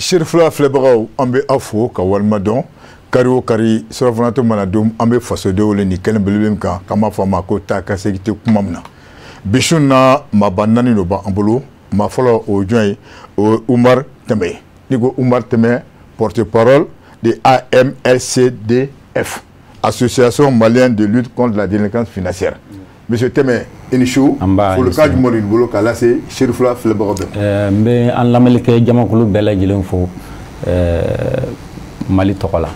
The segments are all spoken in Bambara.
Serifula filɛbagaw, an bɛ aw fo ka walima dɔn. Kari o kari, surɔfanatɔ mana don, an bɛ fasodenw le nin kɛnɛ belebele min kan, k'an b'a fɔ a ma ko taa ka segin tɛ kuma min na. Bi su in na, maaba naani de b'an bolo. Maa fɔlɔ, o ye jɔn ye? O ye Umar Tɛmɛ ye. N'i ko Umar Tɛmɛ, porte-parole de AMLCDF, Association malienne de lutte contre la délinquance financière. Monsieur Tɛmɛ, i ni su. Folikan jumɛn de b'i bolo k'a lase Serifula filɛbagaw bɛɛ ma? N bɛ an lamɛnnikɛ jamakulu bɛɛ lajɛlen fo Mali tɔgɔ la,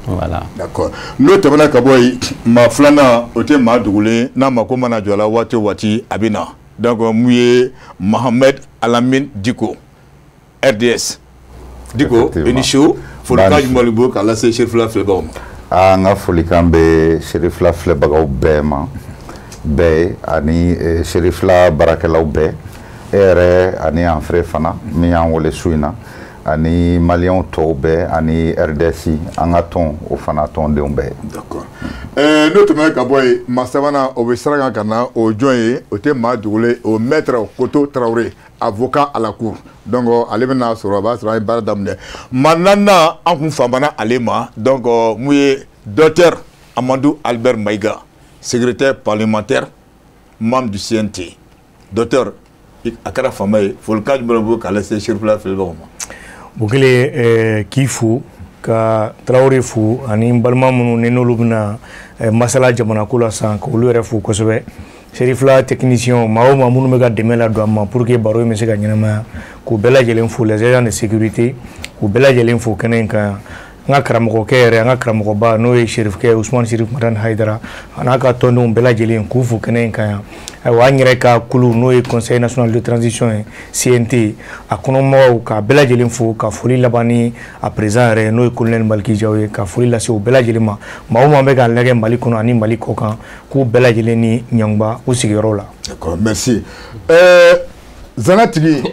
voilà. D'accord. N'o tɛmɛna ka bɔ yen, maa filanan, o tɛ maa dogolen, n'a mako mana jɔ a la waati o waati, a bɛ na. Donc mun ye? Mohamed Alamine Diko, RDS. Diko, i ni su. Folikan jumɛn de b'i bolo k'a lase Serifula filɛbagaw ma? Aa, n ka folikan bɛ Serifula filɛbagaw bɛɛ ma, bɛɛ ye, ani Serifula baarakɛlaw bɛɛ, e yɛrɛ ani Anfere fana min y'an wele su in na, ani maliyɛnw tɔw bɛɛ, ani RDS, an ka tɔn, o fana tɔndenw bɛɛ. D'accord. N'o tɛmɛna ka bɔ yen, maa sabanan, o bɛ sira kan ka na, o ye jɔn ye? O tɛ maa dogolen, o maître Koto Tarawele, avocat à la cour. Donc ale bɛna sɔrɔ, a b'a sɔrɔ an ye baara daminɛ. Maa naaninan, an kun famana ale ma. Donc mun ye? Docteur Amadou Albert Maïga, secrétaire parlementaire, membre du CNT. Docteur, a kɛra faama ye, folikan jumɛn b'o k'a lase Serifula filɛbagaw ma? Bukele, k'i fo, ka Tarawele fo, ani n balima minnu ni n'olu bɛna masala jamana ko la sisan, k'olu yɛrɛ fo kosɛbɛ. Serifula technicien, maa o maa minnu bɛ ka dɛmɛ ladon an ma pour que baro in bɛ se ka ɲɛnamaya, k'u bɛɛ lajɛlen fo. Les agents de sécurité, k'u bɛɛ lajɛlen fo kɛnɛ in kan. An ka karamɔgɔkɛ yɛrɛ, an ka karamɔgɔba, n'o ye Serifukɛ Usumani Sirifu Madani Hayidara, a n'a ka tɔndenw bɛɛ lajɛlen, k'u fo kɛnɛ in kan yan. Ayiwa, an yɛrɛ ka kulu, n'o ye Conseil national de transition ye, CNT, a kɔnɔmɔgɔw, k'a bɛɛ lajɛlen fo, ka foli laban ni a président yɛrɛ, n'o ye colonel Maliki Jaw ye, ka foli lase u bɛɛ lajɛlen ma. Maa o maa bɛ k'a lajɛ Mali kɔnɔ ani Mali kɔ kan, k'u bɛɛ lajɛlen ni ɲankuba u sigiyɔrɔ la. D'accord, merci. Zanatigi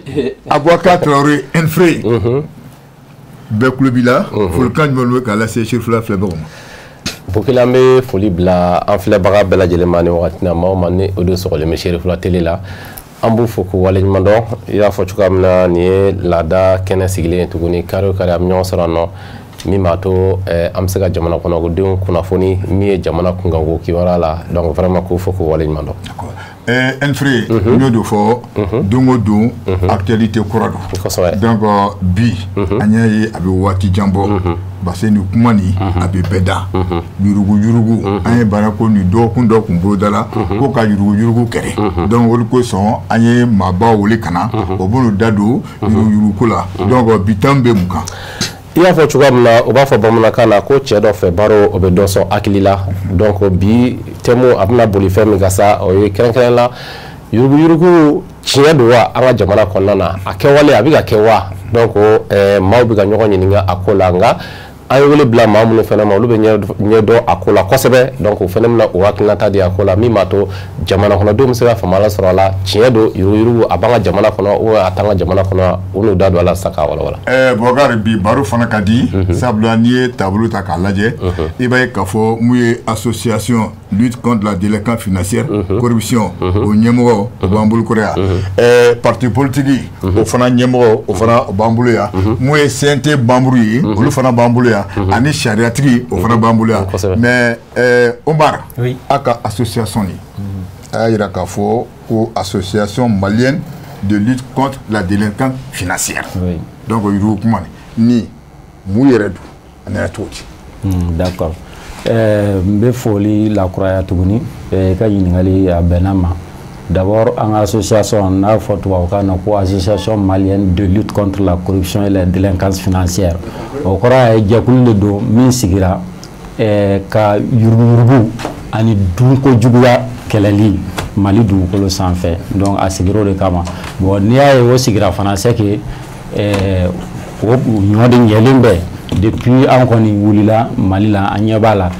Aboubacar Traoré Enfrey, bɛɛ kulo b'i la. Folikan jumɛn bɛ k'a lase Serifula filɛbagaw ma? Bukele, an bɛ foli bila an filɛbaga bɛɛ lajɛlen ma ni wagati na. Maa o maa ni o de sɔgɔlen bɛ Serifula télé la, an b'u fo k'u waleɲuman dɔn. I y'a fɔ cogoya min na, nin ye laada kɛnɛ sigilen ye tuguni. Kari o kari, an bɛ ɲɔgɔn sɔrɔ yan nɔ, min b'a to an bɛ se ka jamana kɔnɔdenw kunnafoni min ye jamana kunkanko kibaruya la. Donc vraiment, k'u fo k'u waleɲuman dɔn. Enfrey, n y'o de fɔ, don o don, actualité kura don. Donc bi, an y'a ye a bɛ waati jan bɔ, parce que nin kuma nin, a bɛ bɛɛ da, yurugu yurugu. An ye baara ko nin dɔgɔkun dɔ kun boloda la ko ka yurugu yurugu kɛlɛ. Donc o de kosɔn an ye maabaw wele ka na, o b'olu da don yurugu yurugu ko la. Donc bi thème bɛ mun kan? I y'a fɔ cogoya min na, u b'a fɔ bamanankan na ko cɛ dɔ fɛ baro, o bɛ dɔ sɔn hakili la. Donc bi thème, a bɛna boli fɛn min kan sa, o ye kɛrɛnkɛrɛn la yuruguyurugu, tiɲɛ don wa an ka jamana kɔnɔna na? A kɛwale a bɛ ka kɛ wa? Donc maaw bɛ ka ɲɔgɔn ɲininka a ko la. Nka an ye wele bila maa minnu fana ma, olu bɛ ɲɛdɔn a ko la kosɛbɛ. Donc o fana bɛna o hakilinata di a ko la, min b'a to jamana kɔnɔdenw bɛ se ka faamuya sɔrɔ a la. Tiɲɛ don, yuruguyurugu a b'an ka jamana kɔnɔ ou a t'an ka jamana kɔnɔ? U n'u da don a la sisan k'a walawala. Bubakari, bi baro fana ka di, sabula n'i ye taabolo ta k'a lajɛ, i b'a ye k'a fɔ mun ye? Association lutte contre la délinquance financière, corruption, o ɲɛmɔgɔ, o b'an bolo kɔrɔ yan. Parti politique, o fana ɲɛmɔgɔ, o fana o b'an bolo yan. Mun ye CNT membre ye, olu fana b'an bolo yan, ani sariyatigi, o fana b'an bolo yan. Mais Omar, a ka association nin, a y'a yira k'a fɔ ko Association malienne de lutte contre la délinquance financière. Donc yurugu kuma nin, mun yɛrɛ don? A nana cogo di? D'accord. N bɛ foli lakuraya tuguni. I ka ɲininkali, a bɛnna ma. D'abord, an ka association, n'a fɔ tubabukan na ko Association malienne de lutte contre la corruption et la délinquance financière, o kɔrɔ ye jɛkulu de don min sigira ka yuruguyurugu ani dunko juguya kɛlɛli Mali dugukolo sanfɛ. Donc a sigira o de kama. Bon, n'i y'a ye o sigira fana, c'est que o ɲɔ de ɲɛlen bɛ. Depuis an kɔni wulila Mali la, an ɲɛ b'a la,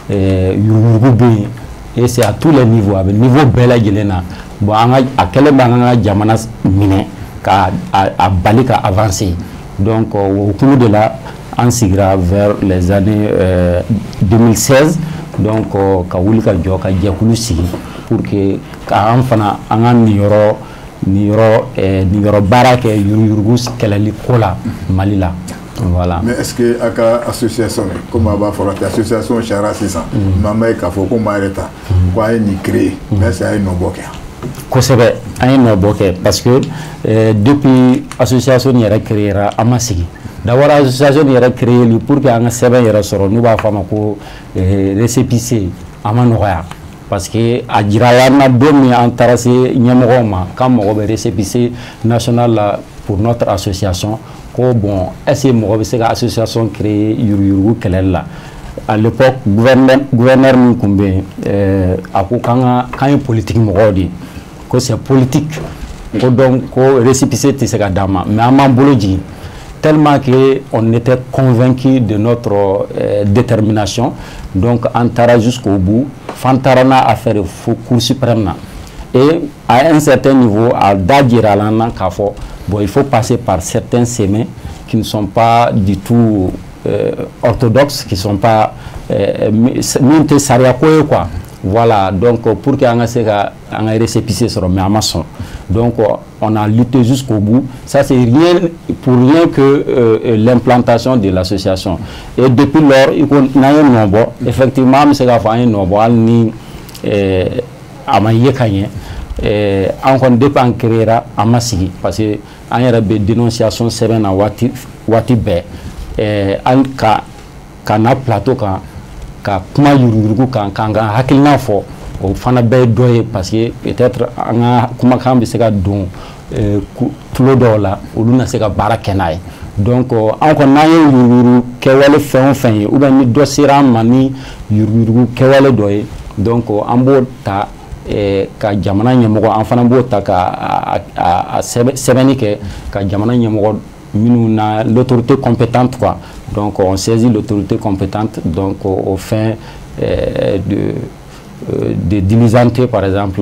yuruguyurugu bɛ yen, et c'est à tous les niveaux, a bɛ niveau bɛɛ lajɛlen na. Bon, an ka a kɛlen bɛ an ka jamana minɛ ka a bali ka avancer. Donc o hukumu de la, an sigira vers les années 2016. Donc ka wuli ka jɔ, ka jɛkulu sigi pour que ka an fana an ka niyɔrɔ Nin yɔrɔ baara kɛ yuruguyurugu kɛlɛli ko la Mali la, voilà. Mais est-ce que a ka association, comme a b'a fɔra ten, association sariya sisan, mais an b'a ye k'a fɔ ko maa yɛrɛ ta ko a ye nin créer, mais est-ce que a ye nɔbɔ kɛ? Kosɛbɛ, an ye nɔbɔ kɛ, parce que depuis association nin yɛrɛ créera, an ma sigi. D'abord, association nin yɛrɛ créer pour que an ka sɛbɛn yɛrɛ sɔrɔ, n'u b'a fɔ a ma ko récépissé, a ma nɔgɔya, parce que a jirala an na don min an taara se ɲɛmɔgɔw ma k'an mago bɛ récépissé national la pour notre association, ko bon, est-ce que mɔgɔ bɛ se ka association créer yuruguyurugu kɛlɛli la? À l'époque, gouverneur min tun bɛ yen, a ko k'an ka k'an ye politique mɔgɔw de ye, ko c'est politique, ko donc ko récépissé tɛ se ka d'an ma. Mais an m'an bolo jigin, tellement que on était convaincu de notre détermination. Donc an taara jusqu'au bout, f'an taara n'a affaire fo Cour suprême na. Et à un certain niveau, a da jirala an na k'a fɔ bon, il faut passer par certains chemins qui ne sont pas du tout orthodoxes, qui sont pas min tɛ sariya ko ye quoi. Voilà, donc pour que an ka se ka an ka récépissé sɔrɔ, mais an ma sɔn. Donc on a lutté jusqu'au bout. Ça, c'est rien pour rien que l'implantation de l'association. Et depuis lors, i ko n'an ye nɔ bɔ, effectivement, an bɛ se k'a fɔ an ye nɔ bɔ, hali ni a ma ye ka ɲɛ. An kɔni, depuis an créera, an ma sigi, parce que an yɛrɛ bɛ dénonciation sɛbɛn na waati waati bɛɛ. An ka na plateau kan ka kuma yuruguyurugu kan, k'an ka hakilina fɔ, o fana bɛɛ ye dɔ ye, parce que peut-être an ka kumakan bɛ se ka don tulo dɔw la, olu na se ka baara kɛ n'a ye. Donc an kɔni, n'an ye yuruguyurugu kɛwale fɛn o fɛn ye, ou bien ni dɔ sera an ma ni yuruguyurugu kɛwale dɔ ye, donc an b'o ta ka jamana ɲɛmɔgɔ, an fana b'o ta ka a sɛbɛnni kɛ ka jamana ɲɛmɔgɔ minnu na, l'autorité compétente quoi. Donc on saisit l'autorité compétente, donc au fin de diligenter par exemple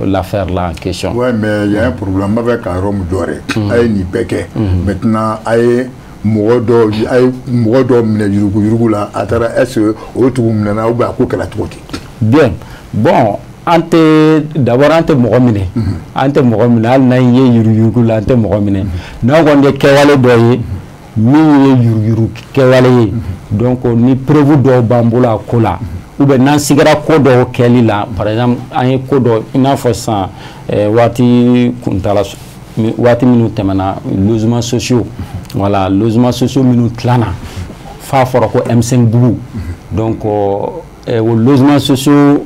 l'affaire là en question. Ouais, mais il y a un problème avec ka yɔrɔ min jɔ dɛ. A ye nin bɛɛ kɛ. Maintenant, a ye mɔgɔ dɔw minɛ yuruguyurugu la, a taara, est-ce que o tigiw minɛna ou bien a ko kɛra cogo di? Bien, bon, an tɛ, d'abord an tɛ mɔgɔ minɛ. An tɛ mɔgɔ minɛ, hali n'an ye yuruguyurugu la, an tɛ mɔgɔ minɛ. N'an kɔni ye kɛwale dɔ ye min ye yuruguyurugu kɛwale ye, donc ni preuve dɔw b'an bolo a ko la, ou bien n'an sigara ko dɔw kɛli la, par exemple an ye ko dɔ, i n'a fɔ sisan waati kuntala waati minnu tɛmɛna, logements sociaux, voilà, logements sociaux minnu tilanna f'a fɔra ko M5 bugu. Donc o logements sociaux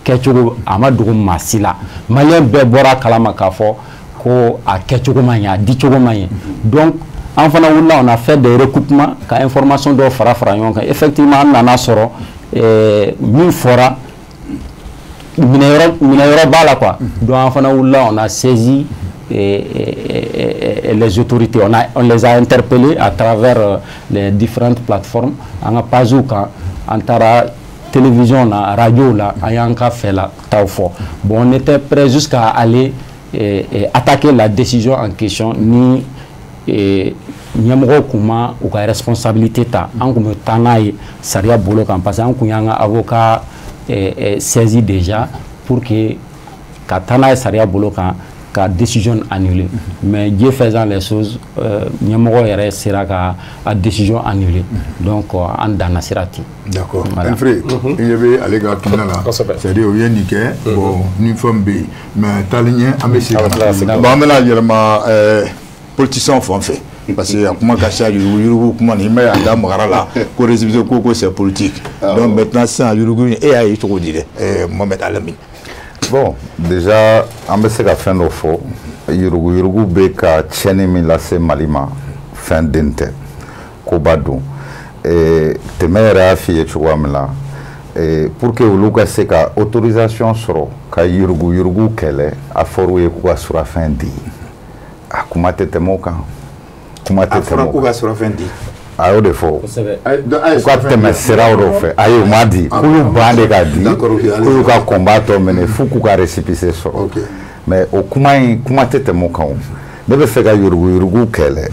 kɛcogo, a ma dogo maa si la, malien bɛɛ bɔra a kalama k'a fɔ ko a kɛcogo ma ɲɛ, a dicogo ma ɲɛ. Donc an fana wulila, on a fait des recoupements ka information dɔw fara fara ɲɔgɔn kan. Effectivement, an nana sɔrɔ min fɔra, minɛyɔrɔ b'a la quoi. Donc an fana wulila, on a saisi les autorités, on les a interpellés à travers les différentes plateformes, an ka pages kan, an taara télévision na, radio la, an y'an ka fɛla taw fɔ. Bon, on était prêt jusqu'à aller attaquer la décision en question ni ɲɛmɔgɔw kun ma u ka responsabilité ta. An kun bɛ taa n'a ye sariya bolo kan, parce que an kun y'an ka avocat saisi déjà pour que ka taa n'a ye sariya bolo kan ka décision annuler. Mais Dieu faisant les choses, ɲɛmɔgɔ yɛrɛ sera ka a décision annuler. Donc an danna sira ten. D'accord. Alfred, i ɲɛ bɛ ale ka hakilina la, c'est à dire u ye nin kɛ, bon, ni fɛn bɛ yen, mais taalen ɲɛ, an bɛ segin ka na. Bon, an bɛna yɛlɛma politicien fan fɛ, parce que a kuma ka ca, yuruguyurugu kuma nin, i ma ye a da magara la ko récépissé ko c'est politique. Donc maintenant sisan, yurugu e y'a ye cogo di dɛ, Mohamed Alamine? Bon, déjà an bɛ se ka fɛn dɔ fɔ: yuruguyurugu bɛ ka tiɲɛni min lase Mali ma, fɛn den tɛ, koba don. Tɛmɛ yɛrɛ y'a f'i ye cogoya min na, pour que olu ka se ka autorisation sɔrɔ ka yuruguyurugu kɛlɛ, a fɔr'u ye k'u ka surafɛn di. A kuma tɛ tɛmɛ o kan, kuma tɛ tɛmɛ o kan. K'u ka surafɛn di. A y'o de fɔ, u ka tɛmɛ siraw dɔ fɛ. Ayi, u ma di, k'olu ban de ka di, k'olu ka combat tɔ minɛ f'u k'u ka récépissé sɔrɔ. Mais o kuma in, kuma tɛ tɛmɛ o kan. O ne bɛ fɛ ka yuruguyurugu kɛlɛ,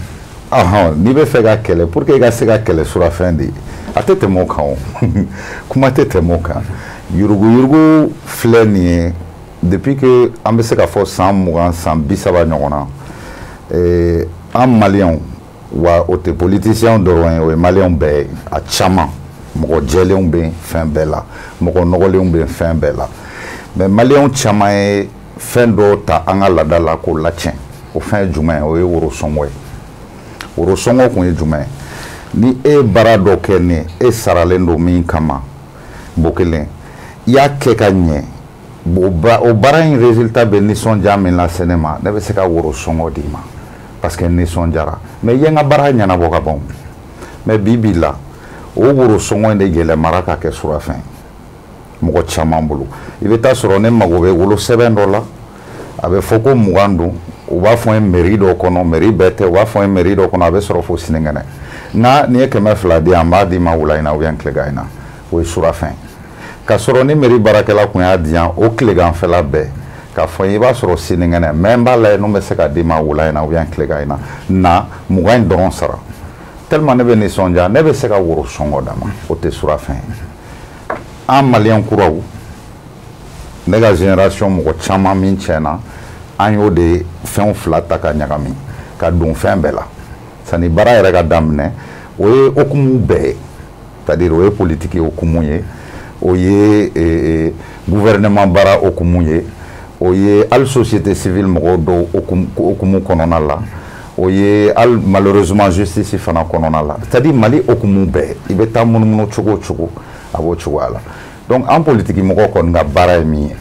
ɔhɔn, n'i bɛ fɛ ka kɛlɛ, pour que i ka se ka kɛlɛ, surafɛn de, a tɛ tɛmɛ o kan. O kuma tɛ tɛmɛ o kan. Yuruguyurugu filɛ nin ye. Depuis que an bɛ se ka fɔ san 20, san 30 ɲɔgɔn na, an maliyɛnw, wa o tɛ politiciens dɔrɔn ye, o ye maliyɛnw bɛɛ ye, a caman mɔgɔ jɛlenw bɛ fɛn bɛɛ la, mɔgɔ nɔgɔlenw bɛ fɛn bɛɛ la, mais maliyɛnw caman ye fɛn dɔw ta an ka laada la k'o latiɲɛ. O fɛn ye jumɛn ye? O ye worosɔngɔ ye. Worosɔngɔ kun ye jumɛn ye? Ni e ye baara dɔ kɛ ne e saralen don min kama, bo kelen i y'a kɛ ka ɲɛ, o baara in résultat bɛ nisɔndiya min lase ne ma, ne bɛ se ka worosɔngɔ d'i ma parce que nisɔndiyara, mais i ye n ka baara ɲɛnabɔ ka ban. Mais bi bi la, o worosɔngɔ in de yɛlɛmara ka kɛ surafɛn mɔgɔ caman bolo. I bɛ taa sɔrɔ ne mago bɛ wolosɛbɛn dɔ la, a bɛ fɔ ko 20 don, u b'a fɔ n ye mairie dɔ kɔnɔ, mairie bɛɛ tɛ, u b'a fɔ n ye mairie dɔ kɔnɔ, a bɛ sɔrɔ fo sinikɛnɛ. Nka n'i ye 200 di yan, n b'a d'i ma wula in na ou bien tilegan in na, o ye surafɛn. K'a sɔrɔ ni mairie baarakɛla kun y'a di yan o tileganfɛla bɛɛ k'a fɔ i b'a sɔrɔ sinikɛnɛ, mais n b'a lajɛ n'o bɛ se ka d'i ma wula in na ou bien tilegan in na, na 20 in dɔrɔn sara. Tellement ne bɛ nisɔndiya, ne bɛ se ka woro sɔngɔ d'a ma, o tɛ surafɛn ye. An maliyɛn kuraw, ne ka génération mɔgɔ caman min tiɲɛna, an y'o de fɛnw fila ta ka ɲagami ka don fɛn bɛɛ la. Sanni baara yɛrɛ ka daminɛ, o ye hokumu bɛɛ ye, c'est-à-dire o ye politique hokumu ye, o ye gouvernement baara hokumu ye, o ye hali société civile mɔgɔw dɔw hokumu kɔnɔna la, o ye hali malheureusement justice fana kɔnɔna la, c'est-à-dire Mali hokumu bɛɛ, i bɛ taa munumunu cogo o cogo, a b'o cogoya la. Donc an politique mɔgɔw kɔni ka baara ye min ye,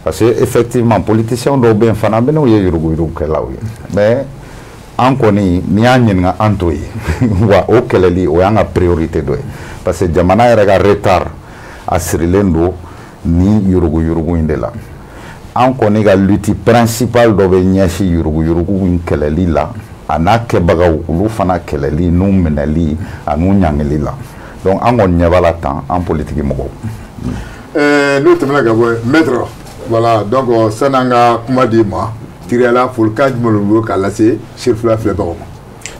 parce que effectivement politiciens dɔw bɛ yen fana, an bɛ n'u ye yuruguyurugukɛlaw ye, mais an kɔni n'i y'an ɲininka, an t'o ye. Wa o kɛlɛli, o y'an ka priorité dɔ ye, parce que jamana yɛrɛ ka retard a sirilen don ni yuruguyurugu in de la. An kɔni ka lutte principale dɔ bɛ ɲɛsin yuruguyurugu in kɛlɛli la, a n'a kɛbagaw olu fana kɛlɛli n'u minɛli a n'u ɲangili la. Donc an kɔni ɲɛ b'a la tan, an politiki mɔgɔw. N'o tɛmɛna ka bɔ, maître, voilà, donc sani an ka kuma di ma tiriyala, folikan jumɛn de bolo k'a lase Serifula filɛbagaw ma?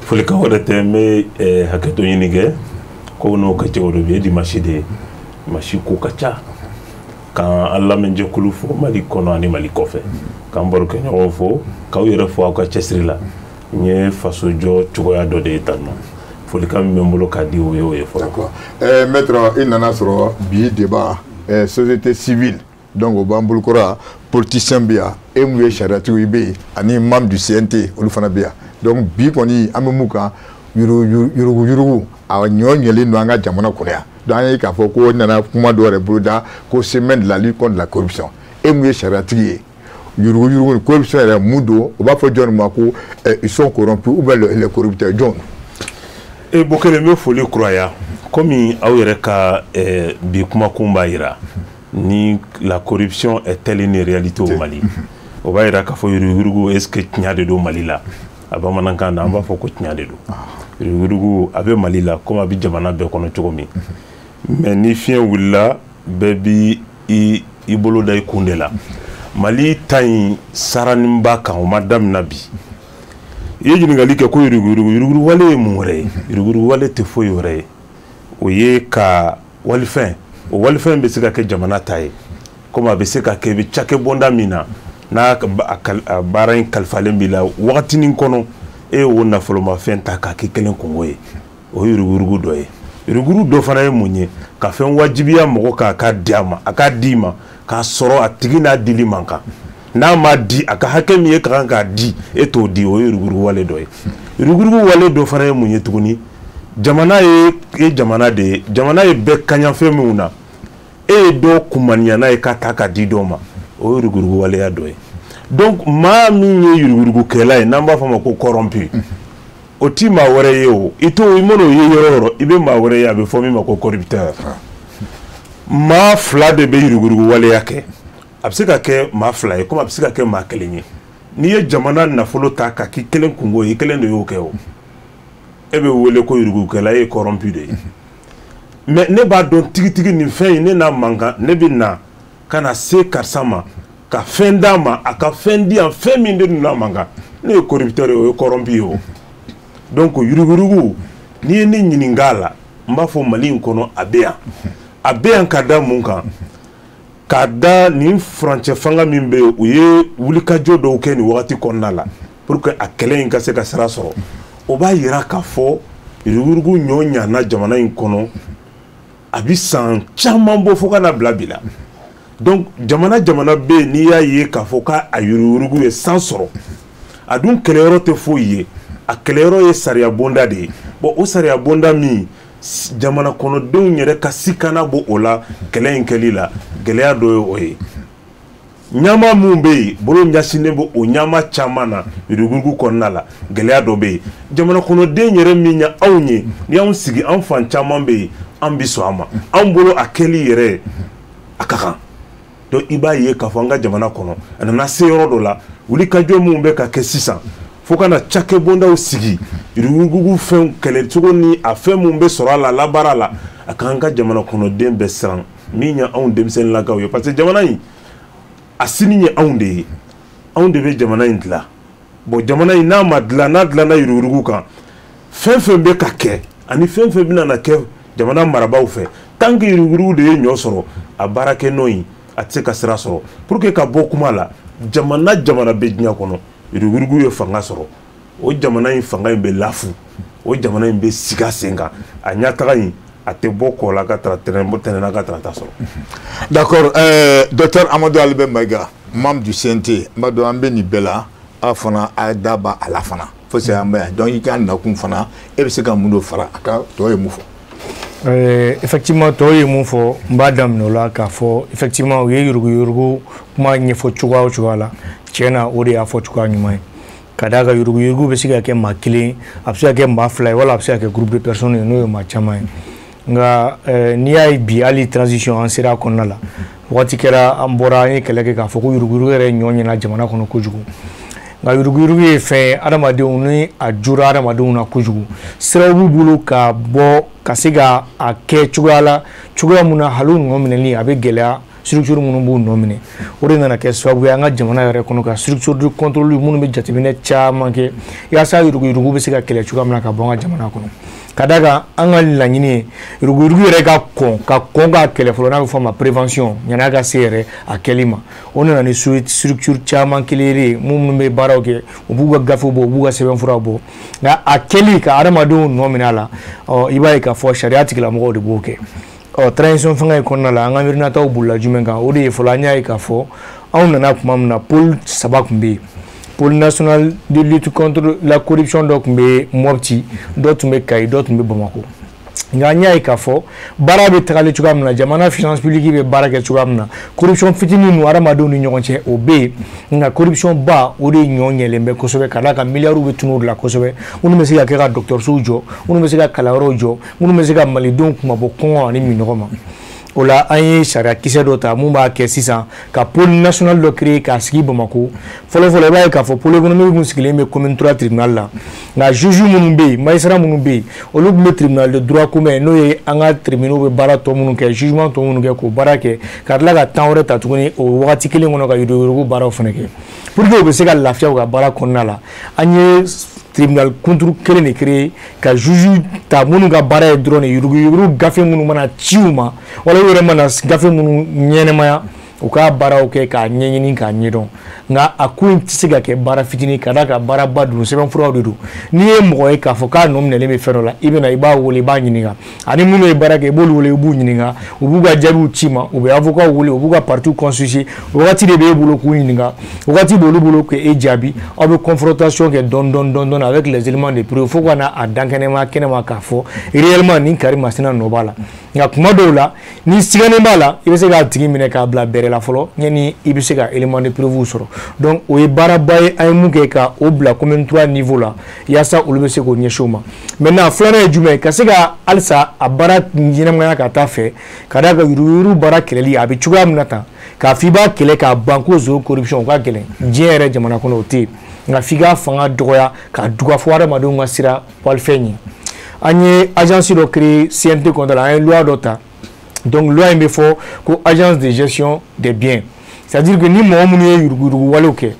Folikan wɛrɛ tɛ, n bɛ hakɛto ɲini kɛ ko n'o kɛcogo dɔ bi ye dimanche de ye, dimanche ko ka ca. K'an lamɛnjɛkulu fo Mali kɔnɔ ani Mali kɔfɛ, k'an barokɛɲɔgɔnw fo, k'aw yɛrɛ fo aw ka cɛsiri la. N ye fasojɔ cogoya dɔ de ye tan nɔ. Folikan min bɛ n bolo k'a di, o ye o ye fɔlɔ. D'accord, maître, i nana sɔrɔ bi débat société civile, donc o b'an bolokɔrɔ yan, politicien bɛ yan, e mun ye sariyatigiw i bɛ yen, ani membre du CNT olu fana bɛ yan. Donc bi kɔni an bɛ mun kan? Yuruguyurugu a ɲɔ ɲɛlen don an ka jamana kɔnɔ yan. Donc an ye k'a fɔ ko nana kuma dɔw yɛrɛ boloda ko semaine de la lutte contre la corruption. E mun ye sariyatigi ye, yuruguyurugu corruption yɛrɛ mun don? U b'a fɔ jɔn ma ko ils sont corrompus ou bien les corrupteurs, jɔn? E Bokele, n bɛ foli kuraya. Komi aw yɛrɛ ka bi kumakun b'a yira ni la corruption est-elle une réalité au Mali, o b'a yira k'a fɔ yuruguyurugu, est-ce que tiɲɛ de don Mali la? A bamanankan na, an b'a fɔ ko tiɲɛ de don. Yuruguyurugu a bɛ Mali la komi a bɛ jamana bɛɛ kɔnɔ cogo min, mais ni fiɲɛ wulila, bɛɛ bi i bolo da i kun de la. Mali ta in saraninba kan, o ma daminɛ bi. I ye ɲininkali kɛ ko yuruguyurugu, yuruguyurugu wale ye mun wɛrɛ ye? Yuruguyurugu wale tɛ foyi wɛrɛ ye, o ye ka walifɛn, o walifɛn bɛ se ka kɛ jamana ta ye, komi a bɛ se ka kɛ i bɛ cakɛ bɔnda min na, n'a a baara in kalifalen b'i la wagatinin kɔnɔ, e y'o nafolomafɛn ta k'a kɛ kelen kungo ye, o ye yuruguyurugu dɔ ye. Yuruguyurugu dɔ fana ye mun ye? Ka fɛn wajibiya mɔgɔ kan a ka di a ma, a k'a d'i ma, k'a sɔrɔ a tigi n'a dili man kan. N'a ma di, a ka hakɛ min ye ka kan k'a di, e t'o di, o ye yuruguyurugu wale dɔ ye. Yuruguyurugu wale dɔ fana ye mun ye tuguni? Jamana ye jamana de ye, jamana ye bɛɛ kaɲafɛn minnu na, e ye dɔ kunmaniya n'a ye ka ta ka di dɔ ma, o ye yuruguyurugu waleya dɔ ye. Donc maa min ye yuruguyurugukɛla ye, n'an b'a fɔ a ma ko corrompu, o ti maa wɛrɛ ye, o i t'o, i man'o ye yɔrɔ o yɔrɔ, i bɛ maa wɛrɛ ye, a bɛ fɔ min ma ko corrupteur. Maa fila de bɛ yuruguyurugu waleya kɛ. A bɛ se ka kɛ maa fila ye komi a bɛ se ka kɛ maa kelen ye. N'i ye jamana nafolo ta ka k'i kelen kungo ye, i kelen de y'o kɛ, o e bɛ wele ko yuruguyurugukɛla, e ye corrompu de ye. Mais ne b'a dɔn tigitigi nin fɛn in ne n'a man kan, ne bɛ na ka na se karisa ma ka fɛn d'a ma, a ka fɛn di yan, fɛn min de n'a man kan, ne ye corrupteur ye, o ye corrompu ye o. Donc yuruguyurugu, n'i ye ne ɲininka a la, n b'a fɔ Mali in kɔnɔ a bɛ yan. A bɛ yan ka da mun kan? K'a da nin furancɛ fanga min bɛ yen, u ye wulikajɔ dɔw kɛ nin wagati kɔnɔna la pour que a kɛlɛ in ka se ka sira sɔrɔ. O b'a yira k'a fɔ yuruguyurugu ɲɔ ɲana jamana in kɔnɔ, a bi san caman bɔ fo ka na bila bi la. Donc jamana bɛ yen, n'i y'a ye k'a fɔ k'a yuruguyurugu ye san sɔrɔ, a dun kɛlɛyɔrɔ tɛ foyi ye, a kɛlɛyɔrɔ ye sariya bonda de ye. Bon, o sariya bonda min jamana kɔnɔdenw yɛrɛ ka sikana bɔ o la kɛlɛ in kɛli la, gɛlɛya dɔ ye o ye. Ɲama mun bɛ yen, bolo ɲɛsinnen bɛ o ɲama caman na yuruguyurugu kɔnɔna la, gɛlɛya dɔ bɛ yen. Jamana kɔnɔden yɛrɛ min ye anw ye, ni y'anw sigi, an fan caman bɛ yen, an bɛ sɔn a ma, anw bolo a kɛli yɛrɛ a ka kan. Donc i b'a ye k'a fɔ an ka jamana kɔnɔ, a nana se yɔrɔ dɔ la, wulikajɔ minnu bɛ ka kɛ sisan fo ka na cakɛbondaw sigi, yuruguyurugu fɛnw kɛlɛcogo ni a fɛn mun bɛ sɔrɔ a la labaara la, a k'an ka jamana kɔnɔden bɛɛ siran min ye anw denmisɛnninlakaw ye, parce que jamana in a sini ye anw de ye, anw de bɛ jamana in dilan. Bon, jamana in n'a ma dilan, n'a dilanna yuruguyurugu kan, fɛn fɛn bɛ ka kɛ ani fɛn fɛn bɛna na kɛ jamana marabaaw fɛ, tant que yuruguyurugu de ye ɲɔ sɔrɔ, a baarakɛ nɔ in a tɛ se ka sira sɔrɔ. Pour que ka bɔ kuma la, jamana bɛ diɲɛ kɔnɔ, yuruguyurugu ye fanga sɔrɔ, o jamana in fanga in bɛ lafu, o jamana in bɛ sigi a sen kan, a ɲɛtaga in a tɛ bɔ kɔ la ka tara tɛnɛn ka tarata sɔrɔ. D'accord, docteur Amadou Albert Maïga, membre du CNT, n b'a dɔn an bɛ nin bɛɛ la, a fana a da b'a a la fana, fo c'est an bɛ yan, donc i ka nakun fana, e bɛ se ka mun dɔ fara a kan, tɔ ye mun fɔ? Effectivement, tɔw ye mun fɔ, n b'a daminɛ o la k'a fɔ effectivement u ye yuruguyurugu kuma ɲɛfɔ cogoya o cogoya la, tiɲɛ na o de y'a fɔ cogoya ɲuman ye. Ka d'a kan yuruguyurugu bɛ se ka kɛ maa kelen, a bɛ se ka kɛ maa fila ye, wala a bɛ se ka kɛ groupe de personnes ye, n'o ye maa caman ye. Nka n'i y'a ye bi, hali transition an sera a kɔnɔna la, wagati kɛra an bɔra an ye kɛlɛ kɛ k'a fɔ ko yuruguyurugu yɛrɛ ɲɔ ɲɛna jamana kɔnɔ kojugu. Nka yuruguyurugu ye fɛn ye, adamadenw ni a jora adamadenw na kojugu, siraw b'u bolo ka bɔ ka se ka a kɛ cogoya la, cogoya mun na hali u nɔ minɛli a bɛ gɛlɛya. Structure minnu b'u nɔ minɛ, o de nana kɛ sababu ye an ka jamana yɛrɛ kɔnɔ ka structure de contrôle minnu bɛ jateminɛ caman kɛ yaasa yuruguyurugu bɛ se ka kɛlɛ cogoya min na ka bɔ an ka jamana kɔnɔ. Ka d'a kan an ka laɲini ye yuruguyurugu yɛrɛ ka kɔn ka kɛlɛ fɔlɔ, n'a bɛ fɔ a ma prévention, yan'a ka se yɛrɛ a kɛli ma. O nana ni structure caman kelen ye minnu bɛ baaraw kɛ, u b'u ka gafew bɔ, u b'u ka sɛbɛnfuraw bɔ. Nka a kɛli ka adamadenw nɔ minɛ a la, ɔ i b'a ye k'a fɔ sariya tigilamɔgɔw de b'o kɛ. Ɔ transition fanga in kɔnɔna la, an ka miirinataw bolila jumɛn kan? O de ye fɔlɔ, an y'a ye k'a fɔ anw nana tuma min na, pôle 3 tun bɛ yen. Pôle national de lutte contre la corruption dɔ tun bɛ Mopti, dɔ tun bɛ Kayi, dɔ tun bɛ Bamakɔ. Nka an y'a ye k'a fɔ baara bɛ tagali cogoya min na, jamana finance publique bɛ baara kɛ cogoya min na, corruption fitinin ninnu adamadenw ni ɲɔgɔn cɛ o bɛ yen, nka corruption ba o de ɲɔ ɲɛlen bɛ kosɛbɛ. Ka d'a kan miliyariw bɛ tunun o de la kosɛbɛ, minnu bɛ se ka kɛ ka dɔgɔtɔrɔsow jɔ, minnu bɛ se ka kalanyɔrɔw jɔ, minnu bɛ se ka malidenw kunmabɔ kɔngɔ ani minɔgɔ ma. O la an ye sariya kisɛ dɔ ta mun b'a kɛ sisan ka pôle national dɔ créer k'a sigi Bamakɔ. Fɔlɔ fɔlɔ, i b'a ye k'a fɔ pôle économique mun sigilen bɛ commune 3 tribunal la, nka juge minnu bɛ yen, magistrat minnu bɛ yen, olu tun bɛ tribunal de droit commun, n'o ye an ka tribunaux bɛ baara tɔ minnu kɛ, jugement tɔ minnu kɛ, k'o baara kɛ, ka tila ka temps wɛrɛ ta tuguni o wagati kelen kɔnɔ ka yuruguyurugu baaraw fana kɛ, pour que u bɛ se ka lafiya u ka baara kɔnɔna la. An ye tribunal kunturu kelen de créer ka juge ta minnu ka baara ye dɔrɔn de yuruguyurugu gafe minnu mana ci u ma, wala u yɛrɛ mana gafe minnu ɲɛnɛmaya, u k'a baaraw kɛ k'a ɲɛɲini k'a ɲɛdɔn. Nka a ko in tɛ se ka kɛ baara fitinin, ka d'a kan baaraba don, sɛbɛnfuraw de don. N'i ye mɔgɔ ye k'a fɔ k'a nɔ minɛlen bɛ fɛn dɔ la, i bɛ na i b'a wele, i b'a ɲininka, ani minnu ye baara kɛ i b'olu wele, i b'u ɲininka, u b'u ka jaabiw ci ma, u bɛ avocat wele, u b'u ka partie constituer, wagati de b'e bolo k'u ɲininka, wagati b'olu bolo k'e jaabi, aw bɛ confrontation kɛ dɔɔni dɔɔni dɔɔni dɔɔni avec les éléments de preuve fo ka na a dankɛnɛma kɛnɛma k'a fɔ réellement nin kari masina nɔ b'a la. Nka kuma dɔw la, ni siganen b'a la, i bɛ se k'a tigi minɛ k'a bila bɛrɛ la fɔlɔ yanni i bɛ se ka élément de preuve sɔrɔ. Donc o ye baaraba ye an ye mun kɛ ka o bila commune 3 niveau la yaasa olu bɛ se k'o ɲɛsin o ma. Maintenant filanan ye jumɛn ye? Ka se ka halisa a baara ɲɛnamaya ka taa fɛ, ka d'a kan yuruguyurugu baara kɛlɛli a bɛ cogoya min na tan, k'a fɔ i b'a kɛlɛ k'a ban ko zéro corruption, o ka gɛlɛn diɲɛ yɛrɛ jamana kɔnɔ, o tɛ yen. Nka f'i ka fanga dɔgɔya k'a duga fo hadamadenw ka sira walifɛn ɲɛ. An ye agence dɔ créer CNT kɔnɔna la, an ye loi dɔ ta. Donc loi in bɛ fɔ ko agence de gestion des biens, c'est-à-dire que ni mɔgɔ minnu ye yuruguyurugu walew kɛ,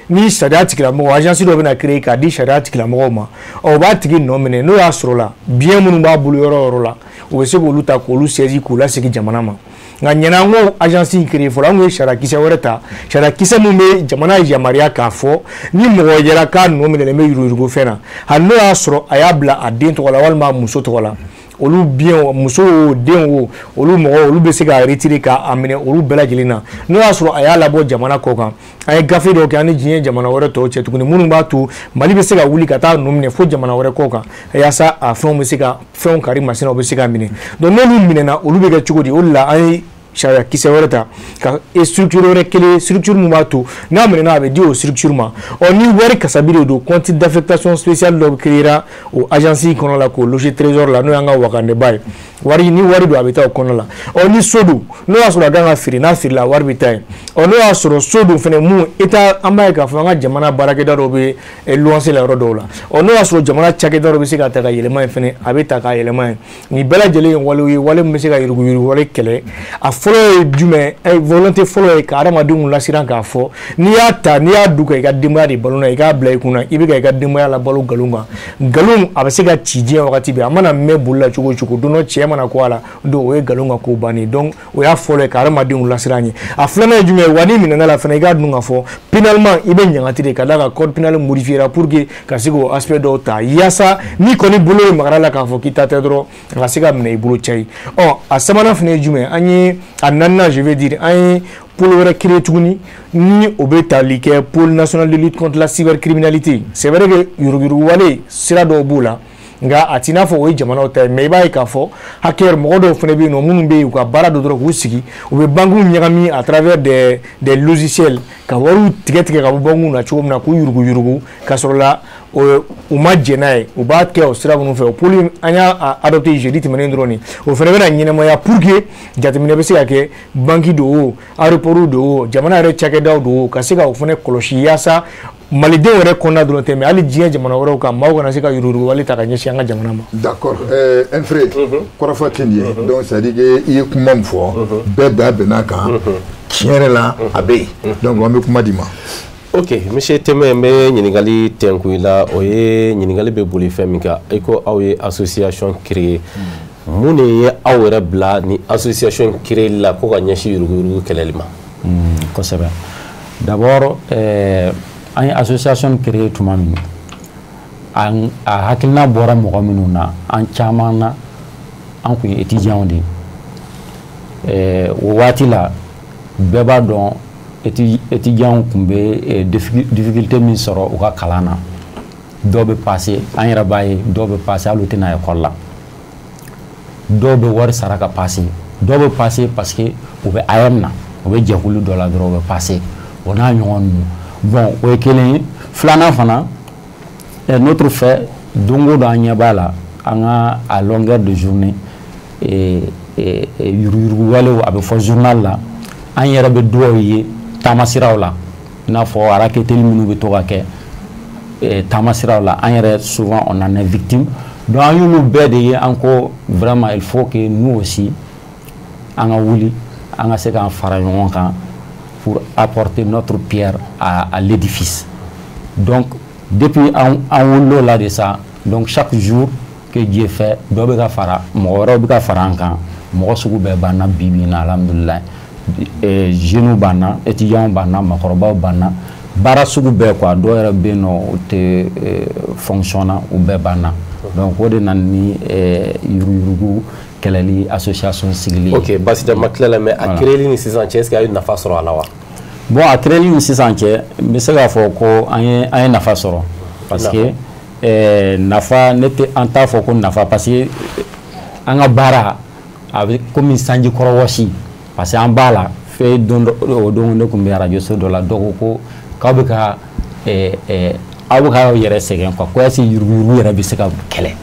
ni sariya tigilamɔgɔ agence dɔ bɛna créer k'a di sariya tigilamɔgɔw ma, ɔ u b'a tigi nɔ minɛ, n'o y'a sɔrɔ la bien minnu b'a bolo yɔrɔ o yɔrɔ la, u bɛ se k'olu ta k'olu saisir k'u lasegin jamana ma. Nka ɲɛna an ko agence in créer fɔlɔ, an kun ye sariyakisɛ wɛrɛ ta, sariyakisɛ min bɛ jamana yamaruya k'a fɔ ni mɔgɔ yɛrɛ k'a nɔ minɛlen bɛ yuruguyurugu fɛn na, hali n'o y'a sɔrɔ a y'a bila a den tɔgɔ la walima a muso tɔgɔ la, olu bien o, muso o, den o, olu mɔgɔw olu bɛ se k'a retirer k'a minɛ olu bɛɛ lajɛlen na. N'o y'a sɔrɔ a y'a labɔ jamana kɔ kan, an ye gafe dɔw kɛ an ni diɲɛ jamana wɛrɛ tɔw cɛ tuguni minnu b'a to Mali bɛ se ka wuli ka taa nɔ minɛ fo jamana wɛrɛ kɔ kan, yaasa a fɛnw bɛ se ka fɛnw kari masinaw bɛ se ka minɛ. Donc n'olu minɛna, olu bɛ kɛ cogo di? O de la an ye sariya kisɛ wɛrɛ ta ka structure wɛrɛ kelen, structure min b'a to n'a minɛna a bɛ di o structure ma. Ɔ ni wari kasabi de don, compte d'affectation spéciale dɔ créera o agence kɔnɔ la k'o loger trésor la, n'o y'an ka wakandeba ye. Wari ni wari don, a bɛ taa o kɔnɔ la. Ɔ ni so don, n'o y'a sɔrɔ a kan ka feere, n'a feerela wari bɛ taa yen. Ɔ n'o y'a sɔrɔ so don fɛnɛ, mun état, an b'a ye k'a fɔ an ka jamana baarakɛda dɔw bɛ luwanse la yɔrɔ dɔw la. Ɔ n'o y'a sɔrɔ jamana cakɛda dɔ bɛ se ka ta ka yɛlɛma yen fɛnɛ, a bɛ ta k'a yɛlɛma yen. Nin bɛɛ lajɛlen ye walew ye, wale min bɛ se ka yuruguyurugu wale kɛlɛ. A fɔlɔ ye jumɛn? Volonté fɔlɔ ye ka hadamadenw lasiran k'a fɔ n'i y'a ta, n'i y'a dun ka i ka denbaya de balo n'a ye, i k'a bila i kunna i bɛ ka i ka denbaya labalo nkalon kan. Nkalon a bɛ se ka ci diɲɛ wagati bɛɛ, a mana mɛn boli la cogo o cogo, don dɔ cɛ mana ko a la, donc o ye nkalon ka ko bannen. Donc o y'a fɔlɔ ye ka hadamadenw lasiran ye. A filanan ye jumɛn ye? Wa n'i minɛna la fana, i k'a dun k'a fɔ pénalement i bɛ ɲangati de ka d'a kan code pénal modifiera pour que ka se k'o aspect dɔw ta, yaasa n'i kɔni bolo ye magara la k'a fɔ k'i ta tɛ dɔrɔn, a ka se ka minɛ i bolo cɛ ye. Ɔ a sabanan fana ye jumɛn? An ye a naaninan, je vais dire, an ye pôle wɛrɛ créé tuguni ni o bɛ tali kɛ pôle national de lutte contre la cybercriminalité. C'est vrai que yuruguyurugu wale sira dɔw b'o la, nka a t'i n'a fɔ o ye jamanaw ta ye, mais i b'a ye k'a fɔ hacker mɔgɔ dɔw fana bɛ yen nɔ minnu bɛ yen, u ka baara dɔ dɔrɔn k'u sigi, u bɛ banques ɲagami à travers des logiciels ka wariw tigɛ tigɛ ka bɔ banques na cogo min na k'u yuruguyurugu ka sɔrɔ la u ma jɛn n'a ye, u b'a kɛ o sira minnu fɛ. O pôle an y'a adopté jeudi tɛmɛnen dɔrɔn de, o fana bɛna ɲɛnamaya pour que jateminɛ bɛ se ka kɛ banque don o, aéroport don o, jamana yɛrɛ cakɛdaw don o, ka se ka o fana kɔlɔsi yaasa malidenw yɛrɛ kɔnɔna dɔrɔn tɛ, mais hali diɲɛ jamana wɛrɛw kan, maaw kana se ka yuruguyurugu wale ta ka ɲɛsin an ka jamana ma. D'accord, Nfré, kɔrɔfɔ tɛ nin ye. Donc c'est à dire que i ye kuma min fɔ, bɛɛ da bɛn'a kan, tiɲɛ yɛrɛ la a bɛ yen. Donc an bɛ kuma di ma. Ok, monsieur Teme, n bɛ ɲininkali tɛnku i la. O ye ɲininkali bɛ boli fɛn min kan, i ko aw ye association créer, mun de ye aw yɛrɛ bila ni association créer la ko ka ɲɛsin yuruguyurugu kɛlɛli ma? Kosɛbɛ. D'abord, an ye association créer tuma min, a hakilina bɔra mɔgɔ minnu na, an caman na an kun ye étudiants de ye. O waati la, bɛɛ b'a dɔn étudiants kun bɛ difficulté min sɔrɔ u ka kalan na. Dɔw bɛ passer, an yɛrɛ b'a ye, dɔw bɛ passer hali u tɛ na école la, dɔw bɛ wari sara ka passer, dɔw bɛ passer parce que u bɛ AEM na, u bɛ jɛkulu dɔ la dɔrɔn u bɛ passer, o n'a ɲɔgɔn ninnu. Bon, o ye kelen ye. Filanan fana, notre fait, don o don an ɲɛ b'a la an ka à longueur de journée yuruguyurugu walew a bɛ fɔ journal la, an yɛrɛ bɛ dɔw ye taamasiraw la, i n'a fɔ racketeli minnu bɛ to ka kɛ taamasiraw la, an yɛrɛ souvent on en est victime. Donc an y'olu bɛɛ de ye, an ko vraiment il faut que nous aussi an ka wuli, an ka se k'an fara ɲɔgɔn kan pour apporter notre pierre à l'édifice. Donc depuis an wulil'o la de sa, donc chaque jour que Dieu fait, dɔ bɛ ka fara, mɔgɔ wɛrɛw bɛ ka fara an kan, mɔgɔ sugu bɛɛ b'an na bi bi in na, alhamdulilayi. Jeunes b'an na, étudiants b'an na, maakɔrɔbaw b'an na, baara sugu bɛɛ quoi, dɔw yɛrɛ bɛ yen nɔ o tɛ fonction na, u bɛɛ b'an na. Donc o de nana ni yuruguyurugu kɛlɛli association sigili ye. Ok, baasi tɛ, ma tila la, mais a créer ni sisan cɛ, est ce que a ye nafa sɔrɔ a la wa? Bon, a créer ni sisan cɛ, n bɛ se k'a fɔ ko an ye nafa sɔrɔ, parce que nafa, ne tɛ an t'a fɔ ko nafa, parce que an ka baara a bɛ komi sanji kɔrɔ wɔsi, parce que an b'a la fɛn don dɔ. O don ne tun bɛ arajo so dɔ la, dɔ ko k'aw bɛ ka aw bɛ k'aw yɛrɛ sɛgɛn quoi, ko est ce que yuruguyurugu yɛrɛ bɛ se ka kɛlɛ,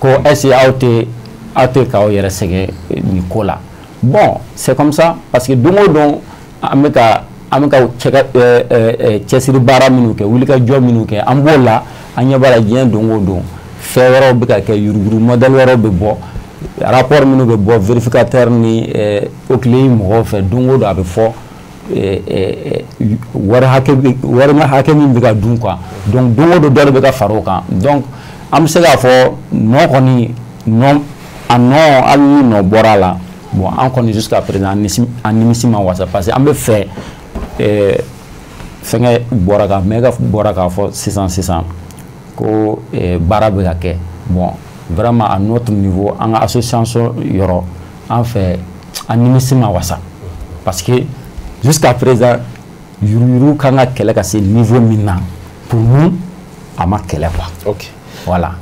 ko est ce que aw tɛ k'aw yɛrɛ sɛgɛn nin ko la. Bon, c'est comme ça, parce que don o don an bɛ ka cɛsiri baara minnu kɛ, wulikajɔ minnu kɛ, an b'o la, an ɲɛ b'a la diɲɛ don o don fɛn wɛrɛw bɛ ka kɛ, yuruguyurugu modèle wɛrɛw bɛ bɔ, rapport minnu bɛ bɔ vérificateur ni OCLEI mɔgɔw fɛ, don o don a bɛ fɔ wari hakɛ min bɛ ka dun quoi. Donc don o don dɔ de bɛ ka fara o kan. Donc an bɛ se k'a fɔ nɔ kɔni, nɔ a nɔ, hali ni nɔ bɔra a la, Bon, an kɔni, jusqu'à présent, an nimisi ma wasa, parce que an bɛ fɛ fɛnkɛ bɔra ka mɛga bɔra k'a fɔ sisan sisan ko baara bɛ ka kɛ. Bon, vraiment, à notre niveau, an ka association yɔrɔ, an fɛ, an nimisi ma wasa, parce que jusqu'à présent, yuruguyurugu kan ka kɛlɛ ka se niveau min na, pour nous, a ma kɛlɛ, quoi. Voilà,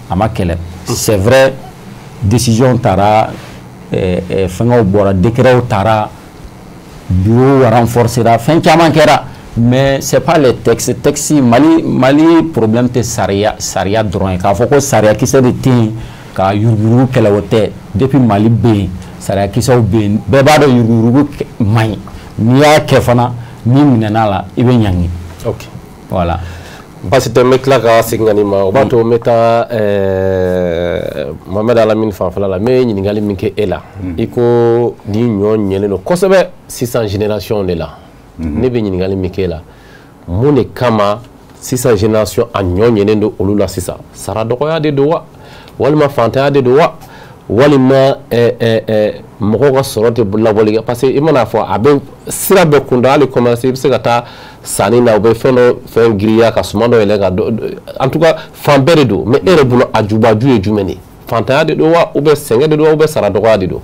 a ma kɛlɛ. C'est vrai, décision taara, fɛngɛw bɔra, décretw taara, bureau renforcera, fɛn caman kɛra, mais c'est pas les textes. Texte, Mali problème tɛ sariya sariya dɔrɔn ye. K'a fɔ ko sariya kisɛ de tɛ yen ka yuruguyurugu kɛlɛ, o tɛ. Depuis Mali bɛ yen, sariya kisɛw bɛ yen. Bɛɛ b'a dɔn yuruguyurugu man ɲi. N'i y'a kɛ fana, n'i minɛna la, i bɛ ɲangi. Voilà. Basi tɛ, n bɛ tila ka segin ka nin ma. O b'a to n bɛ taa Mohamed Alamine fanfɛla la. N bɛ ɲininkali min kɛ e la, i ko ni ɲɔ ɲɛlen don kosɛbɛ sisan génération de la. Ne bɛ ɲininkali min kɛ e la, mun de kama sisan génération a ɲɔ ɲɛnen don olu la sisan? Sara dɔgɔya de don wa, walima fantanya de don wa, walima mɔgɔw ka sɔrɔ tɛ labɔli kɛ? Parce que i mana fɔ, a bɛ sira bɛɛ kunda, hali commerce, i bɛ se ka taa sanni na, u bɛ fɛn dɔ fɛn giriya ka suman dɔ yɛlɛ ka dɔ. En tout cas, fan bɛɛ de don. Mais e yɛrɛ bolo, a jubaju ye jumɛn de ye? Fantanya de don wa, ou bien sɛgɛn de don wa, ou bien sara dɔgɔya de don?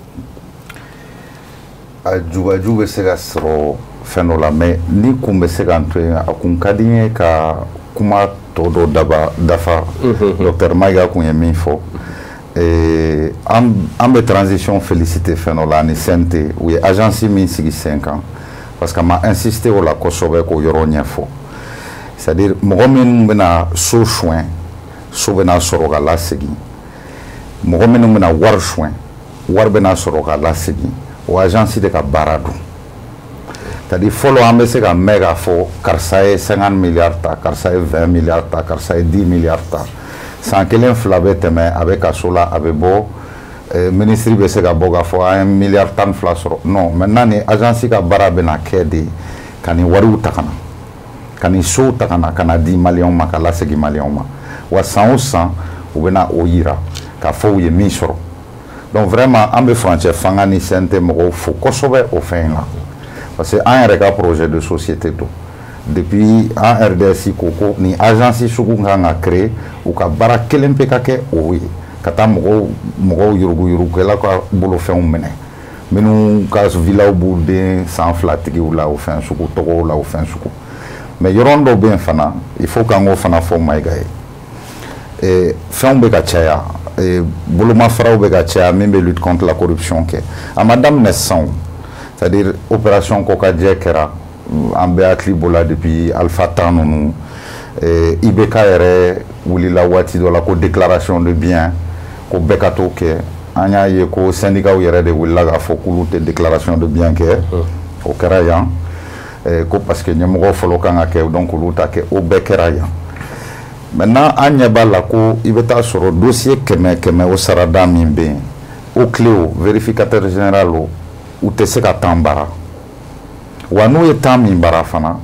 A jubaju bɛ se ka sɔrɔ fɛn dɔ la, mais ni kun bɛ se ka n to yen, a kun ka di n ye ka kuma tɔ dɔ daba dafa. Docteur Mayiga kun ye min fɔ, an bɛ transition féliciter fɛn dɔ la ani CNT, u ye agence min sigi sen kan, parce que a ma insister o la kosɛbɛ k'o yɔrɔ ɲɛfɔ. C'est à dire, mɔgɔ minnu bɛna so suɲɛ, so bɛna sɔrɔ ka lasegin. Mɔgɔ minnu bɛna wari suɲɛ, wari bɛna sɔrɔ ka lasegin. O agence de ka baara don. C'est à dire, fɔlɔ, an bɛ se ka mɛn k'a fɔ karisa ye 50 milliards ta, karisa ye 20 milliards ta, karisa ye 10 milliards ta. San kelen fila bɛ tɛmɛ, a bɛ kaso la, a bɛ bɔ, ministre bɛ se ka bɔ k'a fɔ an ye miliyari 12 sɔrɔ. Non, maintenant, ni agence ka baara bɛna kɛ de ka nin wariw ta ka na, ka nin sow ta ka na, ka na di maliyɛnw ma, ka lasegin maliyɛnw ma. Wa san o san, u bɛna o yira k'a fɔ u ye min sɔrɔ. Donc vraiment, an bɛ furancɛ fanga ni CNT mɔgɔw fo kosɛbɛ o fɛn in la, parce que an yɛrɛ ka projet de société don. Depuis an RDS ko ni agence sugu kan ka créer, u ka baara kelen pe ka kɛ o ye, ka taa mɔgɔw yuruguyurugukɛla ka bolofɛnw minɛ, minnu ka villaw b'u den san fila tigiw la, o fɛn sugu tɔgɔw la, o fɛn sugu. Mais yɔrɔ dɔ bɛ yen fana, il faut k'an k'o fana fɔ Mayiga ye. Fɛnw bɛ ka caya, bolomafaraw bɛ ka caya min bɛ lutte contre la corruption kɛ. A ma daminɛ sisan o. C'est à dire, opération Kɔkajɛ kɛra, an bɛɛ hakili b'o la depuis Alpha tan ninnu. IBK yɛrɛ wulila waati dɔ la ko déclaration de bien, ko bɛɛ ka t'o kɛ. An y'a ye ko syndicat yɛrɛ de wulila k'a fɔ k'olu tɛ déclaration de bien kɛ. O kɛra yan ko parce que ɲɛmɔgɔ fɔlɔ kan ka kɛ, donc olu ta kɛ. O bɛɛ kɛra yan. Maintenant, an ɲɛ b'a la ko i bɛ taa sɔrɔ dossier 100 100, o sarada min bɛ yen, o clé, o vérificateur général, o u tɛ se ka temps baara. Wa n'u ye temps min baara fana,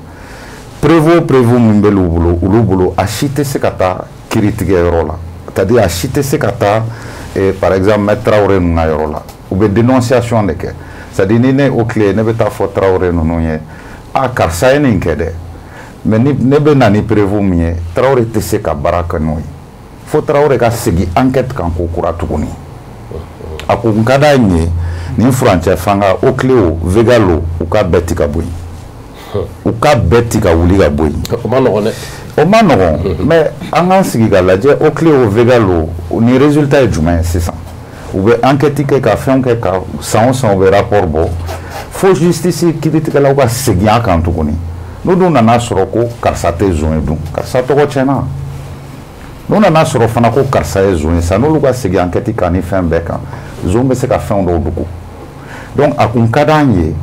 preuve min bɛ olu bolo, a si tɛ se ka taa kiiritigɛyɔrɔ la. C'est à dire, a si tɛ se ka taa par exemple maître Traoré ninnu ka yɔrɔ la. U bɛ dénonciation de kɛ. C'est à dire, ni ne o tile, ne bɛ taa fɔ Traoré ninnu ye: a karisa ye nin kɛ dɛ, mais ni ne bɛ na ni preuve min ye, Traoré tɛ se ka baara kɛ n'o ye, fo Traoré ka segin enquête kan ko kura tuguni. A ko n ka d'a ye nin furancɛ fanga, o tile, o Végal, o u ka bɛɛ ti ka bɔ yen, u ka bɛɛ ti ka wuli ka bɔ yen. O ma nɔgɔn dɛ. O ma nɔgɔn, mais an k'an sigi ka lajɛ. O tile, o Végal, o ni résultat ye jumɛn ye sisan? U bɛ enquête kɛ, ka fɛnw kɛ, ka san o san u bɛ rapport bɔ, fo justice kiiritigɛlaw ka segin a kan tuguni. N'u dun nana sɔrɔ ko karisa tɛ zon ye dun, karisa tɔgɔ tiɲɛna. N'u nana sɔrɔ fana ko karisa ye zon ye sa, n'olu ka segin enquête kan ni fɛn bɛɛ kan, zon bɛ se ka fɛn dɔw dogo. Donc a kun ka d'an ye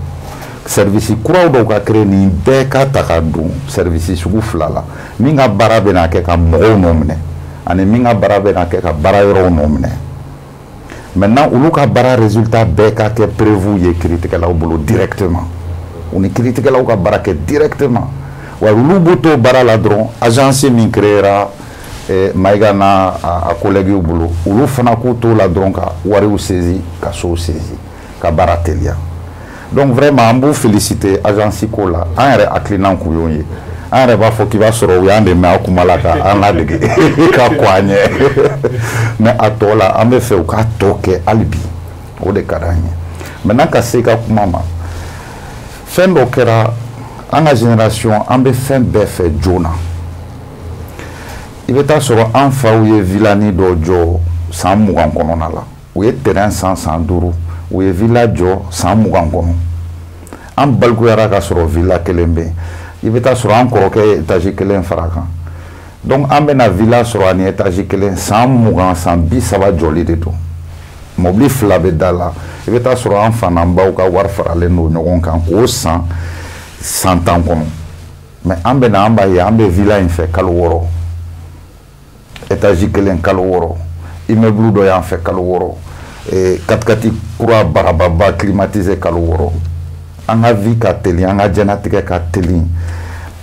service kuraw dɔw ka créer, nin bɛɛ ka ta ka don service sugu fila la: min ka baara bɛna kɛ ka mɔgɔw nɔ minɛ, ani min ka baara bɛna kɛ ka baara yɔrɔw nɔ minɛ. Maintenant, olu ka baara résultat bɛɛ ka kɛ preuve ye kiiritigɛlaw bolo directement, u ni kiiritigɛlaw ka baara kɛ directement. Wa olu b'u to baara la dɔrɔn, agence min créera Mayiga n'a a collègues bolo, olu fana k'u to la dɔrɔn ka wariw saisi, ka sow saisi. ka baara teliya. Donc vraiment an b'u féliciter agence ko la, an yɛrɛ hakilina kun y'o ye. An yɛrɛ b'a fɔ k'i b'a sɔrɔ u y'an dɛmɛ a kuma la ka an ladege ka kɔn an ɲɛ, mais a tɔ la an bɛ fɛ u k'a tɔ kɛ hali bi, o de ka d'an ye. Maintenant ka se i ka kuma ma, fɛn dɔ kɛra an ka génération, an bɛ fɛn bɛɛ fɛ joona. I bɛ taa sɔrɔ an faw ye villani dɔ jɔ san 20 kɔnɔna la, u ye terrain san san 5, u ye villa jɔ san 20 kɔnɔ. An balikuyara ka sɔrɔ villa kelen bɛ yen, i bɛ taa sɔrɔ an kɔrɔkɛ ye étage kelen fara kan. Donc an bɛna villa sɔrɔ ani étage kelen san 20 san 30 jɔli de don, mobili 2 bɛ da la. I bɛ taa sɔrɔ an fa n'an baw ka wari faralen don ɲɔgɔn kan k'o san san 10 kɔnɔ. Mais an bɛna an b'a ye an bɛ villa in fɛ kalo 6, étage kelen kalo 6, immeuble dɔ y'an fɛ kalo 6, katikati kura barababa climatisé kalo 6. An ka vie ka teli, an ka diɲɛnatigɛ ka teli,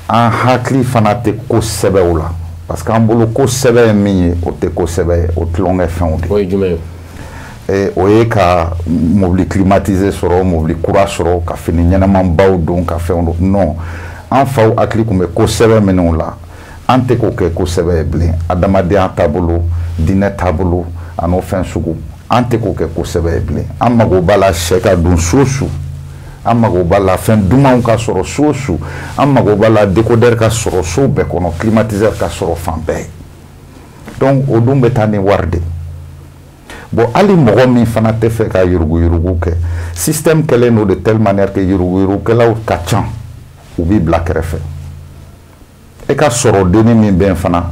an hakili fana tɛ ko sɛbɛw la, parce que an bolo ko sɛbɛ ye min ye o tɛ ko sɛbɛ ye, o tulonkɛ fɛnw de. O ye jumɛn ye? O ye ka mobili climatisé sɔrɔ, mobili kura sɔrɔ, ka fini ɲɛnɛmanbaw don, ka fɛnw don. Non, an faw hakili tun bɛ ko sɛbɛ minnu la, an tɛ k'o kɛ ko sɛbɛ ye bilen. Adamadenya taabolo, diinɛ taabolo, a n'o fɛn sugu, an tɛ k'o kɛ ko sɛbɛ ye bilen. An mago b'a la sɛ ka dun su o su, an mago b'a la fɛn dumanw ka sɔrɔ su o su, an mago b'a la décodeur ka sɔrɔ so bɛɛ kɔnɔ, climatiseur ka sɔrɔ fan bɛɛ. Donc o dun bɛ taa ni wari de. Bon, hali mɔgɔ min fana tɛ fɛ ka yuruguyurugu kɛ, système kɛlen don de telle manière que yuruguyurugukɛlaw ka ca, u b'i bila kɛrɛfɛ. E ka sɔrɔ denni min bɛ yen fana,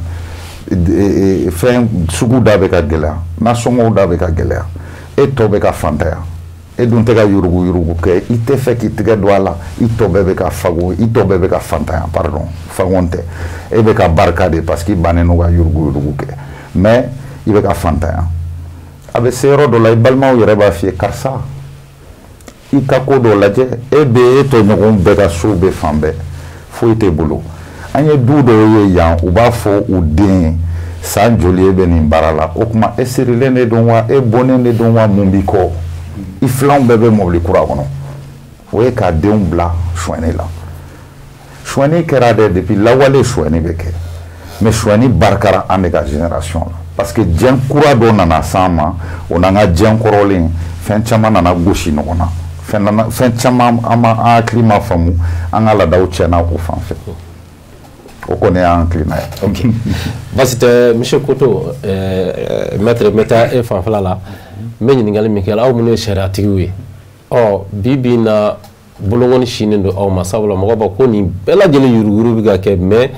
fɛn sugu da bɛ ka gɛlɛya, nasɔngɔw da bɛ ka gɛlɛya, e tɔ bɛ ka fantanya, e dun tɛ ka yuruguyurugu kɛ, i tɛ fɛ k'i tɛgɛ don a la, i tɔ bɛɛ bɛ ka fago, i tɔ bɛɛ bɛ ka fantanya, pardon, fagon tɛ, e bɛ ka barika de parce que i bannen don ka yuruguyurugu kɛ, mais i bɛ ka fantanya. A bɛ se yɔrɔ dɔ la, i balimaw yɛrɛ b'a f'i ye, karisa, i ka ko dɔ lajɛ, e bɛ e tɔɲɔgɔnw bɛɛ ka so bɛ fan bɛɛ, foyi t'e bolo. An ye du dɔw ye yan, u b'a fɔ u den ye, san joli e bɛ nin baara la, o tuma e sirilen de don wa, e bɔnnen de don wa, mun b'i kɔ? I filanw bɛɛ bɛ mobili kura kɔnɔ. O ye k'a denw bila sonyɛni la. Sonyɛni kɛra dɛ, depuis lawale sonyɛni bɛ kɛ, mais sonyɛni barikara an de ka génération la, parce que diɲɛ kura dɔ nana s'an ma, o n'an ka diɲɛ kɔrɔlen fɛn caman nana gosi ɲɔgɔn na, fɛn caman an ma an hakili ma faamu, an ka laadaw tiɲɛna o fan fɛ. O kɔni y'an hakilina ye. Ok, baasi tɛ. Monsieur Koto, maître, n bɛ taa e fanfɛla la. N bɛ ɲininkali min kɛ, aw minnu ye sariyatigiw ye, ɔ bi bi in na bolonkɔni sinnen don aw ma, sabula mɔgɔ b'a ko nin bɛɛ lajɛlen yuruguyurugu bɛ ka kɛ, mais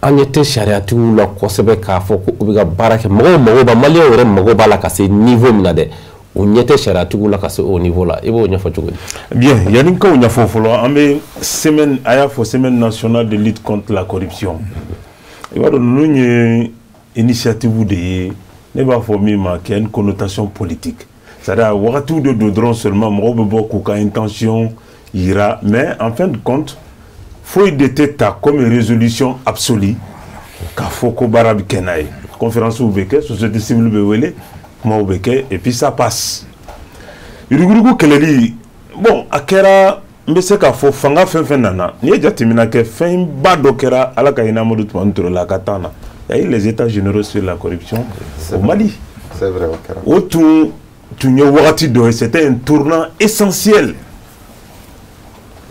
an ɲɛ tɛ sariyatigiw la kosɛbɛ k'a fɔ ko u bɛ ka baara kɛ. Mɔgɔw mago b'a, maliyɛnw yɛrɛ mago b'a la ka se niveau min na dɛ, o ɲɛ tɛ sariyatigiw la ka se o niveau la. I b'o ɲɛfɔ cogo di? Bien, yanni k'o ɲɛfɔ fɔlɔ, an bɛ semaine, a y'a fɔ semaine nationale de lutte contre la corruption. I b'a dɔn ninnu ye initiative de ye, ne b'a fɔ min ma qui a une connotation politique, c'est-à-dire wagatiw de don dɔrɔn seulement mɔgɔw bɛ bɔ k'u ka intention yira, mais en fin de compte foyi de tɛ ta comme résolution absolue k'a fɔ ko baara bɛ kɛ n'a ye. Conférence bɛ kɛ, société civile bɛ wele, kumaw bɛ kɛ, et puis ça passe. Yuruguyurugu kɛlɛli, bon, a kɛra, n bɛ se k'a fɔ fanga fɛn fɛn nana, n'i ye jateminɛ kɛ, fɛnba dɔ kɛra, Ala ka hinɛ Amadu Tumani Ture la, a ka temps na, il y a eu les états généraux sur la corruption au Mali. C'est vrai, o kɛra. O tun ye wagati dɔ ye, c'était un tournant essentiel.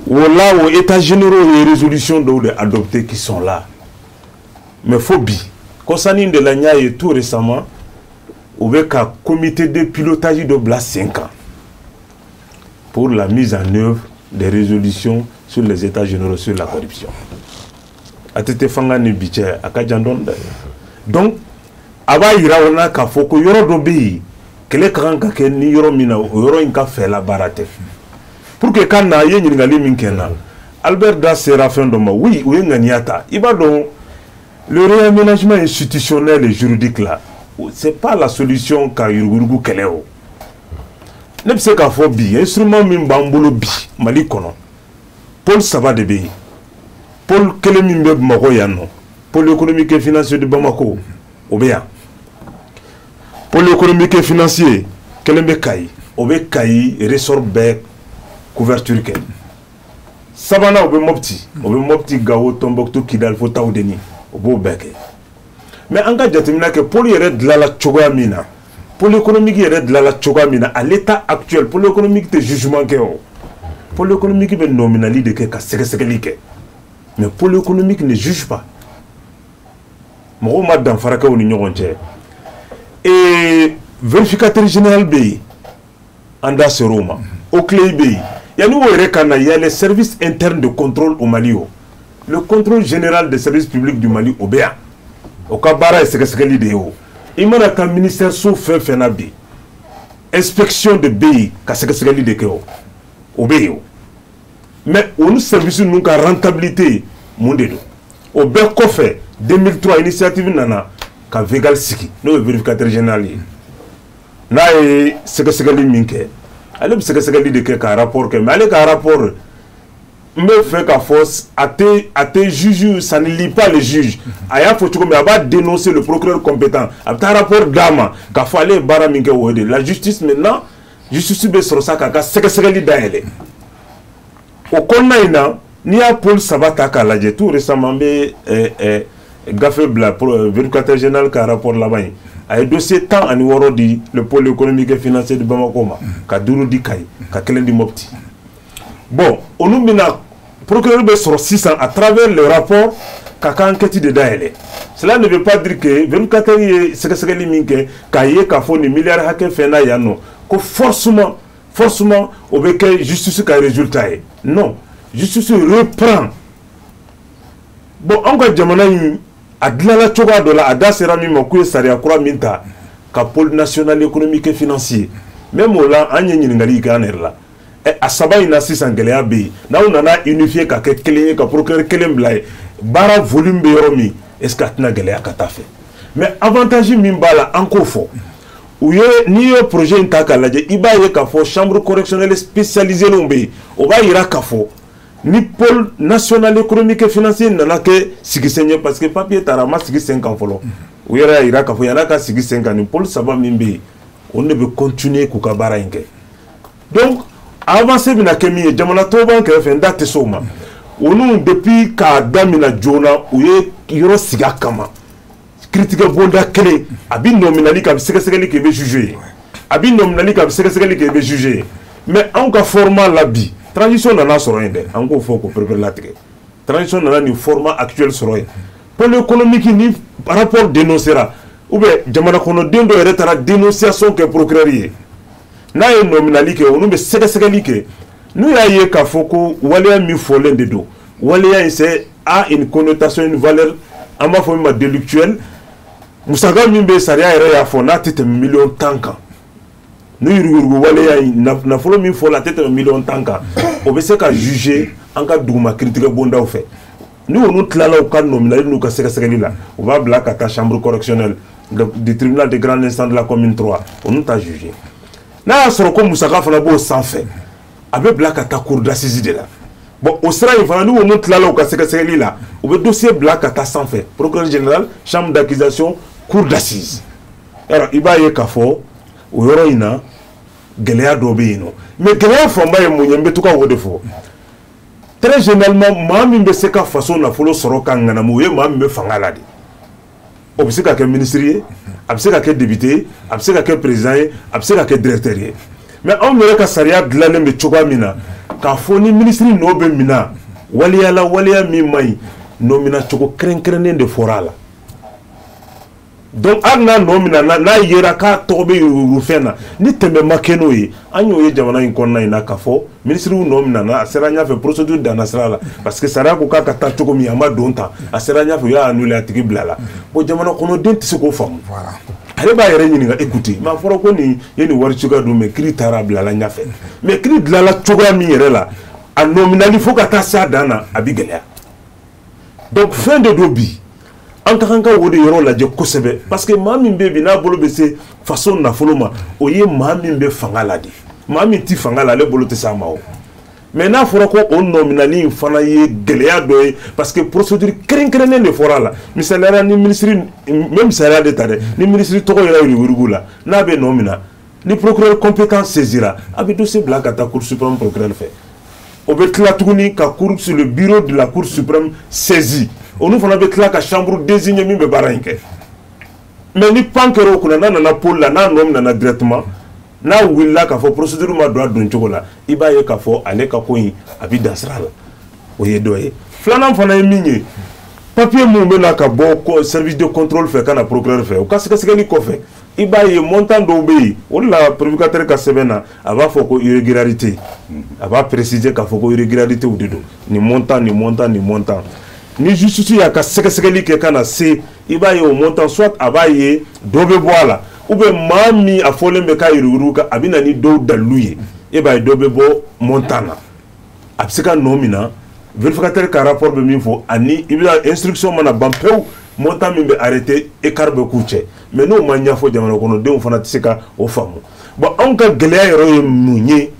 O la, o états généraux ye résolution dɔw de adopté qui sont là, mais fo bi kɔsannin de la, n y'a ye tout récemment u bɛ ka comité de pilotage dɔ bila sen kan pour la mise en œuvre des résolutions sur les états généraux sur la corruption. ATT fanga ni bi cɛ, a ka jan dɔɔni dɛ. Donc a b'a yira o la k'a fɔ ko yɔrɔ dɔ bɛ yen, kɛlɛ ka kan ka kɛ ni yɔrɔ min na, o yɔrɔ in ka fɛla baara tɛ. Pour que ka na, i ye ɲininkali min kɛ n na, Albert da sera fɛn dɔ ma. Oui, u ye ŋaniya ta. I b'a dɔn, le réaménagement institutionnel et juridique là, c'est pas la solution ka yuruguyurugu kɛlɛ. O ne bɛ se k'a fɔ bi, instrument min b'an bolo bi Mali kɔnɔ, pôle 3 de bɛ yen. Pôle kelen min bɛ Bamakɔ yan nɔ, pôle économique et financier de Bamako, o bɛ yan. Pôle économique et financier kelen bɛ Kayi. o bɛ Kayi ressort bɛɛ couverture kɛ. Sabanan, o bɛ Mopti, o bɛ Mopti, Gawo, Tombouctou, Kidal fo Tawudeni, o b'o bɛɛ kɛ. Mais an ka jateminɛ kɛ, pôle yɛrɛ dilanla cogoya min na, pôle économique yɛrɛ dilanla cogoya min na, à l'état actuel, pôle économique tɛ jugement kɛ. O pôle économique bɛ nɔminali de kɛ ka sɛgɛsɛgɛli kɛ, mais pôle économique ne juge pas. Mɔgɔw ma danfara kɛ u ni ɲɔgɔn cɛ. Et vérificateur général bɛ yen, an da ser'o ma, OCLEI bɛ yen. Yanni o yɛrɛ ka na, il y a les services internes de contrôle au Mali. O le contrôle général des services publics du Mali, o bɛ yan, o ka baara ye sɛgɛsɛgɛli de ye. O i mana taa ministère so fɛn fɛn na bi, inspection de bɛ yen ka sɛgɛsɛgɛli de kɛ, o bɛ yen. O mais olu service ninnu ka rentabilité mun de don? O bɛɛ kɔfɛ, 2003 initiative nana ka VGAL sigi, n'o ye vérificateur général ye. N'a ye sɛgɛsɛgɛli min kɛ, ale bɛ sɛgɛsɛgɛli de kɛ ka rapport kɛ. Mais ale ka rapport, n bɛ fɛ k'a fɔ, a tɛ juge, ça ne lie pas le juge. A y'a fɔ cogo min, a b'a dénoncer le procureur compétent, a bɛ taa rapport d'a ma k'a fɔ ale ye baara min kɛ, o ye de la justice. Maintenant, justice bɛ sɔrɔ sa k'a ka sɛgɛsɛgɛli dayɛlɛ. O kɔnɔna in na, n'i y'a pôle saba ta k'a lajɛ, tout récemment n bɛ gafe bila, vérificateur général ka rapport laban ye, a ye dossier 16 di le pôle économique et financier de Bamako ma, ka duuru di Kayi, ka kelen di Mopti. Bon, olu bɛna, procureur bɛ sɔrɔ sisan à travers le rapport ka ka enquête de dayɛlɛ. Cela ne veut pas dire que vérificateur ye sɛgɛsɛgɛli min kɛ k'a ye k'a fɔ nin miliyari hakɛ fɛn na yan nɔ, ko forcément o bɛ kɛ justice ka résultat ye. Non, justice reprend. Bon, anw ka jamana in a dilanna cogoya dɔ la, a da sera min ma k'u ye sariya kura min ta ka pôle national économique et financier, même o la, an ye ɲininkali kɛ an yɛrɛ la. A saba in na sisan, gɛlɛya bɛ yen. N'aw nana unifier ka kɛ kelen ye, ka procureur kelen bila yen, baara volume bɛ yɔrɔ min, est ce que a tɛna gɛlɛya ka taa fɛ? Mais avantage min b'a la, an k'o fɔ u ye. N'i ye projet in ta k'a lajɛ, i b'a ye k'a fɔ chambre correctionnelle spécialisée bɛ yen. O b'a yira k'a fɔ ni pôle national économique et financier nana kɛ sigi sen ye, parce que papier taara, a ma sigi sen kan fɔlɔ. U yɛrɛ y'a yira k'a fɔ yan'a ka sigi sen kan, nin pôle saba min bɛ yen, o de bɛ continuer k'u ka baara in kɛ. Donc avancée bɛna kɛ min ye, jamana tɔw b'an kɛrɛfɛ, n da tɛ se o ma. Olu, depuis k'a daminɛ joona, u ye yɔrɔ sigi a kama, kiiritigɛ bonda kelen, a bɛ nɔminali kɛ, a bɛ sɛgɛsɛgɛli kɛ, i bɛ juger ye, a bɛ nɔminali kɛ, a bɛ sɛgɛsɛgɛli kɛ, i bɛ juger ye. Mais anw ka format la bi, transition nana sɔrɔ yen dɛ, an k'o fɔ k'o perepere latigɛ. Transition nana nin format actuel sɔrɔ yen. Pôle économique, ni rapport dénoncera ou bien jamana kɔnɔden dɔ yɛrɛ taara dénonciation kɛ procureur ye, n'a ye nɔminali kɛ, olu bɛ sɛgɛsɛgɛli kɛ. N'u y'a ye k'a fɔ ko waleya min fɔlen de don, waleya in c'est a une connotation, une valeur, an b'a fɔ min ma délictuelle, musaka min bɛ sariya yɛrɛ y'a fɔ, n'a tɛ tɛmɛ miliyɔn 10 kan, ni yuruguyurugu waleya in nafolo min fɔla a tɛ tɛmɛ miliyɔn 10 kan, o bɛ se ka juger an ka duguma kiiritigɛ bondaw fɛ. Ni olu tilala u ka nɔminali n'u ka sɛgɛsɛgɛli la, u b'a bila ka taa chambre correctionnelle du tribunal de grande instance de la commune 3, olu ta juger. N'a y'a sɔrɔ ko musaka fana b'o sanfɛ, a bɛ bila ka taa cour d'assises de la. Bon, o sira in fana, ni olu tilala u ka sɛgɛsɛgɛli la, u bɛ dossier bila ka taa sanfɛ, procureur général, chambre d'accusation, cour d'assises. Yarɔ, i b'a ye k'a fɔ o yɔrɔ in na, gɛlɛya dɔ bɛ yen nɔ. Mais gɛlɛya fanba ye mun ye? N bɛ to ka o de fɔ. Très généralement, maa min bɛ se ka faso nafolo sɔrɔ ka ŋanamu, o ye maa min bɛ fanga la de. O bɛ se ka kɛ ministre ye, a bɛ se ka kɛ député ye, a bɛ se ka kɛ président ye, a bɛ se ka kɛ directeur ye. Mais anw yɛrɛ ka sariya dilannen bɛ cogoya min na, k'a fɔ ni ministre nɔ bɛ minɛ waleya la, waleya min man ɲi, nɔ cogo kɛrɛnkɛrɛnnen de fɔra a la. Donc hali n'a nɔ min na, n'a yera k'a tɔgɔ bɛ yuruguyurugu fɛn na, ni tɛmɛ ma kɛ n'o ye, an y'o ye jamana in kɔnɔna in na k'a fɔ minisiriw nɔ min na, a sera ɲɛfɛ, procédure danna sira la, parce que sariya ko k'a ka taa cogo min, a ma don ta, a sera ɲɛfɛ, u y'a annulé, a tigi bila la. Bon, jamana kɔnɔden tɛ se k'o faamu. Ale b'a yɛrɛ ɲininka: écoutez, mais a fɔra ko nin ye nin wari cogoya don, mais kiiri taara a bilala ɲɛfɛ. Mais kiiri dilanla cogoya min yɛrɛ la, a nɔminali fo ka taa se a dan na, a bi gɛlɛya. Donc fɛn de don bi, an ka kan ka o de yɔrɔ lajɛ kosɛbɛ, parce que maa min bɛ bi n'a bolo bɛ se faso nafolo ma, o ye maa min bɛ fanga la de. Maa min ti fanga la, ale bolo tɛ s'a ma. O mais n'a fɔra ko o nɔminali in fana ye gɛlɛya dɔ ye, parce que procédure kɛrɛnkɛrɛnnen de fɔra a la. Misaliyala, ni minisiri, n bɛ misaliya de ta dɛ, ni minisiri tɔgɔ yɛrɛ yuruguyurugu la, n'a bɛ nɔ min na Ni procureur compétent saisira, a bɛ dossier bila ka taa Cour suprême procureur fɛ. O bɛ tila tuguni ka cour sur le bureau de la Cour suprême saisi. Olu fana bɛ tila ka chambre désigner min bɛ baara in kɛ. Mais ni pan kɛra o kunna, n'a nana pôle la, n'a nɔ nana directement, n'a wulila k'a fɔ procédure ma don a don cogo la, i b'a ye k'a fɔ ale ka ko in a bɛ dan sira la. O ye dɔ ye. Filanan fana ye min ye, papier mun bɛ na ka bɔ service de contrôle fɛ ka na procureur fɛ, o ka sɛgɛsɛgɛli kɔfɛ, i b'a ye montant dɔw bɛ yen. O de la prédicateur ka sɛbɛn na, a b'a fɔ ko irrégularité, a b'a préciser k'a fɔ ko irrégularité de don, nin montant, nin montant, nin montant. Ni justice y'a ka sɛgɛsɛgɛli kɛ ka na se, i b'a ye o montant, soit a b'a ye dɔ bɛ bɔ a la, ou bien maa min a fɔlen bɛ k'a yuruguyurugu kan, a bɛ na ni dɔw dalilu ye, e b'a ye dɔ bɛ bɔ montant na. A bɛ se ka nɔ min na, vérificateur ka rapport bɛ min fɔ, ani i bɛna instruction mana ban pewu, montant min bɛ arrêté, écart bɛ k'u cɛ. Mais n'o ma ɲɛfɔ jamana kɔnɔdenw fana tɛ se ka o faamu. Bon, anw ka gɛlɛya yɛrɛ ye mun ye?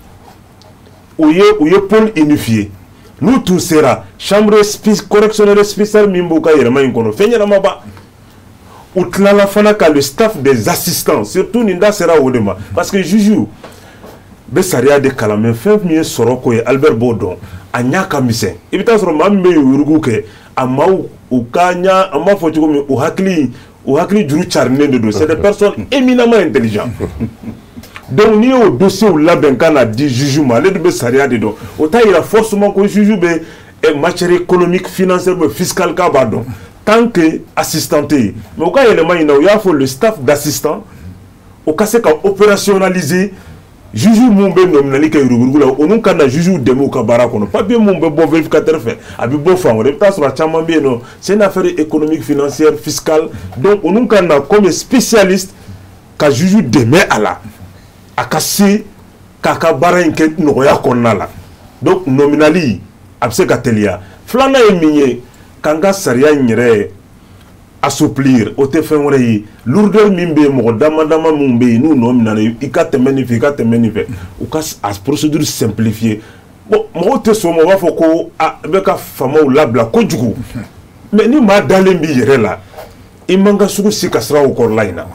O ye u ye pôle unifié, n'u tun sera chambre correctionnelle spéciale min b'u ka yɛlɛma in kɔnɔ, fɛn ɲɛnamaba. U tilala fana ka le staff des assistants, surtout nin da sera o de ma, parce que juge bɛ sariya de kalan, mais fɛn min ye sɔrɔ ko ye, Albert b'o dɔn, a ɲa ka misɛn. I bɛ taa sɔrɔ maa min bɛ yurugu kɛ, a maaw u ka ɲa, an b'a fɔ cogo min, u hakili juru carinen de don. C'est des personnes éminemment intelligentes. Donc n'i y'o dossier labɛn ka na di juge ma, ale de bɛ sariya de dɔn. O t'a yira forcément ko juge bɛ matière économique, financière ou fiscale k'a b'a dɔn, tant que assistant tɛ yen. Mais u ka yɛlɛma in na, u y'a fɔ le staff d'assistant o ka se ka opérationnaliser. Juge mun bɛ nɔminɛli kɛ yuruguyurugu la, olu ka na juge dɛmɛ u ka baara kɔnɔ. Papier mun bɛ bɔ vérificateur fɛ, a bɛ bɔ fan wɛrɛ, i bɛ taa sɔrɔ a caman bɛ yen nɔ, c'est une affaire économique, financière, fiscale. Donc olu ka na comme spécialiste ka juge dɛmɛ a la, a ka se k'a ka baara in kɛ nɔgɔya kɔnɔna la. Donc nɔminɛli a bɛ se ka teliya. Filanan ye min ye, k'an ka sariya in yɛrɛ assouplir. O tɛ fɛn wɛrɛ ye, lourdeur min bɛ yen, mɔgɔ dama dama minnu bɛ yen n'u nɔ minɛna, i ka tɛmɛ nin fɛ, i ka tɛmɛ nin fɛ, u ka a procédure simplifier. Bon, mɔgɔw tɛ sɔn o ma, u b'a fɔ ko a bɛ ka faamaw labila kojugu. Mais ni maa dalen b'i yɛrɛ la, i man ka sugu si ka sira o kɔrɔla in na,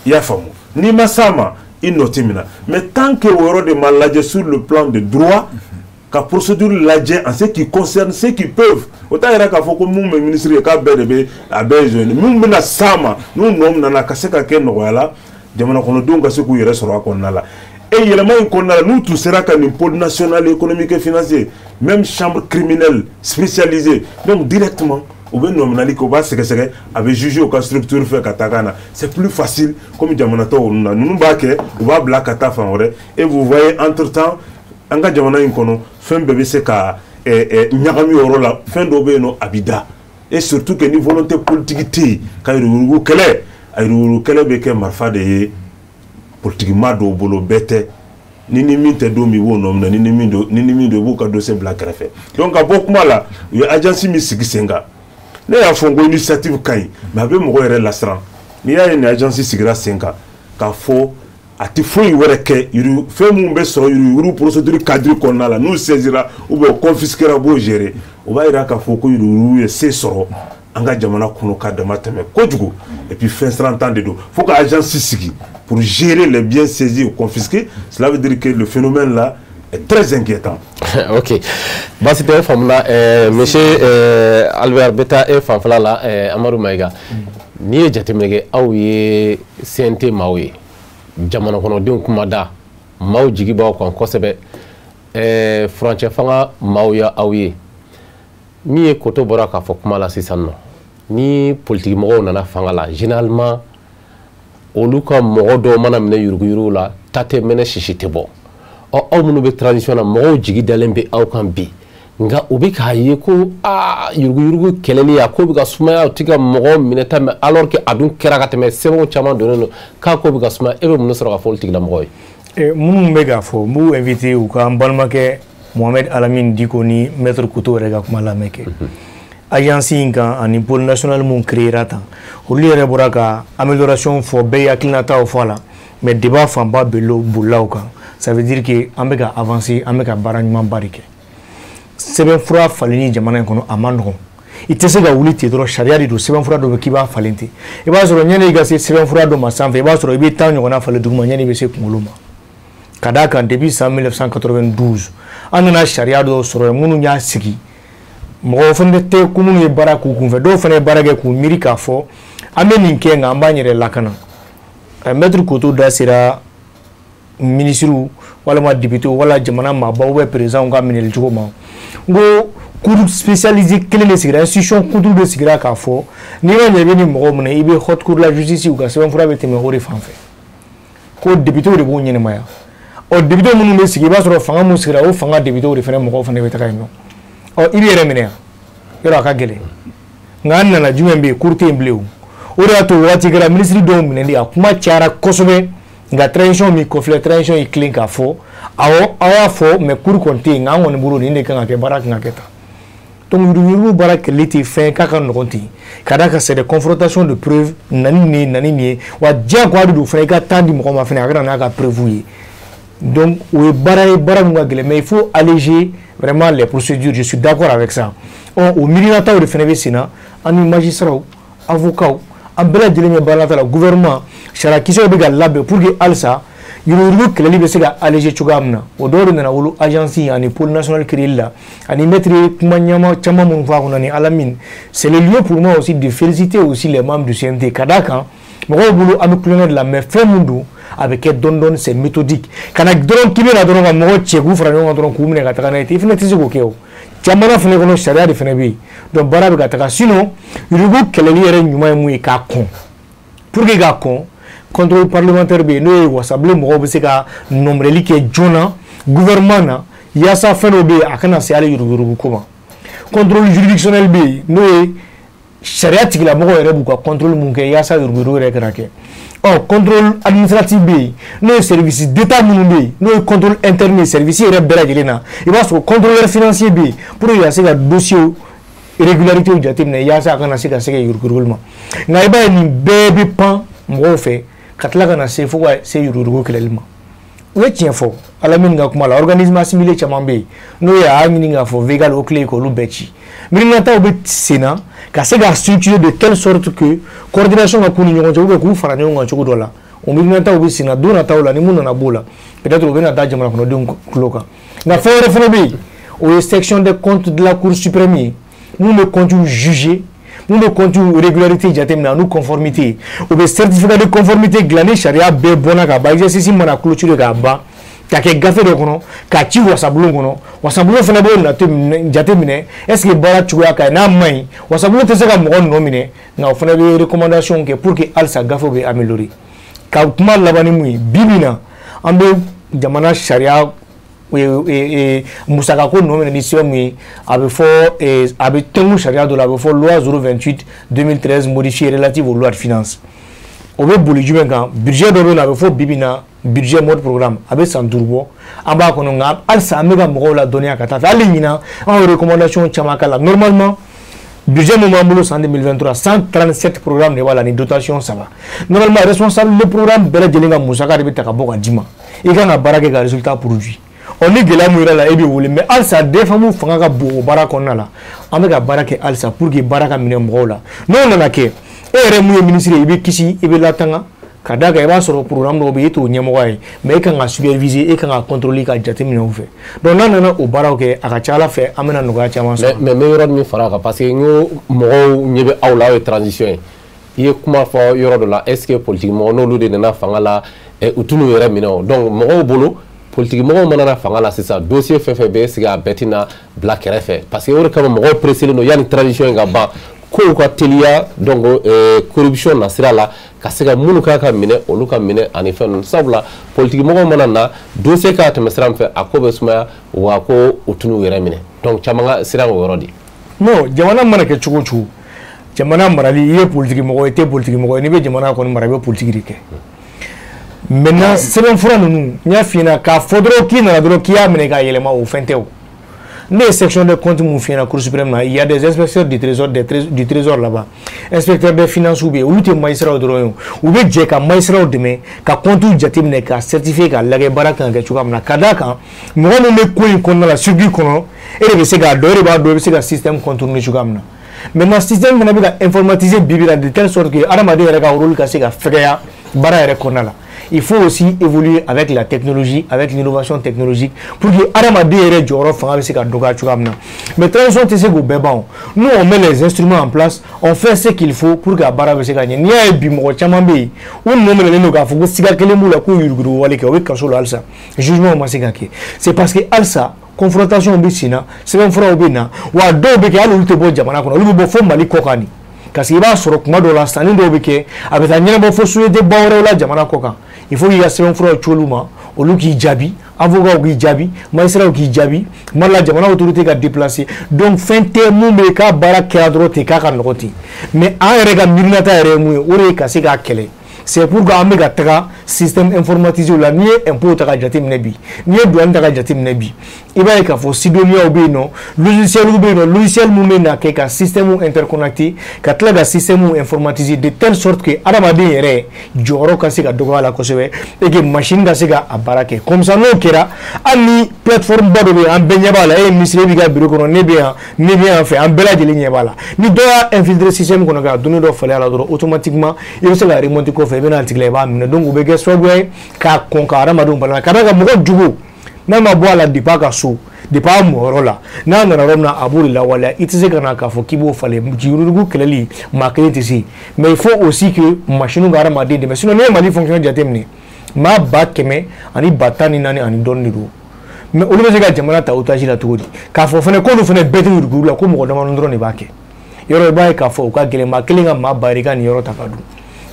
i y'a faamu? N'i ma s'a ma, i nɔ tɛ minɛ. Mais tant que o yɔrɔ de ma lajɛ sur le plan de droit, ka procédure lajɛ en ce qui concerne ceux qui peuvent, o t'a yira k'a fɔ ko mun bɛ ministre ye k'a bɛɛ de bɛ a bɛɛ ye jeune minnu bɛna s'a ma, n'u nɔ nana ka se ka kɛ nɔgɔya la, jamana kɔnɔdenw ka se k'u yɛrɛ sɔrɔ a kɔnɔna la. E yɛlɛma in kɔnɔna la, n'u tun sera ka nin pôle national économique et financier, même chambre criminelle spécialisée, donc directement u bɛ nɔminɛli kɛ, u b'a sɛgɛsɛgɛ, a bɛ juger u ka structure fɛ ka taa ka na, c'est plus facile. Comme jamana tɔw ninnu na, ninnu b'a kɛ, u b'a bila ka taa fan wɛrɛ. Et vous voyez, entre temps, an ka jamana in kɔnɔ, fɛn bɛɛ bɛ se ka ɲagami o yɔrɔ la. Fɛn dɔw bɛ yen nɔ, a bɛ da. Et surtout que ni volonté politique tɛ yen ka yuruguyurugu kɛlɛ, a yuruguyurugu kɛlɛ bɛ kɛ marifa de ye politique maa dɔw bolo. Bɛɛ tɛ. Ni min tɛ don min, i b'o nɔ minɛ. Ni min don, i b'u ka dossier bila kɛrɛfɛ. Donc ka bɔ kuma la, u ye agence min sigi sen kan, ne y'a fɔ n ko initiative ka ɲi, mais a bɛ mɔgɔ yɛrɛ lasiran. N'i y'a ye nin agence sigira sen kan, k'a fɔ a tɛ foyi wɛrɛ kɛ, yuru fɛn minnu bɛ sɔrɔ yuruguyurugu procédure cadre kɔnɔna la, n'u saisira ou bien confisquera, u b'o gérer. O b'a yira k'a fɔ ko yuruguyurugu ye se sɔrɔ an ka jamana kɔnɔ ka dama tɛmɛ kojugu. Et puis fɛn sirantan de don fo ka agence sigi pour gérer les biens saisis ou confisqués. Cela veut dire que le phénomène là est très inquiétant. Ok, baasi tɛ, e faamuna. Monsieur Albert, bɛ taa e fanfɛla la. Amadu Mayiga, n'i ye jateminɛ kɛ, aw ye CNT maaw ye, jamana kɔnɔdenw kuma da maaw jigi b'aw kan kosɛbɛ. Furancɛ fanga maaw ya aw ye min ye, koto bɔra k'a fɔ kuma la sisan nɔ, ni politiki mɔgɔw nana fanga la, généralement olu ka mɔgɔ dɔw mana minɛ yuruguyurugu la, ta tɛ mɛnɛ, sisi tɛ bɔ. Ɔ, aw minnu bɛ transition na, mɔgɔw jigi dalen bɛ aw kan bi, nka u bɛ k'a ye ko aa, yuruguyurugu kɛlɛli a ko bɛ ka sumaya, u tɛ ka mɔgɔ minɛ ta mɛ, alors que a dun kɛra ka tɛmɛ, sɛbɛnw caman donnen don k'a ko bɛ ka sumaya. E bɛ mun sɔrɔ ka fɔ olu tigilamɔgɔw ye? Minnu bɛ k'a fɔ, n b'u invité u ka n balimakɛ Mohamed Alamine Diko ni maître Koto yɛrɛ ka kuma lamɛn kɛ agence in kan, ani pôle national mun créera tan. Olu yɛrɛ bɔra ka amélioration fɔ, bɛɛ ye hakilinataw fɔ a la, mais débat fanba bolila o kan. Ça veut dire que an bɛ ka avancer, an bɛ ka baara ɲumanba de kɛ. Sɛbɛnfura falenni jamana in kɔnɔ, a man nɔgɔn. I tɛ se ka wuli ten dɔrɔn, sariya de don, sɛbɛnfura dɔ bɛ k'i b'a falen ten. I b'a sɔrɔ ɲɛn'i ka se sɛbɛnfura dɔ ma sanfɛ, i b'a sɔrɔ i bɛ 10 ɲɔgɔnna falen duguma ɲɛn'i bɛ se kunkolo ma. Ka d'a kan depuis san 1992 an nana sariya dɔw sɔrɔ yen minnu y'a sigi, mɔgɔw fana tɛ ko minnu ye baara k'u kunfɛ, dɔw fana ye baara kɛ k'u miiri k'a fɔ an bɛ nin kɛ nka an b'an yɛrɛ lakana. Maître Koto da sera minisiriw walima député wala jamana maabaw bɛ président ka minɛli cogo ma. N ko cour spécialisée kelen de sigira, institution kunturu de sigira k'a fɔ n'i ma ɲɛ i bɛ nin mɔgɔw minɛ, i bɛ haute cour de la justice, u ka sɛbɛnfura bɛ tɛmɛ o de fan fɛ. Ko député de b'o ɲɛnɛmaya. Ɔ député minnu bɛ sigi, i b'a sɔrɔ fanga mun sigira, o fanga député de fana mɔgɔw fana bɛ taga yen nɔ. Ɔ i b'i yɛrɛ minɛ yan, yɔrɔ a ka gɛlɛn. Nka an nana jumɛn bɛ yen, cour tɛ yen bilen o. O de y'a to waati kɛra minisiri dɔw minɛli a kuma cayara kosɛbɛ, nka transition min kɔfilɛ, transition y'i tilen k'a fɔ awɔ aw y'a fɔ mais cour kɔni tɛ yen, nka an kɔni bolo nin de kan ka kɛ, baara kan ka kɛ tan. Donc yuruguyurugu baara kɛlɛli tɛ fɛn k'a ka nɔgɔn ten, ka d'a kan c'est des confrontations de preuves, nani nin ye nani nin ye, wa diyagoya de don fana i ka temps di mɔgɔ ma fana a ka na n'a ka preuve ye. Donc o ye baara ye, baara min ka gɛlɛn, mais il faut alléger vraiment les procédures, je suis d'accord avec ça. Ɔ o miirinataw de fana bɛ sen na, an ni magistrats, avocats, an bɛɛ lajɛlen bɛ baara la, gouvernement sariyakisɛw bɛ ka labɛn pour que halisa yuruguyurugu kɛlɛli bɛ se ka alléger cogoya min na. O dɔw de nana wolo agence ani pôle national créé la, ani maître kuma ɲama caman minnu fɔ a kɔnɔ ni Alamine. C'est le lieu pour moi aussi de féliciter aussi les membres du CNT, ka d'a kan mɔgɔw bolo an bɛ kulonkɛ de la, mais fɛn min don a bɛ kɛ dɔɔni dɔɔni, c'est méthodique. Ka na dɔrɔn k'i bɛ na dɔrɔn ka mɔgɔw cɛ k'u fara ɲɔgɔn kan dɔrɔn k'u minɛ ka taga n'a ye ten, i fana tɛ se k'o kɛ o. Jamana fana kɔnɔ sariya de fana bɛ yen, donc baara bɛ ka taga. Sinon yurugu kɛlɛli yɛrɛ ɲuman ye mun ye, k'a kɔn. Pour que k'a kɔn, contrôle parlementaire bɛ yen, n'o ye wasabulon mɔgɔw bɛ se ka nɔmrɛli kɛ joona gouvernement na, yaasa fɛn dɔ bɛ yen a kana se hali yuruguyurugu ko ma. Contrôle juridictionnel bɛ yen, n'o ye sariya tigilamɔgɔw yɛrɛ b'u ka contrôle mun kɛ yaasa yuruguyurugu yɛrɛ kana kɛ. Ɔ contrôle administratif bɛ yen, n'o ye service d'état minnu bɛ yen, n'o ye contrôle interne ye service yɛrɛ bɛɛ lajɛlen na, i b'a sɔrɔ contrôleur financier bɛ yen pour que ka se ka dossier régularité jateminɛ yaasa a kana se ka se ka yuruguyurugu ma. Nka i b'a ye nin bɛɛ bɛ pan mɔgɔw fɛ ka tila ka na se fo ka se yuruguyurugu kɛlɛli ma. U ye tiɲɛ fɔ Alamine ka kuma la, organisme assimilé caman bɛ yen, n'o ye a y'a ɲini k'a fɔ Végal o tile k'olu bɛɛ ci. Miirinataw bɛ sen na ka se ka structurer de telle sorte que coordination ka k'u ni ɲɔgɔn cɛ ou bien k'u fara ɲɔgɔn kan cogo dɔ la. O miirinataw bɛ sen na, don nataw la ni mun nana b'o la, peut-être u bɛna da jamana kɔnɔdenw tulo kan. Nka fɛn wɛrɛ fana bɛ yen, o ye section des comptes de la Cour suprême ye, mun bɛ comptes juger, mun bɛ comptes régularité jateminɛ ani conformité. O bɛ certificat de conformité dilan ni sariya bɛɛ bɔnna ka ban, exercice mana clôturer k'a ban, ka kɛ gafe dɔ kɔnɔ k'a ci wasabulon kɔnɔ. Wasabulon fana b'o nate jateminɛ, est ce que baara cogoya ka ɲi, n'a ma ɲi wasabulon tɛ se ka mɔgɔ nɔ minɛ, nka o fana bɛ recommandation kɛ pour que halisa gafew bɛ améliorer. Ka kuma laban ni mun ye, bi bi in na an bɛ jamana sariya musakako nɔ minɛ ni sɛbɛn mun ye, a bɛ fɔ a bɛ tɛnku sariya dɔ la, a bɛ fɔ loi 028 2013 modifiée relative aux lois de finances. O bɛ boli jumɛn kan, budget dɔ bɛ yen nɔ, a bɛ fɔ bi bi in na budget mode programme, a bɛ san 5 bɔ an b'a kɔnɔ, nka halisa an bɛ ka mɔgɔw ladɔnniya ka taa fɛ. Hali ɲinan an ye recommandation caman k'a la. Normalement budget min b'an bolo san 2023, 137 programme de b'a la ni dotation 3. Normalement responsable de programme bɛɛ lajɛlen ka musaka de bɛ ta ka bɔ ka d'i ma, i kan ka baara kɛ ka résultat produit. Ɔ ni gɛlɛya mun yɛrɛ la e bɛ wele, mais halisa DFM fanga ka bon o baara kɔnɔna la, an bɛ ka baara kɛ halisa pour que baara ka minɛ mɔgɔw la. N'o nana kɛ, e yɛrɛ mun ye ministre ye, i bɛ kisi, i bɛ latanga, ka d'a kan i b'a sɔrɔ programme dɔw bɛ yen e t'o ɲɛmɔgɔ ye, mais e kan ka superviser, e kan ka contrôler, ka jateminɛ u fɛ. Donc n'a nana o baaraw kɛ, a ka ca Ala fɛ an bɛna nɔgɔya caman sɔrɔ. Mais n bɛ yɔrɔ min fara a kan, parce que n ko mɔgɔw ɲɛ bɛ aw la, aw ye transition ye. I ye kuma fɔ yɔrɔ dɔ la, est ce que politique mɔgɔ n'olu de nana fanga la, u t'u n'u yɛrɛ minɛ o. Donc mɔgɔw bolo politique mɔgɔw mana na fanga la sisan, dossier fɛn fɛn bɛ sigi a bɛɛ tɛna bila kɛrɛfɛ, parce que o de kama mɔgɔw pressé don yanni transition in ka ban, kow ka teliya. Donc corruption nasira la, ka se ka minnu kan ka minɛ olu ka minɛ ani fɛn ninnu, sabula politique mɔgɔw mana na dossier ka tɛmɛ sira min fɛ, a ko bɛ sumaya, wa ko u t'u yɛrɛ minɛ. Donc caman ka siran o yɔrɔ de. Non, jamana mana kɛ cogo o cogo, jamana marali, i ye politique mɔgɔ ye, i tɛ politique mɔgɔ ye, n'i bɛ jamana kɔni mara, i bɛ politique de kɛ. Maintenant sɛbɛnfura ninnu, n y'a f'i ɲɛna k'a fɔ dɔrɔn k'i nana dɔrɔn k'i y'a minɛ k'a yɛlɛma, o fɛn tɛ o. Ne ye section de compte mun f'i ɲɛna Cour suprême na, il y a des inspecteurs du trésor, du trésor là-bas, inspecteurs des finances bɛ yen, olu tɛ magistrats dɔrɔn ye, u bɛ jɛ ka magistrats dɛmɛ ka compte jateminɛ, ka certifier, k'a lajɛ baara kan ka kɛ cogoya min na. Ka d'a kan mɔgɔ min bɛ ko in kɔnɔna la, circuit kɔnɔ, e de bɛ se k'a dɔn, e de b'a dɔn i bɛ se ka système contourner cogoya min na. Maintenant système fana bɛ ka informatiser bi bi la de telle sorte que adamaden yɛrɛ ka rôle ka se ka fɛgɛya baara yɛrɛ kɔnɔna la. Il faut aussi évoluer avec la technologie, avec l'innovation technologique, pour que adamaden yɛrɛ jɔyɔrɔ fanga bɛ se ka dɔgɔya cogoya min na. Mais transition tɛ se k'o bɛɛ ban o. Nous, on met les instruments en place, on fait ce qu'il faut pour que a baara bɛ se ka ɲɛ. N'i y'a ye bi mɔgɔ caman bɛ yen, u nɔ minɛlen don k'a fɔ ko siga kelen b'u la k'u yuruguyurugu wale kɛ, o bɛ kaso la halisa, jugement ma se ka kɛ. C'est parce que halisa confrontation bɛ sen na, sɛbɛnfuraw bɛ na, wa dɔw bɛ kɛ hali olu tɛ bɔ jamana kɔnɔ, olu bɛ bɔ fo Mali kɔ kan de. Parce que i b'a sɔrɔ kuma dɔw la sanni dɔw bɛ kɛ, a bɛ taa ɲɛnabɔ fo société ba wɛrɛw la jamana kɔ kan. Il faut k'i ka sɛbɛnfuraw ci olu ma, olu k'i jaabi, avocat k'i jaabi, magistrat k'i jaabi, kuma dɔ la jamana autorité ka déplacer. Donc fɛn tɛ mun bɛ yen k'a baara kɛra dɔrɔn ten k'a ka nɔgɔn ten. Mais an yɛrɛ ka miirinata yɛrɛ ye mun ye, o de ye ka se k'a kɛlɛ. C'est pourquoi an bɛ ka taga système informatisé la. N'i ye impôt ta ka jateminɛ bi, n'i ye douane ta ka jateminɛ bi, i b'a ye k'a fɔ Sidoniyaw bɛ yen nɔ, logiciel bɛ yen nɔ, logiciel mun bɛ na kɛ ka système interconnecté, ka tila ka système informatisé de telle sorte que adamaden yɛrɛ jɔyɔrɔ ka se ka dɔgɔya la kosɛbɛ et que machine ka se ka a baara kɛ. Comme ça n'o kɛra, hali ni plateforme ba dɔ bɛ yen, an bɛɛ ɲɛ b'a la, e ye ministre, e b'i ka bureau kɔnɔ, ne bɛ yan, ne bɛ yan fɛ, an bɛɛ lajɛlen ɲɛ b'a la. Ni dɔ y'a infiltrer système kɔnɔ ka données dɔ falen a la dɔrɔn, automatiquement i bɛ se ka remonter kɔfɛ, i bɛ n'a tigi la, i b'a minɛ. Donc o bɛ kɛ sababu ye k'a kɔn ka hadamadenw bala ka d'a kan mɔgɔ jugu n'a ma bɔ a la depuis a ka so, depuis a mɔyɔrɔ la, n'a nana yɔrɔ min na, a b'o de lawaleya. I tɛ se ka na k'a fɔ k'i b'o falen. Yurugu kɛlɛli maa kelen tɛ se, mais il faut aussi que machine ka hadamaden dɛmɛ. Sinon n'i ye Mali fonctionnaire jateminɛ, maa 114 000 ani dɔɔnin de don, mais olu bɛ se ka jamana ta otage la cogo di? K'a fɔ fana k'olu fana bɛɛ tɛ yurugu la, ko mɔgɔ damadɔ dɔrɔn de b'a kɛ. Yɔrɔ i b'a ye k'a fɔ u ka gɛlɛn maa kelen ka maa ba ka nin yɔrɔ ta ka dun.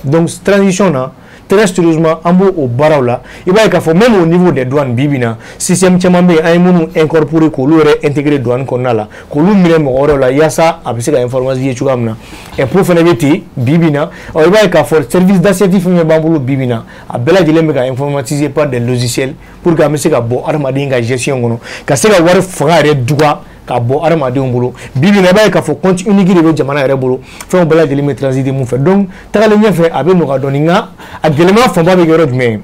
Donc transition na, très sérieusement, an b'o o baaraw la. I b'a ye k'a fɔ même au niveau des douanes, bi bi in na, système caman bɛ yen, an ye minnu incorporer k'olu yɛrɛ intégrer douane kɔnɔna la, k'olu minɛ mɔgɔ wɛrɛw la yaasa a bɛ se ka informatiser cogoya min na. Impôt fana bɛ ten bi bi in na. Ɔ, i b'a ye k'a fɔ service d'assiette fɛn fɛn b'an bolo bi bi in na, a bɛɛ lajɛlen bɛ ka informatiser par des logiciels pour que an bɛ se ka bɔ adamaden ka gestion kɔnɔ, ka se ka wari fanga yɛrɛ duga ka bɔ adamadenw bolo. Bi bi in na, i b'a ye k'a fɔ compte unique de bɛ jamana yɛrɛ bolo, fɛnw bɛɛ lajɛlen bɛ transiter mun fɛ. Donc tagalen ɲɛfɛ, a bɛ nɔgɔya dɔɔnin, nka a gɛlɛman fanba bɛ kɛ yɔrɔ jumɛn ye?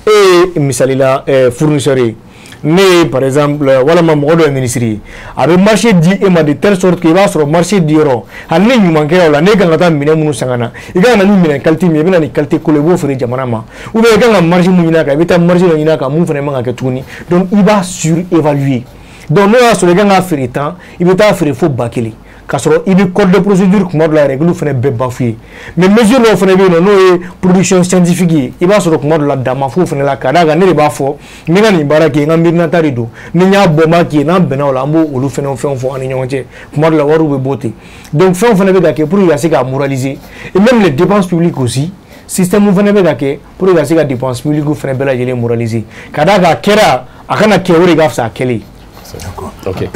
E ye misali la fournisseur ye, ne ye par exemple, walama mɔgɔ dɔ ye ministre ye, a bɛ marché di e ma de telle sorte que i b'a sɔrɔ marché di yɔrɔ, hali ni ɲuman kɛra o la, ne kan ka taa minɛn minnu san ka na, i kan ka na ni minɛn qualité min ye, i bɛ na ni qualité kolon, i b'o feere jamana ma, ou bien i kan ka marge mun ɲini a kan, i bɛ taa marge dɔ ɲini a kan mun fana man ka kɛ tuguni. Donc i b'a surévaluer. Donc n'o y'a sɔrɔ i kan k'a feere 10, i bɛ taa feere fo 1000, k'a sɔrɔ i bɛ code de procédure kuma dɔ la, règle fana bɛɛ bafoué. Mais mesure dɔw fana bɛ yen nɔ, n'o ye production scientifique ye, i b'a sɔrɔ kuma dɔ la dan ma f'o fana la, ka d'a kan ne de b'a fɔ n bɛ ka nin baara kɛ, n ka miirinata de don, ni n y'a bɔ n b'a k'i ye, n'an bɛnna o la, an b'o olu fana fɛnw fɔ an ni ɲɔgɔn cɛ. Kuma dɔ la wariw bɛ bɔ ten. Donc fɛnw fana bɛ ka kɛ pour que ka se k'a moraliser. Et même les dépenses publiques aussi, système fana bɛ ka kɛ pour que ka se ka dépenses publiques fana bɛɛ lajɛlen moraliser, ka d'a kan a kɛra a kana kɛ, o de ka fisa a kɛlen. D'accord. Ok.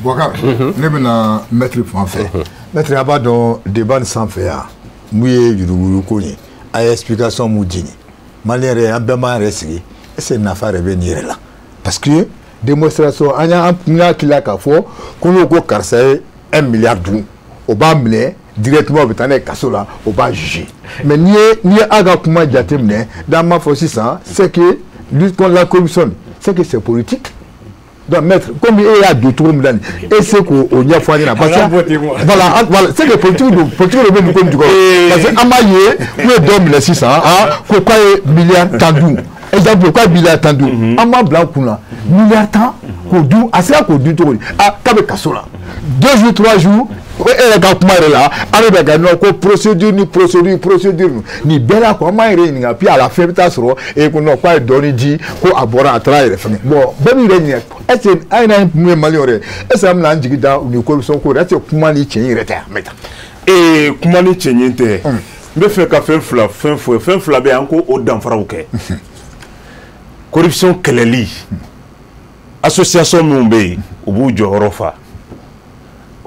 Boubacar, ne bɛna maître fan fɛ. Maître, a b'a dɔn débat nin sanfɛ yan, mun ye yuruguyurugu ko ye, a ye explication mun di nin malien yɛrɛ, an bɛɛ m'an yɛrɛ sigi, est ce que nafa yɛrɛ bɛ nin yɛrɛ la? Parce que démonstration, an y'an hakili la k'a fɔ ko n'o ko karisa ye 1 milliard dun, o b'a minɛ directement, o bɛ taa n'a ye kaso la, o b'a juger. Mais n'i ye a ka kuma jateminɛ, n'an m'a fɔ sisan, c'est que lutte contre la corruption, c'est que c'est politique. Donc maître, comme e y'a don cogo min na nin, e se k'o ɲɛfɔ an ɲɛna, parce que voilà, c'est que politique don, politique de bɛ nin ko nin jukɔrɔ, parce que an b'a ye k'u ye dɔ minɛ sisan, ah, ko k'a ye miliyari 10 dun, exemple, k'a ye miliyari 10 dun, an b'a bila an kunna miliyari 10 k'o dun, a sera k'o dun cogo di? Ah, k'a bɛ kaso la 2 jours, 3 jours. E yɛrɛ ka kuma yɛrɛ la, an bɛ bɛn ka nɔ ko procédure ni procédure procédure nin bɛɛ la quoi, an b'an yɛrɛ ɲininka. Puis à la fin, i bɛ taa sɔrɔ e ko non, k'a ye dɔɔnin di, ko a bɔra, a taara a yɛrɛ fɛngɛ. Bon, bɛɛ b'i yɛrɛ ɲininka, est ce que an yɛrɛ mun ye malien yɛrɛ, est ce que an bɛna an jigi da nin corruption ko est ce que kuma ni tiɲɛ yɛrɛ tɛ an bɛ taa. Ee, kuma ni tiɲɛ tɛ. N bɛ fɛ ka fɛn fila fɛn fɔ, fɛn fila bɛ yen, an k'o danfaraw kɛ. Corruption kɛlɛli, association minnu bɛ yen, u b'u jɔyɔrɔ fa.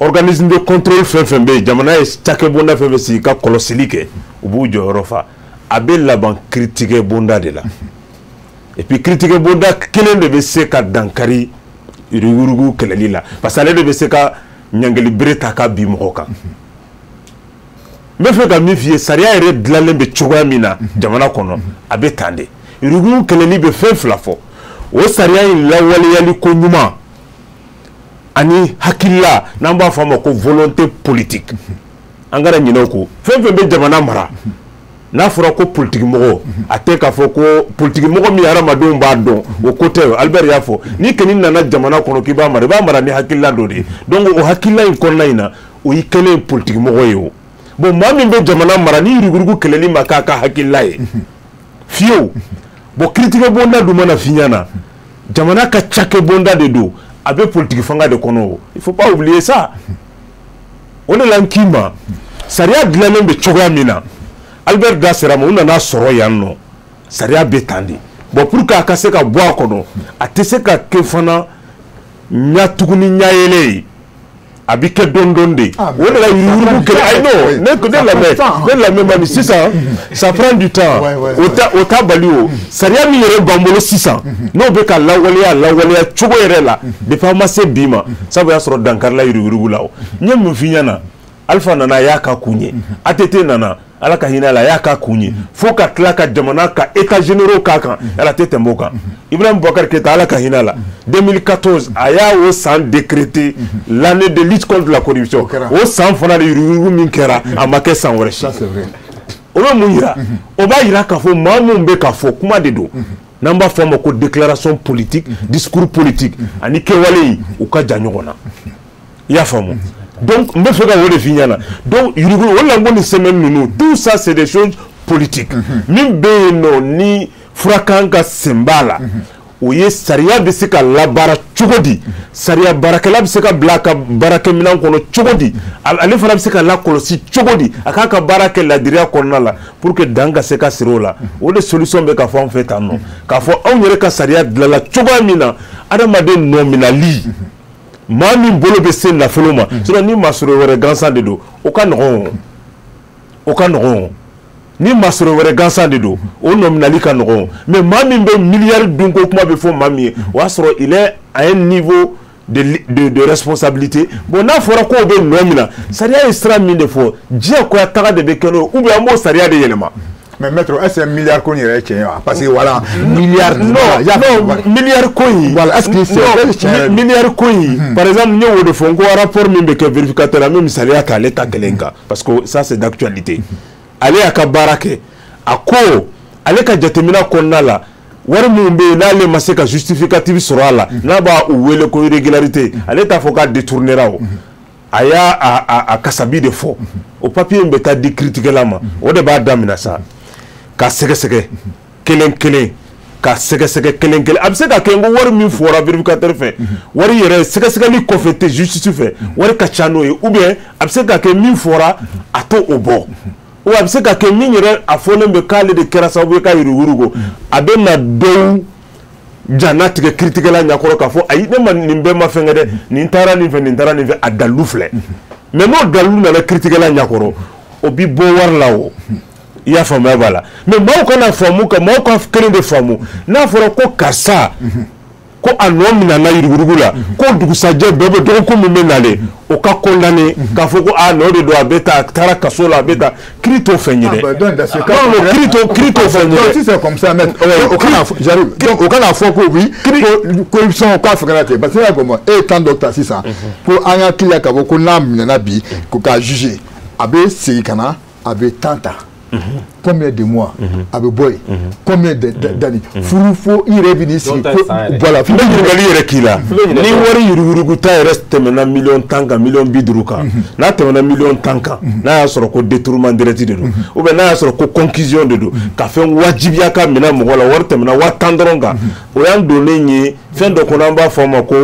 Organisme de contrôle fɛn fɛn bɛ yen, jamana ye cakɛbonda fɛn fɛn sigi ka kɔlɔsili kɛ, u b'u jɔyɔrɔ fa. A bɛ laban kiiritigɛ bonda de la. Et puis kiiritigɛ bonda kelen de bɛ se ka dankari yuruguyurugu kɛlɛli la, parce que ale de bɛ se ka ɲangili bere ta ka bin mɔgɔ kan. N bɛ fɛ ka min f'i ye, sariya yɛrɛ dilanlen bɛ cogoya min na jamana kɔnɔ, a bɛ tan de. Yuruguyurugu kɛlɛli bɛ fɛn fila fɔ: o sariya in lawaleyali ko ɲuman. Ani hakilila n'an b'a fɔ a ma ko volonté politique. An kana ɲinɛ o kɔ. Fɛn fɛn bɛ jamana mara, n'a fɔra ko politique mɔgɔ, a tɛ k'a fɔ ko politique mɔgɔ min hadamadenw b'a dɔn, o ko tɛ. Albert y'a fɔ, n'i kɔni nana jamana kɔnɔ k'i b'a mara, i b'a mara ni hakilila dɔ de ye. Donc o hakilila in kɔnɔna in na, o y'i kɛlen ye politique mɔgɔ ye o. Bon, maa min bɛ jamana mara ni yuruguyurugu kɛlɛli ma k'a ka hakilila ye fiyewu. Bon, kiiritigɛ bonda dun mana f'i ɲɛna, jamana ka cakɛ bonda de don, a bɛ politique fanga de kɔnɔ o. Il faut pas oublier ça. O de la n k'i ma, sariya dilannen bɛ cogoya min na, Albert da sera ma, u nana sɔrɔ yan nɔ, sariya bɛ tan de. Bon, pour que a ka se ka bɔ a kɔnɔ, a tɛ se ka kɛ fana ɲɛ tuguni ɲɛ yɛlɛ ye, a bɛ kɛ dɔɔni dɔɔni de. O de la yuruguyurugu kɛlɛ, ayi non, ne lamɛn, ne lamɛn mani sisan, ça prend du temps. O ta bali o sariya min yɛrɛ b'an bolo sisan, n'o bɛ ka lawaleya lawaleya cogo yɛrɛ la depuis an ma se bi ma, sabu y'a sɔrɔ dankarila yuruguyurugu la. O n ye mun f'i ɲɛna? Alpha nana, a y'a ka kun ye. ATT nana, Ala ka hinɛ la, a y'a ka kun ye, fo ka tila ka jamana ka état généraux k'a kan, yala tɛ tɛmɛ o kan. Ibrahim Boubacar Keïta, Ala ka hinɛ la, 2014 a y'a o san décrété l'année de lutte contre la corruption. O san fana de, yuruguyurugu min kɛra, a ma kɛ san wɛrɛ si. O bɛ mun yira? O b'a yira k'a fɔ maa mun bɛ k'a fɔ kuma de don, n'an b'a fɔ a ma ko déclaration politique, discours politique ani kɛwale in, u ka jan ɲɔgɔn na. I y'a faamu? Donc n bɛ fɛ ka o de f'i ɲɛna. Donc yurugu o la, n ko nin semaine ninnu, tout ça c'est des choses politiques. Min bɛ yen nɔ ni fura kan ka sen b'a la, o ye sariya bɛ se ka labaara cogo di, sariya baarakɛla bɛ se ka bila a ka baarakɛminɛn kɔnɔ cogo di, ale fana bɛ se ka lakɔlɔsi cogo di, a k'a ka baara kɛ ladiriya kɔnɔna la, pour que dan ka se ka siri o la. O de solution bɛ ka fɔ anw fɛ tan nɔ, k'a fɔ anw yɛrɛ ka sariya dilanla cogoya min na, adamaden nɔ minɛli, maa min bolo bɛ se nafolo ma, sinon ni maa sɔrɔ wɛrɛ gansan de don, o ka nɔgɔn, o ka nɔgɔn. Ni maa sɔrɔ wɛrɛ gansan de don, o nɔminali ka nɔgɔn. Mais maa min bɛ miliyari dun ko kuma bɛ fɔ maa min ye, o y'a sɔrɔ il est à un niveau de responsabilité. Bon, n'a fɔra k'o bɛ nɔ min na, sariya ye sira min de fɔ, diyagoya taga de bɛ kɛ n'o ye, ou bien an b'o sariya de yɛlɛma. Mais maître, est-ce que milliard ko in yɛrɛ ye tiɲɛ ye wa? Parce que voilà, milliard. Non, non, milliard ko in. Voilà, est-ce que c'est tiɲɛ? Milliard ko in, par exemple, n y'o de fɔ, n ko rapport min bɛ kɛ vérificateur, an bɛ misaliya ta ale ta kelen kan, parce que ça c'est d'actualité. Ale y'a ka baara kɛ, a ko ale ka jateminɛ kɔnɔna la, wari min bɛ yen n'ale ma se ka justificatif sɔrɔ a la, n'a b'a u wele ko irrégularité, ale t'a fɔ k'a détournera o. A y'a a kasabi de fɔ. O papier in bɛ taa di kiiritigɛla ma, o de b'a daminɛ sa ka sɛgɛsɛgɛ kelen kelen, ka sɛgɛsɛgɛ kelen kelen. A bɛ se ka kɛ n ko wari min fɔra vérificateur fɛ, wari yɛrɛ sɛgɛsɛgɛli kɔfɛ tɛ justice fɛ, wari ka ca n'o ye. Ou bien a bɛ se ka kɛ min fɔra, a t'o o bɔ. Ou a bɛ se ka kɛ min yɛrɛ a fɔlen bɛ k'ale de kɛra sababu ye ka yuruguyurugu, a bɛ na dɔw janna tigɛ kiiritigɛla ɲɛkɔrɔ k'a fɔ ayi, ne ma nin bɛɛ ma fɛn kɛ dɛ, nin taara nin fɛ, nin taara nin fɛ, a dalilu filɛ. Mais n'o dalilu nana kiiritigɛla ɲɛkɔrɔ, o bi bɔ wari la o. I y'a faamuya b'a la? Mais maaw kana faamu ka maaw ka kelen de faamu. N'a fɔra ko karisa ko a nɔ minɛna yuruguyurugu la, ko dugusajɛ bɛɛ bɛ dɔgɔkun min bɛ nalen, o ka condamné k'a fɔ ko a nɔ de don, a bɛ taa, a taara kaso la, a bɛ taa, kiiri t'o fɛn ye dɛ. Non, kiiri t'o fɛn ye dɛ. Si c'est comme ça, mais o kana, j'arrive, donc o kana fɔ ko oui, ko corruption k'a fɛngɛra ten, parce que y'a faamu, e ye temps dɔ ta sisan ko an ka kiiri k'a fɔ ko n'a minɛna bi ko k'a juger, a bɛ segin ka na, a bɛ temps ta combien de mois, a bɛ bɔ yen combien d'années, furu fo i yɛrɛ bɛ n'i sigi ko voilà. N bɛ ɲininkali yɛrɛ k'i la: ni wari yuruguyuruguta yɛrɛ tɛmɛna miliyɔn 10 kan, miliyɔn 50 kan, n'a tɛmɛna miliyɔn 10 kan, n'a y'a sɔrɔ ko détournement direct de don, ou bien n'a y'a sɔrɔ ko concussion de don, ka fɛn wajibiya ka minɛ mɔgɔ la, wari tɛmɛna waa 10 dɔrɔn kan, o y'an donnen ye fɛn dɔ kɔnɔ, an b'a fɔ o ma ko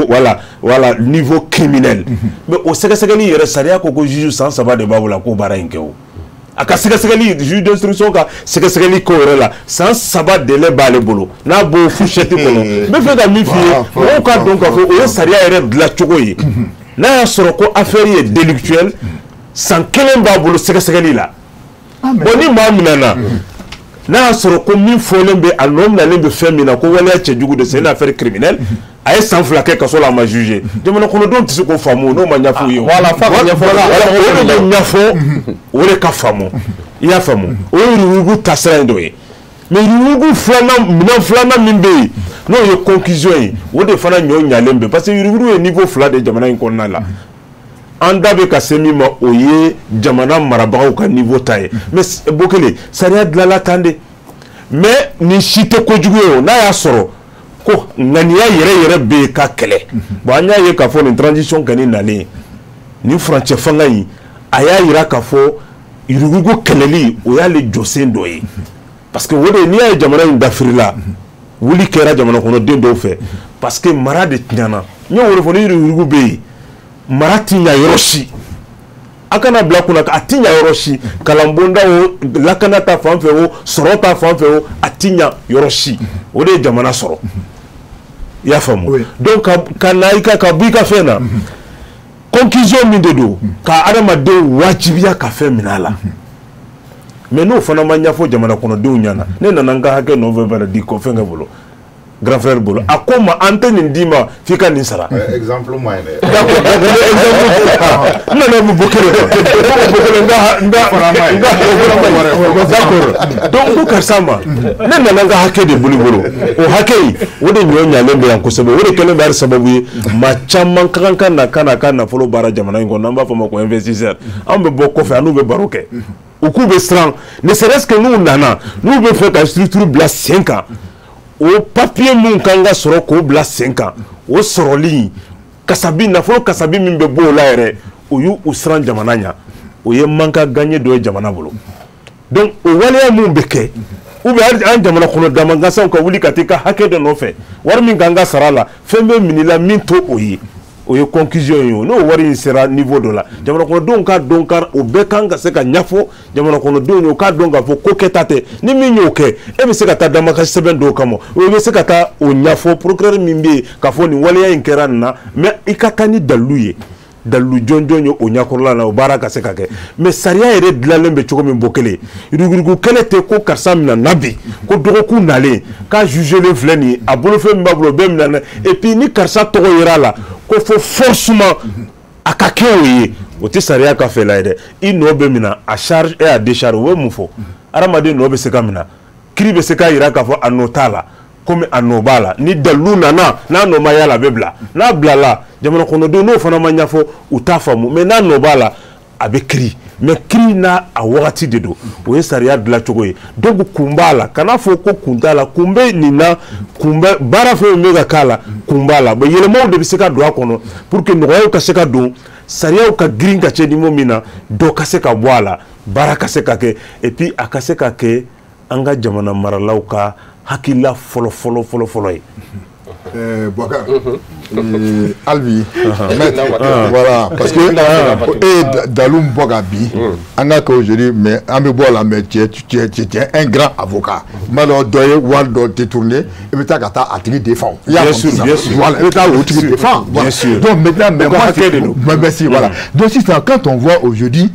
voilà niveau criminel. Mais o sɛgɛsɛgɛli yɛrɛ, sariya ko juge san 3 de b'a bolo a k'o baara in kɛ. O a ka sɛgɛsɛgɛli, juge d'instruction ka sɛgɛsɛgɛli k'o yɛrɛ la, san 3 délai b'ale bolo n'a b'o fourchette kɔnɔ. N bɛ fɛ ka min f'i ye, mɔgɔw ka dɔn k'a fɔ o ye sariya yɛrɛ dilancogo ye. N'a y'a sɔrɔ ko affaire ye délictuelle, san 1 b'a bolo sɛgɛsɛgɛli la. Bon, ni maa minɛna, n'a y'a sɔrɔ ko min fɔlen bɛ, a nɔ minɛlen bɛ fɛn min na, ko waleya cɛjugu de, c'est une affaire criminelle, a ye san 2 kɛ kaso la, a ma jugé, jamana kɔnɔdenw tɛ se k'o faamu n'o ma ɲɛf'u ye. Voilà, f'a ka ɲɛfɔ. O de bɛ ɲɛfɔ, o de ka faamu. I y'a faamu? O ye yuruguyurugu taasira in dɔ ye. Mais yuruguyurugu filanan, minɛn filanan min bɛ yen, n'o ye conclusion ye, o de fana ɲɔ ɲalen bɛ, parce que yuruguyurugu ye niveau 2 de jamana in kɔnɔna la. An da bɛ ka se min ma, o ye jamana marabagaw ka niveau ta ye. Mais Bokele, sariya dilanla tan de. Mais nin si tɛ kojugu ye o, n'a y'a sɔrɔ ko ŋaniya yɛrɛ yɛrɛ bɛ yen ka kɛlɛ. Bon, an y'a ye k'a fɔ nin transition kɔni nalen, nin furancɛ fanga in, a y'a yira k'a fɔ yuruguyurugu kɛlɛli, o y'ale jɔsen dɔ ye. Parce que o de, n'i y'a ye jamana in dafirila, wuli kɛra jamana kɔnɔden dɔw fɛ, parce que mara de tiɲɛna. N y'o de fɔ, ni yuruguyurugu bɛ yen, mara ti ɲa yɔrɔ si. A kana bila kunna, a ti ɲa yɔrɔ si. Kalanbonda o, lakana ta fan fɛ o, sɔrɔ ta fan fɛ o, a ti ɲa yɔrɔ si. O de ye jamana sɔrɔ. I y'a faamu? Donc ka na i ka bɔ i ka fɛn na, conclusion min de don, ka adamadenw wajibiya ka fɛn minɛ a la. Mais n'o fana ma ɲɛfɔ jamana kɔnɔdenw ɲɛna, ne nana n ka hakɛ nɔfɛ fana di kɔ fɛnkɛ bolo, grand frère bolo, a ko ma an tɛ nin d'i ma f'i ka nin sara. Exemple ma ɲi dɛ. D'accord, exemple n nana Bokele Bokele n ka d'accord. Donc ko karisa ma, ne nana n ka hakɛ de bolo bolo, o hakɛ in, o de ɲɔ ɲalen bɛ yan kosɛbɛ. O de kɛlen bɛ hali sababu ye, maa caman ka kan ka na ka na ka nafolo baara jamana in kɔnɔ, n'an b'a fɔ o ma ko investisseur. Anw bɛ bɔ kɔfɛ, an n'u bɛ baro kɛ, u k'u bɛ siran, ne serait-ce que n'u nana, n'u bɛ fɛ ka structure bila sen kan, o papier mun kan ka sɔrɔ k'o bila sen kan, o sɔrɔli kasabi, nafolo kasabi min bɛ bɔ o la yɛrɛ, o y'u siran jamana ɲɛ, o ye manque à gagner dɔ ye jamana bolo. Donc o waleya mun bɛ kɛ, ou bien an jamana kɔnɔ damangasaw ka wuli ka taa i ka hakɛ dɔ nɔfɛ, wari min kan ka sara la, fɛn bɛ minɛ la min to o ye, o ye conclusion ye. O n'o wari in sera niveau dɔ la, jamana kɔnɔdenw k'a dɔn ka o bɛɛ kan ka se ka ɲɛfɔ jamana kɔnɔdenw ye, o k'a dɔn k'a fɔ ko kɛta tɛ. Ni min y'o kɛ, e bɛ se ka taa damakasi sɛbɛn dɔw kama, o bɛ se ka taa o ɲɛfɔ procureur min bɛ yen k'a fɔ nin waleya in kɛra nin na, mais i ka taa ni dalilu ye, dalilu jɔnjɔn ye o ɲɛkɔrɔla la, o baara ka se ka kɛ. Mais sariya yɛrɛ dilanlen bɛ cogo min, Bokele, yuruguyurugu kɛlɛ tɛ ko karisa minɛ na bi, ko dɔgɔkun nalen k'a jugelen filɛ nin ye, a bolofɛn min b'a bolo, o bɛɛ minɛ na, et puis ni karisa tɔgɔ yera a la ko fo forcément a ka kɛ o ye, o tɛ sariya ka fɛla ye dɛ. I nɔ bɛ minɛ à charge et à décharge, o ye mun fɔ? Hadamaden nɔ bɛ se ka minɛ, kiiri bɛ se k'a yira k'a fɔ a nɔ t'a la, komi a nɔ b'a la. Ni dalilu nana, n'a nɔ ma y'a la, a bɛ bila. N'a bilala, jamana kɔnɔdenw n'o fana ma ɲɛfɔ, u t'a faamu. Mais n'a nɔ b'a la, a bɛ kiiri, mais kiiri n'a a wagati de don, o ye sariya dilancogo ye. Donc kun b'a la, kana fɔ ko kun t'a la, kun bɛ nin na, kun bɛ baara fɛn min bɛ ka k'a la, kun b'a la. Bon, yɛlɛmaw de bɛ se ka don a kɔnɔ pour que nɔgɔyaw ka se ka don, sariyaw ka girin ka cɛ niveau min na, dɔ ka se ka bɔ a la, baara ka se ka kɛ, et puis a ka se ka kɛ an ka jamana maralaw ka hakilila fɔlɔ fɔlɔ fɔlɔ fɔlɔ ye. Boubacar, Albi, voilà, parce que e dalu bɔ ka bi, an ka kɛ aujourd'hui, mais an bɛ bɔ la, mais tu es un grand avocat. N b'a dɔn dɔ ye wari dɔ détourné, i bɛ taa ka taa a tigi défend. Bien sûr, bien sûr. Voilà, i bɛ taa o tigi défend. Bien sûr. Donc maintenant, mais moi, merci, voilà. Donc sisan, quand on voit aujourd'hui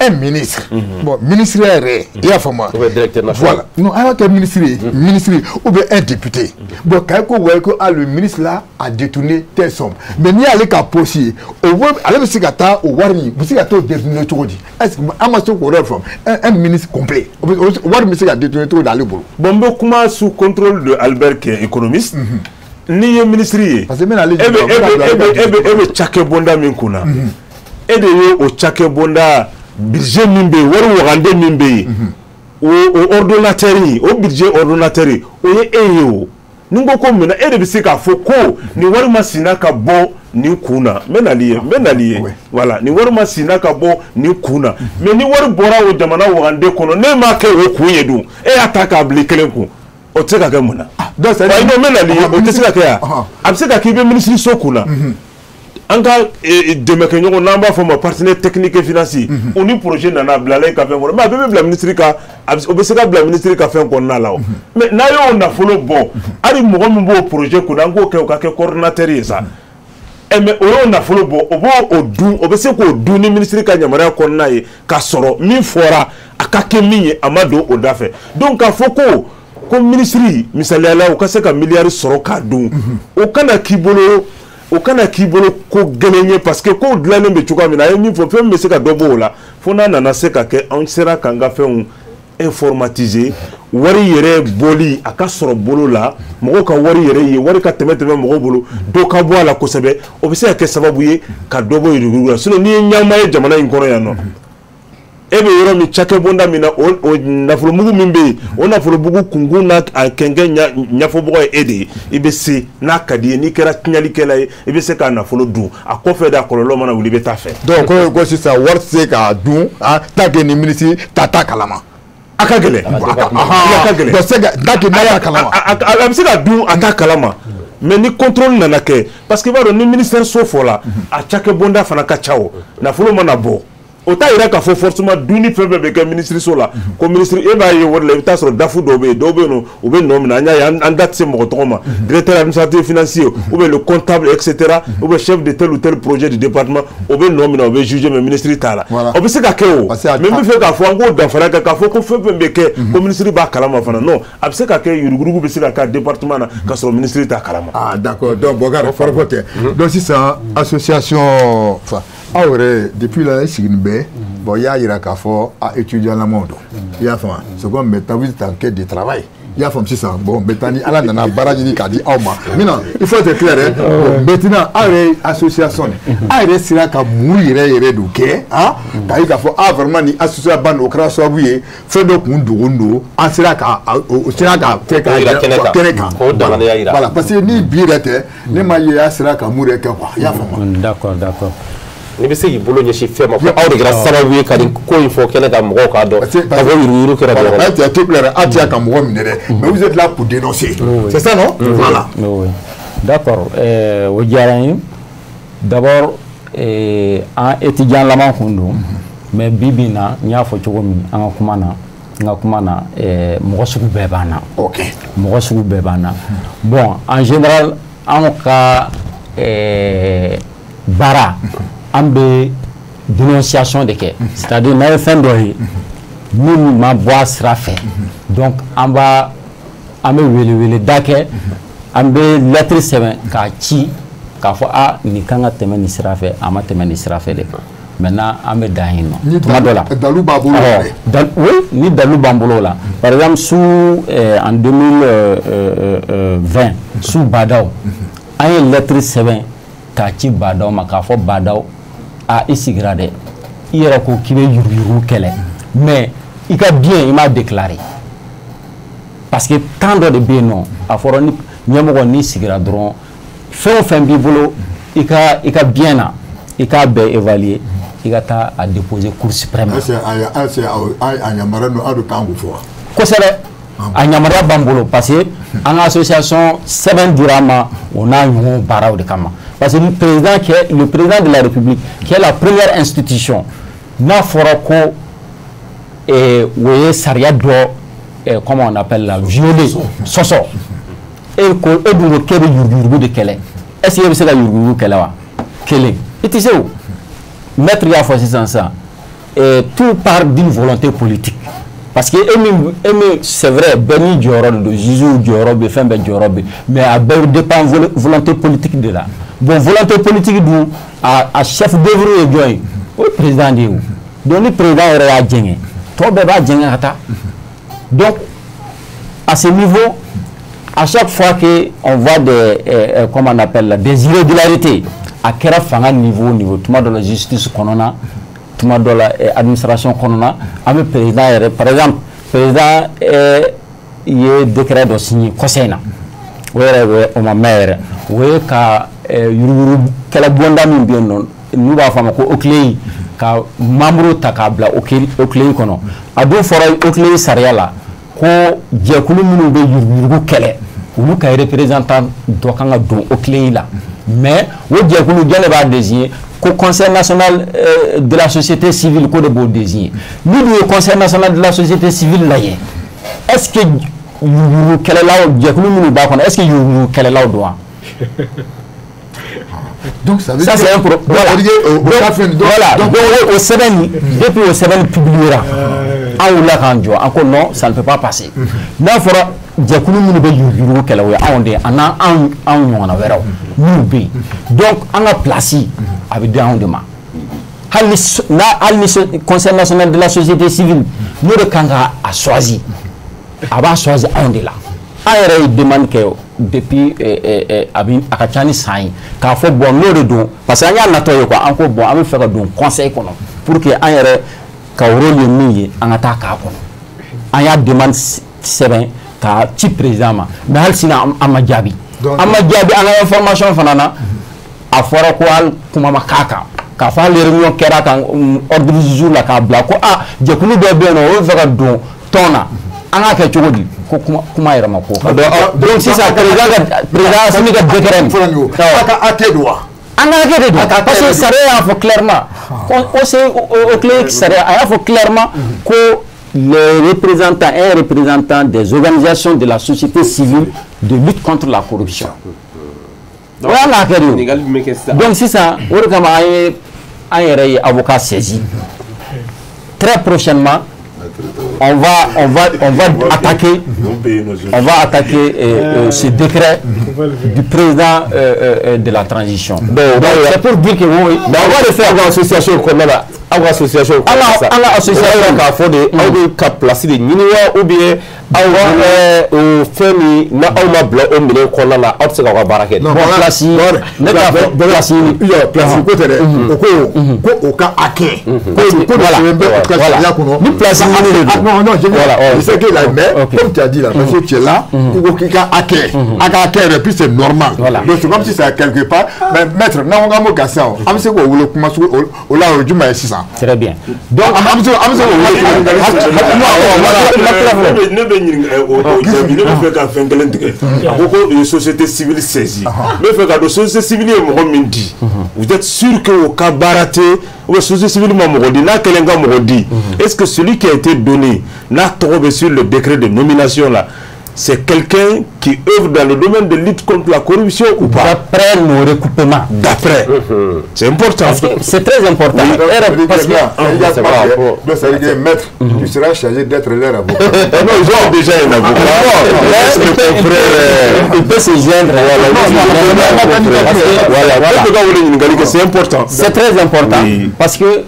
un ministre, bon, ministre yɛrɛ, i y'a faamu? Directeur national. Voilà. Non, an ka kɛ ministre ye, ministre ou bien un député. Bon, k'a ko ouais ko ah, le ministre là a détourné telle somme. Mais n'i y'ale ka poste ye, o ale bɛ se ka taa o wari in, u bɛ se ka t'o détourner cogo di? Est-ce que an ma se k'o yɔrɔ faamu? Un ministre complet, wari bɛ se ka détourner cogo di ale bolo? Bon, n bɛ kuma sous contrôle de Albert qui est économiste. N'i ye ministre ye, parce que n bɛna ale e bɛ e bɛ e bɛ e bɛ e bɛ cakɛbonda min kunna, e de ye o cakɛbonda budget min bɛ yen, wari wagande min bɛ yen, o ordonnateur, o budget ordonnateur, o ye e ye. O ni n ko ko munna e de bɛ se k'a fɔ ko nin wari ma sinna ka bɔ nin kun na, n bɛ nali ye, n bɛ nali ye, voilà, nin wari ma sinna ka bɔ nin kun na. Mais ni wari bɔra o jamana wagande kɔnɔ, ne m'a kɛ o kun ye dun, e y'a ta k'a bila i kelen kun, o tɛ se ka kɛ mun na? Donc c'est Wa n bɛ nali ye, o tɛ se ka kɛ yan. A bɛ se ka kɛ i bɛ minisiri so kun na, an ka dɛmɛkɛɲɔgɔn, n'an b'a fɔ o ma partenaire technique et financier, o ni projet nana a bilala e ka fɛn kɔnɔ, mais a bɛɛ bɛ bila ministre ka, o bɛ se ka bila ministre ka fɛn kɔnɔna la o. Mais n'a y'o nafolo bɔ, hali mɔgɔ min b'o projet kunna, an k'o kɛ o ka kɛ coordonnateur ye sa. Ɛ, mais o y'o nafolo bɔ, o b'o o dun, o bɛ se k'o dun ni ministre ka yamaruya kɔnɔna ye, k'a sɔrɔ min fɔra a ka kɛ min ye, a ma don o da fɛ. Donc k'a fɔ ko ministre, misaliyala, o ka se ka miliyari sɔrɔ k'a dun, o kana k'i bolo, o kana k'i bolo ko gɛlɛn ye, parce que kow dilannen bɛ cogoya min na, a ye min fɔ, fɛn min bɛ se ka dɔ bɔ o la, fo n'a nana se ka kɛ an sera k'an ka fɛnw informatiser. Wari yɛrɛ bɔli a ka sɔrɔ bolo la, mɔgɔw ka wari yɛrɛ ye, wari ka tɛmɛ mɔgɔw bolo, dɔ ka bɔ a la kosɛbɛ, o bɛ se ka kɛ sababu ye ka dɔ bɔ yuruguyurugu la. Sinon n'i ye ɲɛmaa ye jamana in kɔnɔ yan nɔ, e bɛ yɔrɔ min cakɛbonda min na, o nafolomugu min bɛ yen, o nafolomugu kunkun n'a a kɛnkɛn ɲɛfɔbɔgɔ ye e de ye. I bɛ se n'a ka di ye, n'i kɛra tiɲɛlikɛla ye, i bɛ se k'a nafolo dun. A kɔfɛ de, a kɔlɔlɔ mana wuli, i bɛ taa fɛ. Donc ko sisan wari tɛ se k'a dun tant que ni ministre ta t'a kalama. A ka gɛlɛn, a ka gɛlɛn. Donc c'est que tant que n'a t'a kalama. A bɛ se ka dun a t'a kalama, mais ni contrôle nana kɛ, parce que i b'a dɔn ni ministère so fɔla, a cakɛbonda fana ka ca, o nafolo mana bɔ, o t'a yira k'a fɔ forcément dunni fɛn fɛn bɛ kɛ ministre so la ko ministre. E b'a ye o de la, i bɛ taa sɔrɔ DAF dɔw bɛ yen, dɔw bɛ yen nɔ, u bɛ nɔ minɛ. An y'a ye, an da tɛ se mɔgɔ tɔgɔ ma, directeur administratif financier ou bien le comptable, et cetera, ou bien chef de tel ou tel projet du département, o bɛ nɔ minɛ, o bɛ juger, mais ministre t'a la. O bɛ se ka kɛ o, mais n bɛ fɛ k'a fɔ an k'o danfara kɛ k'a fɔ ko fɛn fɛn bɛ kɛ ko ministre b'a kalama fana, non, a bɛ se ka kɛ yuruguyurugu bɛ se ka kɛ département na ka sɔrɔ ministre t'a kalama. Ah d'accord, donc Bokar, kɔrɔfɔ tɛ. Donc sisan association, enfin aw yɛrɛ, depuis la i siginin bɛ, bon, i y'a yira k'a fɔ a étudiant lamaw don, i y'a faamu. C'est comme maintenant vous êtes en quête de travail, i y'a faamu. Sisan bon, maintenant ni Ala nana baara ɲini k'a di aw ma maintenant, il faut être clair hein. Bon, maintenant aw yɛrɛ association de, aw yɛrɛ sera ka mun yɛrɛ yɛrɛ de kɛ ah k'a ye k'a fɔ ah vraiment ni association ba nin, o kɛra sababu ye fɛn dɔ kun dogon don, an sera ka o sera ka kɛ k'a yira kɛnɛ kan. K'o danganiya yira. Voilà, parce que ni bi yɛrɛ tɛ, ne ma ye a sera ka mun yɛrɛ kɛ quoi, i y'a faamu. D'accord, d'accord. N'i bɛ se k'i bolo ɲɛsin fɛn ma ko aw de kɛra sababu ye ka nin ko in fɔ kɛnɛ kan, mɔgɔw k'a dɔn ka fɔ yuruguyurugu kɛra dɔrɔn. Voilà, tout clair, aw tɛ ka mɔgɔ minɛ dɛ, mais vous êtes là pour dénoncer, c'est ça non? Voilà. Oui, d'accord, o diyara n ye. D'abord an étudiant laban kun don, mais bi bi in na, n y'a fɔ cogo min an ka kuma na, n ka kuma na, mɔgɔ sugu bɛɛ b'an na. Mɔgɔ sugu bɛɛ b'an na. Bon, en général anw ka baara, an bɛ dénonciation de kɛ, c'est-à-dire n'a ye fɛn dɔ ye min ma bɔ a sira fɛ, donc an b'a an bɛ weleweleda kɛ, an bɛ lettre sɛbɛn k'a ci k'a fɔ a nin kan ka tɛmɛ nin sira fɛ, a ma tɛmɛ nin sira fɛ de. Maintenant an bɛ dan yen nɔ tuma dɔ la. Dalu b'a bolo. Oui, ni dalu b'an bolo o la. Par exemple sous en 2020, sous Badaw, an ye lettre sɛbɛn k'a ci Badaw ma k'a fɔ Badaw, a i sigira dɛ, i yɛrɛ ko k'i bɛ yuruguyurugu kɛlɛ, mais i ka bien i m'a déclaré, parce que temps dɔ de bɛ yen nɔ, a fɔra ni ɲɛmɔgɔ n'i sigira dɔrɔn, fɛn o fɛn b'i bolo i ka bien na, i k'a bɛɛ évaluer, i ka taa a déposer Cour suprême. Est-ce que a yamaruya don aw de kan k'o fɔ wa? Kosɛbɛ, a yamaruya b'an bolo, parce que an ka association sɛbɛn dira an ma o n'a ɲɔgɔn baaraw de kama, parce que le président qui est le président de la République, qui est la première institution, n'a fɔra ko o ye sariya dɔ, comment on appelle la, violer, sɔsɔ, e ko e dun ko k'e bɛ yuruguyurugu de kɛlɛ, est-ce que e bɛ se ka yuruguyurugu kɛlɛ wa? Kelen i tɛ se. O maître y'a fɔ sisan sisan, tout part d'une volonté politique, parce que e min c'est vrai, bɛɛ n'i jɔyɔrɔ de don, juge jɔyɔrɔ bɛ, fɛn bɛɛ jɔyɔrɔ bɛ, mais a bɛɛ dépend volonté politique de la. Bon, volonté politique dun, a chef d'œuvre ye jɔn ye? O ye président de ye. O donc ni président yɛrɛ y'a jɛngɛ, tɔ bɛɛ b'a jɛngɛ ka taa. Donc à ce niveau, à chaque fois que on voit des comment on appelle là, des irrégularités, a kɛra fanga niveau, tuma dɔ la justice kɔnɔna, tuma dɔ la administration kɔnɔna, an bɛ président yɛrɛ, par exemple président ye décret dɔ signé kɔsa in na, o yɛrɛ o ma mɛn yɛrɛ, o ye ka yuruguyurugu kɛlɛ bonda min bɛ yen nɔ, n'u b'a fɔ a ma ko OCLEI, ka membre ta k'a bila OCLEI kɔnɔ. A dun fɔra OCLEI sariya la ko jɛkulu minnu bɛ yuruguyurugu kɛlɛ, olu ka représentant dɔ kan ka don OCLEI la, mais o jɛkulu jɔn de b'a désigner? Ko Conseil national de la société civile ko de b'o désigner. Ni dun ye Conseil national de la société civile lajɛ, est-ce que yuruguyurugu kɛlɛlaw jɛkulu minnu b'a kɔnɔ, est-ce que yuruguyurugu kɛlɛlaw don wa? Donc ça veut ça dire c'est un problème. Voilà. Voilà. Donc au sɛbɛn, depuis o sɛbɛn publiera, an wulila k'an jɔ, an ko non, ça ne peut pas passer. N'a fɔra jɛkulu minnu bɛ yuruguyurugu kɛlɛ, o ye anw de ye, a n'an anw ɲɔgɔnna wɛrɛw minnu bɛ yen. Donc an ka place a bɛ di anw de ma. Hali ni Conseil national de la société civile n'o de kan ka a choisi. A b'a choisi anw de la. An yɛrɛ ye demande kɛ depuis a bɛ a ka ca ni san ye k'a fɔ bon, n'o de don, parce que an y'a natɔ ye quoi. An ko bon, an bɛ fɛ ka don conseil kɔnɔ pour que an yɛrɛ ka rôle ye min ye, an ka taa k'a kɔnɔ. An y'a demande sɛbɛn ka ci président ma, mais hali sini an ma jaabi, an ma jaabi. An ka information fana na, a fɔra ko hali kuma ma k'a kan, k'a fɔ hali réunion kɛra kan ordre du jour la k'a bila ko a jɛkulu dɔ bɛ yen nɔ, o bɛ fɛ ka don tɔn na, an k'a kɛ cogo di? Ko kuma kuma yɛrɛ ma ko. Donc sisan président Assimi ka décret nin, a ka hakɛ don wa? An ka hakɛ de don, parce que sariya y'a fɔ clairement, conseil o tile sariya a y'a fɔ clairement ko les représentants, un représentant des organisations de la société civile de lutte contre la corruption. O y'an ka hakɛ de ye. Donc sisan, o de kama an ye an yɛrɛ ye avocat saisi. Très prochainement, on va attaquer ce décret du président de la transition. Donc c'est pour dire que oui, mais on va le faire. Aw ka association kɔnɔna la, aw ka association kɔnɔna la, an ka association k'a fɔ de, aw bɛ ka place de ɲini wa, ou bien aw o fɛn min na aw ma bila o minɛn kɔnɔna la, aw tɛ se k'aw ka baara kɛ? Bon, place, ne k'a fɔ place ɲini. Place ko tɛ dɛ, o ko ko o ka hakɛ ko ko sɛbɛn bɛ o ka sariya kɔnɔ. Ni place ɲini de don. Non, non, je, voilà, je sais que là, mais comme tu as dit là, parce que tu es là, il faut qu'il y ait hakɛ, a ka hakɛ yɛrɛ, puis c'est normal. Donc c'est comme si c'est quelque part, mais maître, n'an ko k'an b'o kɛ sisan, an bɛ se k'o wele kuma sugu o la, o ye jumɛn ye sisan? Très bien. Donc an bɛ se k'o wele. Ne bɛ ɲininka o jaabi, ne bɛ fɛ ka fɛn kelen tigɛ. A ko ko u ye société civile saisi, n bɛ fɛ ka dɔn société civile ye mɔgɔ min di. Vous êtes sûr que o ka baara tɛ, ou bien société civile ma mɔgɔ di? N'a kɛlen ka mɔgɔ di, est-ce que celui qui a été donné, n'a tɔgɔ bɛ sur le décret de nomination là, c'est quelqu'un qui œuvre dans le domaine de lutte contre la corruption ou pas? D'après nos recoupements. D'après. C'est important. C'est très important. Oui, parce que, donc, ça veut dire, maître, tu seras chargé d'être leur avocat. Non, ils ont déjà un avocat. Il peut se joindre. Voilà. C'est important. C'est très important. Parce que,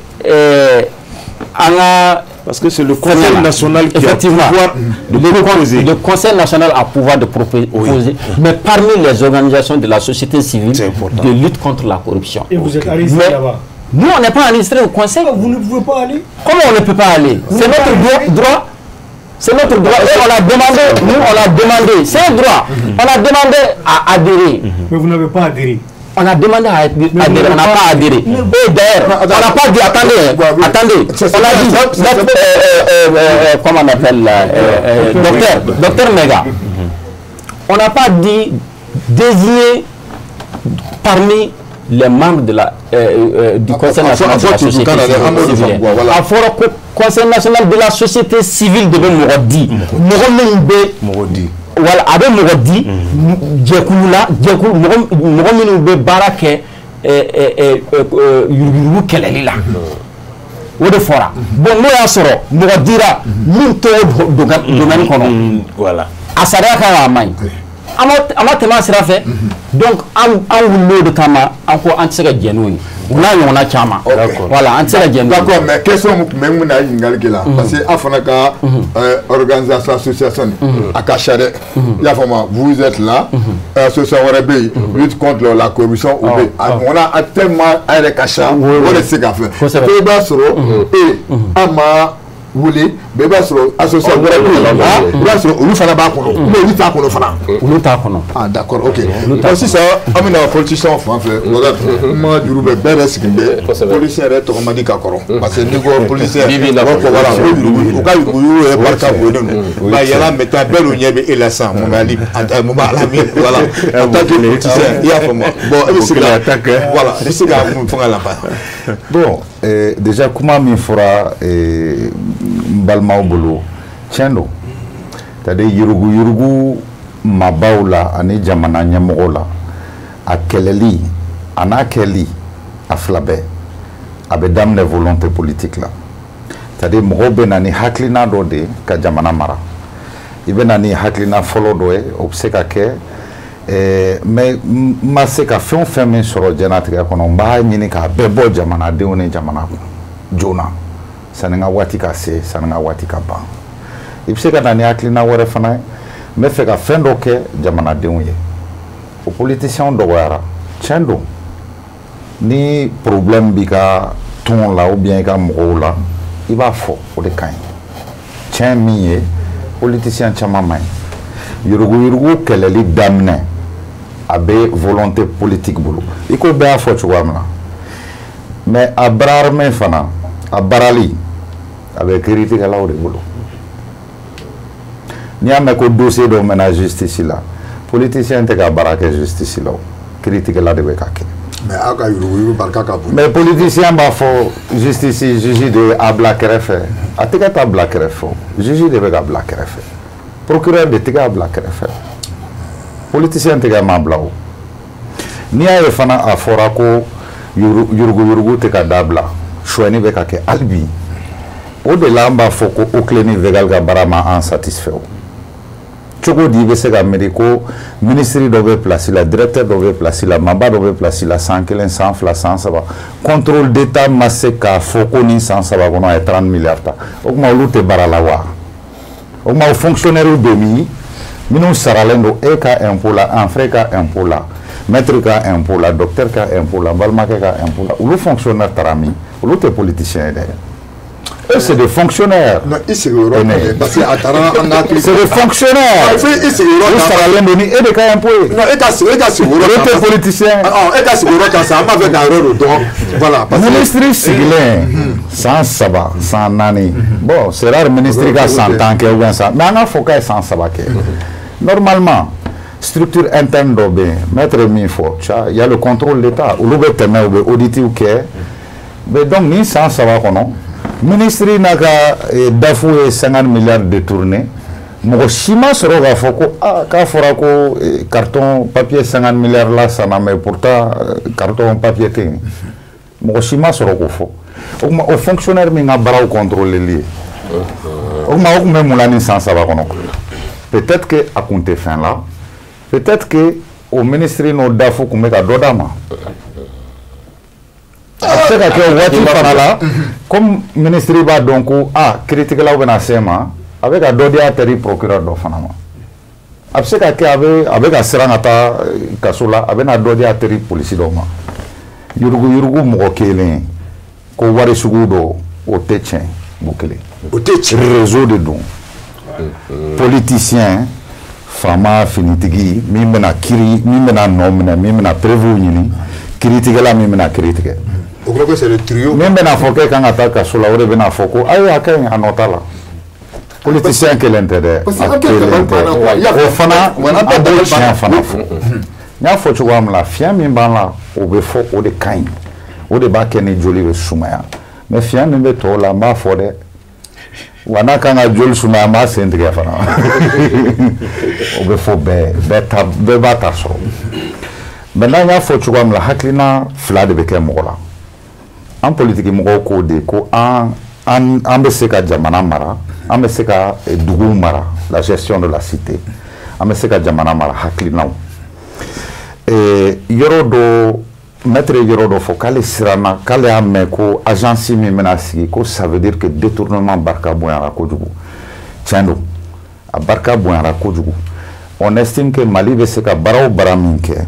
parce que c'est le Conseil national qui a pouvoir de proposer. Le Conseil national a pouvoir de proposer, oui. Mais parmi les organisations de la société civile de lutte contre la corruption. Et vous êtes enregistré là-bas? Nous, on n'est pas enregistré au Conseil. Vous ne pouvez pas aller? Comment on ne peut pas aller? C'est notre droit. C'est notre droit. Et on l'a demandé, nous, on l'a demandé. C'est un droit. On a demandé à adhérer. Mais vous n'avez pas adhéré. On a demandé à adhérer, on n'a pas adhéré. Et d'ailleurs, on n'a pas dit, attendez, attendez, on a dit, comment on appelle, docteur Mega, on n'a pas dit désigner parmi les membres du Conseil national de la société civile. A fɔra ko Conseil national de la société civile de bɛ mɔgɔ di, mɔgɔ min bɛ, wala a bɛ mɔgɔ di jɛkulu la, jɛkulu mɔgɔ minnu bɛ baara kɛ yuruguyurugu kɛlɛli la, o de fɔra. Bon, n'o y'a sɔrɔ mɔgɔ dira min tɔgɔ domaine kɔnɔ, a sariya kan ka a man ɲi, a ma tɛmɛ a sira fɛ. Donc an wulil'o de kama, an ko an tɛ se ka jɛn n'o ye, o n'a ɲɔgɔnna caman. Voilà, an tɛ se ka jɛn n'o ye. D'accord, mais question mun tun bɛ n bɛna ɲininkali kɛ la, parce que aw fana ka organisation, association nin, a ka ca dɛ, i y'a faamu, vous êtes là, association wɛrɛ bɛ yen, lutte contre la corruption, o bɛ yen, a ɲɔgɔnna a tellement a yɛrɛ ka ca, o de tɛ se ka fɛn. I b'a sɔrɔ e an ma wele, mais i b'a sɔrɔ association wɛrɛ bɛ yen, i b'a sɔrɔ olu fana b'a kɔnɔ, ou bien olu t'a kɔnɔ fana? Olu t'a kɔnɔ. Ah d'accord, ok. Bon, sisan an bɛna politicien fan fɛ, wala kuma juru bɛ bɛɛ yɛrɛ sigi bɛ politicien yɛrɛ tɔgɔ man di ka kɔrɔ, parce que n'i ko politicien, u b'a fɔ voilà ko yurugu, u ka yuruguyurugu yɛrɛ barika bonyalen don. Ba yala maintenant bɛɛ dun ɲɛ bɛ e la sisan, Mamadi Mamadi voilà, en tant que politicien, i y'a faamu. Bon, e bɛ se ka, voilà, i bɛ se ka mun fɛngɛ la ba? Bon, déjà kuma min fɔra n balimaw bolo, tiɲɛ don, c'est à dire yuruguyurugu maabaw la ani jamana ɲɛmɔgɔw la, a kɛlɛli a n'a kɛli, a fila bɛɛ, a bɛ daminɛ volonté politique la. C'est à dire mɔgɔw bɛ na ni hakilina dɔ de ye ka jamana mara, i bɛ na ni hakilina fɔlɔ dɔ ye, o bɛ se ka kɛ, mais n ma se ka fɛn o fɛn min sɔrɔ diɲɛlatigɛ kɔnɔ, n b'a ɲini k'a bɛɛ bɔ jamanadenw ni jamana kɔnɔ joona, sanni n ka waati ka se, sanni n ka waati ka ban. I bɛ se ka na ni hakilina wɛrɛ fana ye, n bɛ fɛ ka fɛn dɔ kɛ jamanadenw ye. O politicien dɔgɔyara, tiɲɛ don. Ni problème b'i ka tɔn la ou bien i ka mɔgɔw la, i b'a fɔ, o de ka ɲi. Tiɲɛ min ye, politicien caman man ɲi. Yuruguyurugu kɛlɛli daminɛ, a bɛ volonté politique bolo. I ko bɛɛ y'a fɔ cogoya min na. Mais a bras armé fana, a baarali, a bɛ kiiritigɛlaw de bolo. N'i y'a mɛn ko dossier dɔ mɛnna justice la, politicien tɛ ka baara kɛ justice la o, kiiritigɛla de bɛ ka kɛ. Mais aw ka yuruguyurugu barika ka bon. Mais politicien b'a fɔ justice, juge de a bila kɛrɛfɛ. A tɛgɛ t'a bila kɛrɛfɛ o, juge de bɛ ka bila kɛrɛfɛ. Procureur de tɛgɛ a bila kɛrɛfɛ. Politicien tɛgɛ ma bila o. N'i y'a ye fana a fɔra ko yuruguyurugu tɛ ka dabila, sonyɛni bɛ ka kɛ hali bi. O de la an b'a fɔ ko OCLEI ni VEGAL ka baara ma an satisfait o. Cogo di i bɛ se ka miiri ko ministre dɔ bɛ place la, directeur dɔ bɛ place la, maaba dɔ bɛ place la, san 1, san 2, san 3, contrôle d'État ma se k'a fɔ ko nin san 3 kɔnɔ a ye 30 milliards ta. O tuma olu tɛ baara la wa? O tuma o fonctionnaire bɛ min? Minnu saralen don e ka impôt la, an frère ka impôt la, maître ka impôt la, docteur ka impôt la, balimakɛ ka impôt la, olu fonctionnaire taara min? Olu tɛ politicien ye dɛ. Eux, c'est des fonctionnaires. Non, i sigi o yɔrɔ kan parce que a taara an ka hakili. C'est des fonctionnaires. I sigi o yɔrɔ kan. U saralen don ni e de ka impôt ye. Non, e ka sigi o yɔrɔ kan. Olu tɛ politicien. E ka sigi o yɔrɔ kan sa, an b'a fɛ k'a yɔrɔ de dɔn. Voilà. Parce que ministre sigilen san 3, san 4. Bon, c'est rare ministre ka san 10 kɛ ou bien san. Mais an ka fɔ k'a ye san 3 kɛ. Normalement, structure interne dɔ bɛ yen, maître ye min fɔ, il y a le contrôle d'État. Olu bɛ tɛmɛ, u bɛ auditiw kɛ. Mais donc nin san 3 kɔnɔ, ministre n'a ka DAF ye 50 milliards détourné, mɔgɔ si ma sɔrɔ k'a fɔ ko ah k'a fɔra ko carton papier 50 milliards la sanna, mais pourtant carton papier tɛ yen. Mɔgɔ si ma sɔrɔ k'o fɔ. O tuma o fonctionnaire min ka baaraw contrôleli ye, o tuma o tun bɛ mun la nin san 3 kɔnɔ? Peut-être que a kun tɛ fɛn la, peut-être que o ministre n'o DAF kun bɛ ka dɔ d'a ma. A bɛ se ka kɛ waati fana la, comme ministre b'a dɔn ko a kiiritigɛlaw bɛna se ma, a bɛ ka dɔ di a teri procureur dɔ fana ma. A bɛ se ka kɛ a bɛ ka siran ka taa kaso la, a bɛna dɔ di a teri polisi dɔ ma. Yuruguyurugu mɔgɔ kelen ko wari sugu dɔ, o tɛ tiɲɛ mɔgɔ kelen. O tɛ tiɲɛ. Réseau de don. Politicien, faama, finitigi min bɛna kiiri, min bɛna nɔ minɛ, min bɛna preuve ɲini, kiiritigɛla min bɛna kiiri tigɛ. O kɔrɔ ko c'est le trio. Min bɛna fɔ k'e kan ka taa kaso la, o de bɛna fɔ ko ayi a ka ɲi, a nɔ t'a la. Politicien kelen tɛ dɛ, a kelen tɛ. O fana an b'o tiɲɛ fana fɔ. N y'a fɔ cogoya min na, fiɲɛ min b'an la, o bɛ fɔ, o de ka ɲi. O de b'a kɛ ni joli bɛ sumaya. Mais fiɲɛ min bɛ tɔw la, n b'a fɔ dɛ. Wa n'a kan ka joli sumaya, n b'a sen tigɛ fana. O bɛ fɔ bɛɛ, bɛɛ b'a ta sɔrɔ. Maintenant n y'a fɔ cogoya min na, hakilina fila de bɛ kɛ mɔgɔ la. An politiki mɔgɔw k'o de ko an bɛ se ka jamana mara, an bɛ se ka duguw mara, la gestion de la cité, an bɛ se ka jamana mara hakilinaw. Yɔrɔ dɔ, maître ye yɔrɔ dɔ fɔ k'ale siranna, k'ale y'a mɛn ko agence min bɛna sigi, ko ça veut dire que détournement barika bonyara kojugu. Tiɲɛ don, a barika bonyara kojugu. On estime que Mali bɛ se ka baara o baara min kɛ,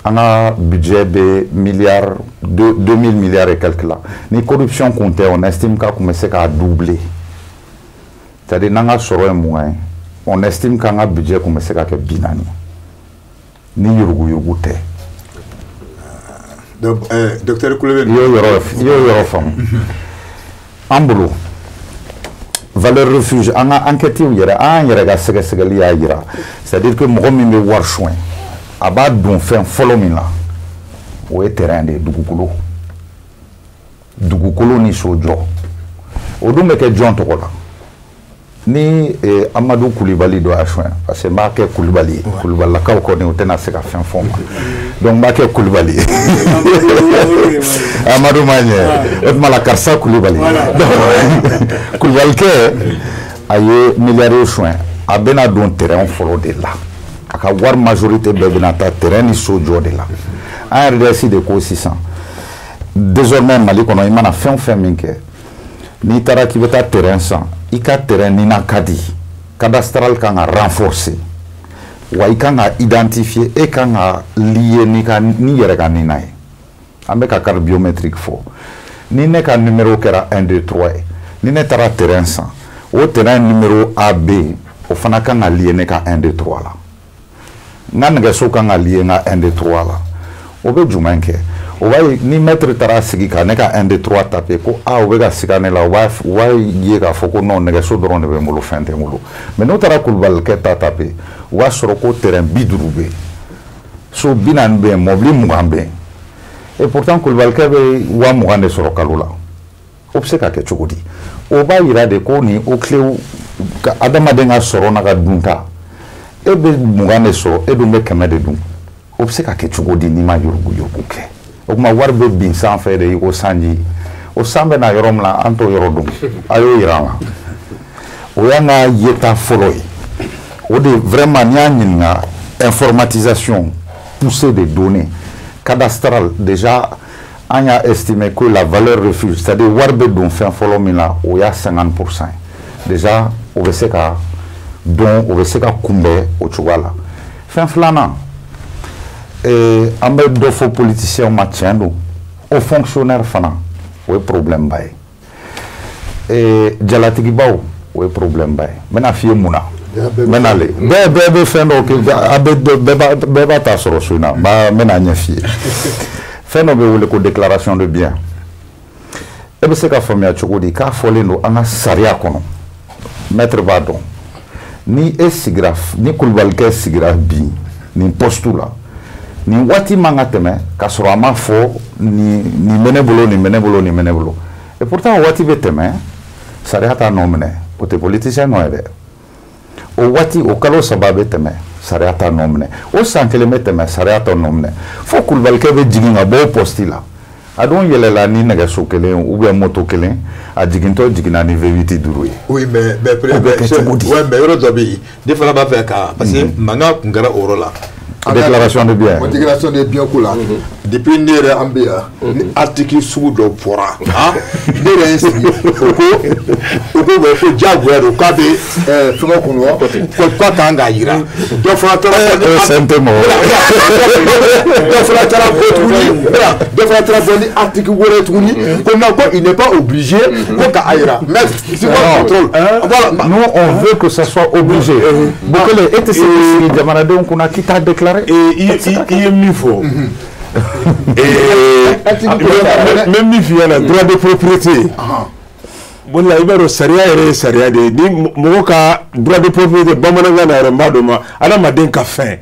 an ka budget bɛ milliard 2000 milliards et quelques la. Ni corruption kun tɛ, on estime k'a kun bɛ se k'a doubler. C'est-à-dire n'an ka sɔrɔ ye 20 ye, on estime k'an ka budget kun bɛ se ka kɛ 40 ni yuruguyurugu tɛ. Donc docteur Kulibali, i y'o yɔrɔ faamu. An bolo valeur refuge, an ka enquête yɛrɛ, an yɛrɛ ka sɛgɛsɛgɛli y'a jira, c'est-à-dire que mɔgɔ min bɛ wari suɲɛ, a b'a don fɛn fɔlɔ min la, o ye terrain de ye, dugukolo. Dugukolo ni so jɔ, o dun bɛ kɛ jɔn tɔgɔ la? Ni Amadu Kulibali dɔ y'a suɲɛ, parce que n b'a kɛ Kulibali ye, Kulubalilakaw kɔni u tɛna se ka fɛn fɔ n ma, donc n b'a kɛ Kulibali ye. Amadu ma ɲɛ, o tuma la karisa Kulibali. Kulubalikɛ a ye miliyari suɲɛ, a bɛna don terrain fɔlɔ de la. A ka wari majorité bɛɛ bɛna taa terrain ni so jɔ de la. ARDS de ko sisan, désormais Mali kɔnɔ, i mana fɛn o fɛn min kɛ, n'i taara k'i bɛ taa terrain san, i ka terrain nina ka di, Cadastral kan ka renforcer, wa i kan ka identifier, e kan ka lier ni ka ni yɛrɛ ka nina ye. An bɛ ka carte biométrique fɔ. Ni ne ka numéro kɛra 1 2 3 ye, ni ne taara terrain san, o terrain numéro A B, o fana kan ka lier ne ka 1 2 3 la. N ka nɛgɛso kan ka lier n ka 1 2 3 la. O bɛ jumɛn kɛ? O b'a ye ni maître taara sigi ka ne ka 1 2 3 taper ko a o bɛ ka siga ne la, o b'a ye k'a fɔ ko non, nɛgɛso dɔrɔn de bɛ n bolo, fɛn tɛ n bolo. Mais n'o taara kulubalikɛ ta taper, o b'a sɔrɔ ko terrain 50 bɛ yen, so 40 bɛ yen, mɔbili 20 bɛ yen. Et pourtant kulubalikɛ bɛ 20,000 de sɔrɔ kalo la. O bɛ se ka kɛ cogo di? O b'a yira de ko nin o tilew ka adamaden ka sɔrɔ n'a ka dunta, e bɛ 20 de sɔrɔ, e dun bɛ 100 de dun. O bɛ se ka kɛ cogo di n'i ma yuruguyurugu kɛ? O tuma wari bɛ bin sanfɛ de i ko sanji. O san bɛ na yɔrɔ min na, an t'o yɔrɔ dɔn. A y'o yira an na. O y'an ka yeta fɔlɔ ye. O de vraiment n'i y'a ɲininka, informatisation poussée des données cadastrale, déjà an y'a estimé que la valeur refuge, c'est-à-dire wari bɛ don fɛn fɔlɔ min na, o y'a 50% ye. Déjà o bɛ se ka dɔn, o bɛ se ka kunbɛn o cogoya la. Fɛn filanan, an bɛ dɔ fɔ politiciens ma, tiɲɛ don, o fonctionnaire fana, o ye problème ba ye. Jalatigibaw, o ye problème ba ye. N bɛna f'i ye mun na. N bɛ n'ale bɛɛ bɛ fɛn dɔw kɛ, a bɛ bɛɛ b'a ta sɔrɔ so in na. N bɛna ɲɛ f'i ye. Fɛn dɔ bɛ wele ko déclaration de bien. E bɛ se ka faamuya cogo di k'a fɔlen don an ka sariya kɔnɔ? Maître b'a dɔn. Ni e sigira, ni kulubalikɛ sigira bi nin poste la, nin waati man ka tɛmɛ k'a sɔrɔ a ma fɔ nin bɛ ne bolo, nin bɛ ne bolo, nin bɛ ne bolo. Et pourtant o waati bɛ tɛmɛ, sariya t'a nɔ minɛ. O tɛ politicien nɔ ye dɛ. O waati, o kalo 3 bɛ tɛmɛ, sariya t'a nɔ minɛ. O san 1 bɛ tɛmɛ, sariya t'a nɔ minɛ. Fo kulubalikɛ bɛ jigin ka bɔ o poste la. A dun yɛlɛla ni nɛgɛso 1 ou bien moto 1, a jigintɔ jiginna ni V8 5 ye. Oui, mais ouais, mais yɔrɔ dɔ bɛ yen, ne fana b'a fɛ ka, parce que mankan kun kɛra o yɔrɔ la. Déclaration de bien. Déclaration de bien ko la. Depuis ne yɛrɛ an bɛ yan, ni article sugu dɔ bɔra, ne yɛrɛ ye n sigi, o ko ko diyagoya don k'a bɛ fɛngɛ kɔnɔ, k'a kan k'a yira. Dɔ fana taara. O CNT mɔgɔ. Dɔ fana taara bɔ tuguni, dɔ fana taara bɔ ni article wɛrɛ tuguni, ko non, ko il n'est pas obligé ko k'a yira. Mais c'est pas contrôle. Voilà. Nous on veut que ça soit obligé. Bokele, e tɛ se k'i sigi jamanadenw kunna k'i t'a déclarer. I ye min fɔ, n bɛ min f'i ɲɛna, droit de propriété bon la, i b'a dɔn sariya yɛrɛ ye sariya de ye. Ni mɔgɔ ka droit de propriété, bamanankan na yɛrɛ n b'a dɔn ma, adamaden ka fɛn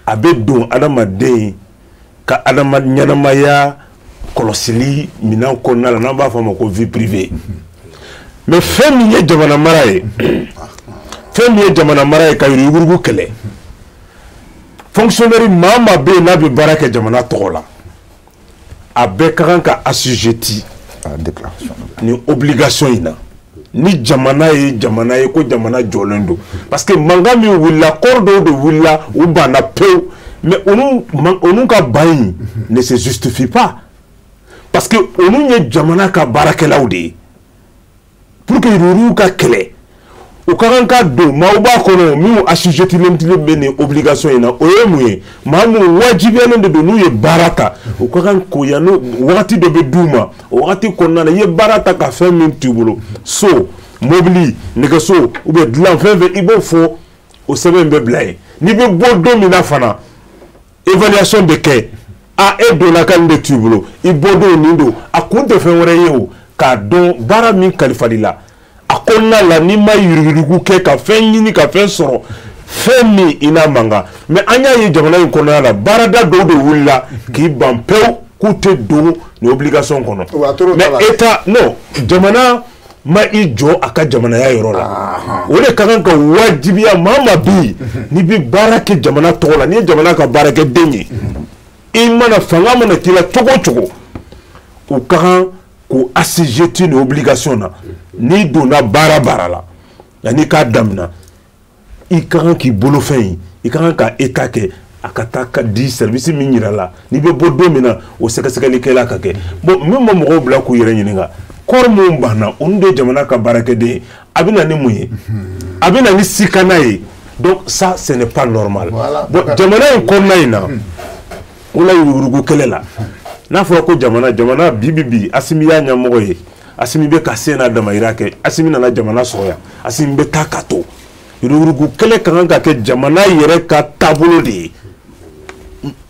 a bɛ don adamaden ka adama ɲɛnamaya kɔlɔsili minɛn kɔnɔna la, n'an b'a fɔ a ma ko vie privée. Mais fɛn min ye jamana mara ye, fɛn min ye jamana mara ye ka yuruguyurugu kɛlɛ, fonctionnaire maa o maa bɛ yen n'a bɛ baara kɛ jamana tɔgɔ la, a bɛɛ ka kan ka assujetti ni obligation in na. Ni jamana ye jamana ye ko jamana jɔlen don, parce que mankan min wulila, kɔrɔ dɔw de wulila, u banna pewu. Mais olu ka ban in ne se justifie pas, parce que olu ye jamana ka baarakɛlaw de ye. Pour que yuruguyurugu ka kɛlɛ, o ka kan ka don maaw b'a kɔnɔ minnu assujettilen bɛ nin obligation in na. O ye mun ye? Maa minnu wajibiyalen de don n'u ye baara ta, o ka kan k'o yan n'o wagati dɔ bɛ d'u ma. O wagati kɔnɔna na, i ye baara ta ka fɛn min t'i bolo, so, mobili, nɛgɛso ou bien dilan, fɛn fɛn, i b'o fɔ, o sɛbɛn bɛ bila yen. N'i bɛ bɔ don min na fana, évaluation bɛ kɛ. A e donna ka nin de t'i bolo, i bɔ don nin don. A kun tɛ fɛn wɛrɛ ye o, k'a dɔn baara min kalifali la a kɔnɔna la, n'i ma yuruguyurugu kɛ ka fɛn ɲini ka fɛn sɔrɔ, fɛn min i n'a man kan. Mais an y'a ye jamana in kɔnɔna la, baarada dɔw de wulila k'i ban pewu k'u tɛ don nin obligation kɔnɔ. Mais état non, jamana ma i jɔ a ka jamanaya yɔrɔ la. O de ka kan ka wajibiya maa o maa bɛ yen n'i bɛ baara kɛ jamana tɔgɔ la, n'i ye jamana ka baarakɛden ye, i mana fanga mana k'i la cogo o cogo, o ka kan k'o assujetti nin obligation na. N'i donna baara la, yanni k'a daminɛ, i ka kan k'i bolofɛn ye, i ka kan ka état kɛ a ka taa ka di service min yira la, n'i bɛ bɔ don min na, o sɛgɛsɛgɛlikɛla ka kɛ. Bon, min ma mɔgɔw bila k'u yɛrɛ ɲininka, kɔrɔ minnu banna, olu de ye jamana ka baarakɛden ye. A bɛ na ni mun ye? A bɛ na ni sikana ye. Donc ça, ce n'est pas normal. Bon, jamana in kɔnɔna in na, o la yuruguyurugu kɛlɛ la, n'a fɔra ko jamana bi bi bi, Asimi y'a ɲɛmɔgɔ ye, Asimi bɛ ka sen n'a damayira kɛ, Asimi nana jamana sɔrɔ yan, Asimi bɛ taa ka to. Yuruguyurugu kɛlɛ ka kan ka kɛ jamana yɛrɛ ka taabolo de ye.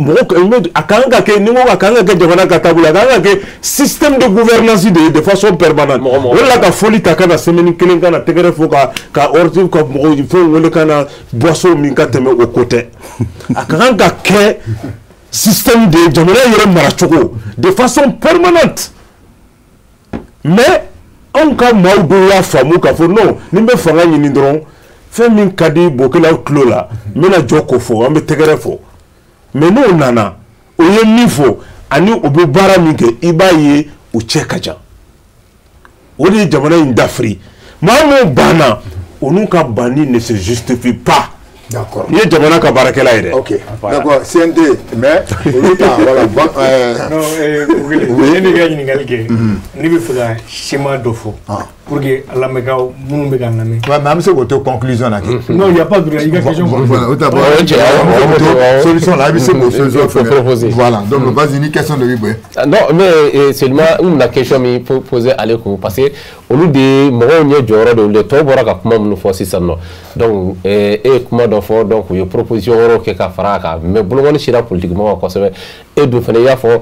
Mɔgɔ a kan ka kɛ, ni ko a kan ka kɛ jamana ka taabolo, a kan ka kɛ système de gouvernance de ye de façon permanente. O de la ka foli ta ka na semaine kelen ka na tɛgɛrɛ fɔ ka ordre ka mɔgɔw fɛnw wele ka na boisson min ka tɛmɛ, o ko tɛ. A ka kan ka kɛ système de jamana yɛrɛ maracogo de façon permanente. Mais anw ka maaw dɔw y'a faamu k'a fɔ non, ni n bɛ fanga ɲini dɔrɔn, fɛn min ka di bokɛlaw tulo la, n bɛna jɔ k'o fɔ, an bɛ tɛgɛrɛ fɔ. Mais n'o nana, o ye min fɔ ani o bɛ baara min kɛ, i b'a ye u cɛ ka jan. O de ye jamana in dafiri. Maa min banna, olu ka banni ne se justifie pas. D'accord. I ye jamana ka baarakɛla ye dɛ. Ok. D'accord. CNT, mais olu ta, voilà. Bon, Non, oui, ne ka ɲininkali kɛ, ne bɛ fɛ ka schéma dɔ fɔ pour que a lamɛnkaw minnu bɛ k'an lamɛn. Ouais, mais an bɛ se k'o to conclusion na kɛ. Non, il y a pas de, i ka question. Voilà, o ta bɔ. Ouais, Solution la, i bɛ se k'o solution faut proposer. Voilà. Donc vas-y, ni question de b'i bolo. Non, mais seulement n bɛna question min poser ale kun, parce que olu de mɔgɔw ɲɛ jɔyɔrɔ de, olu de tɔw bɔra ka kuma minnu fɔ sisan nɔ. Donc e ye kuma dɔ fɔ, donc u ye proposition wɛrɛw kɛ ka fara a kan, mais bolokɔni sera politique mɔgɔw kosɛbɛ. E dun fana, i y'a fɔ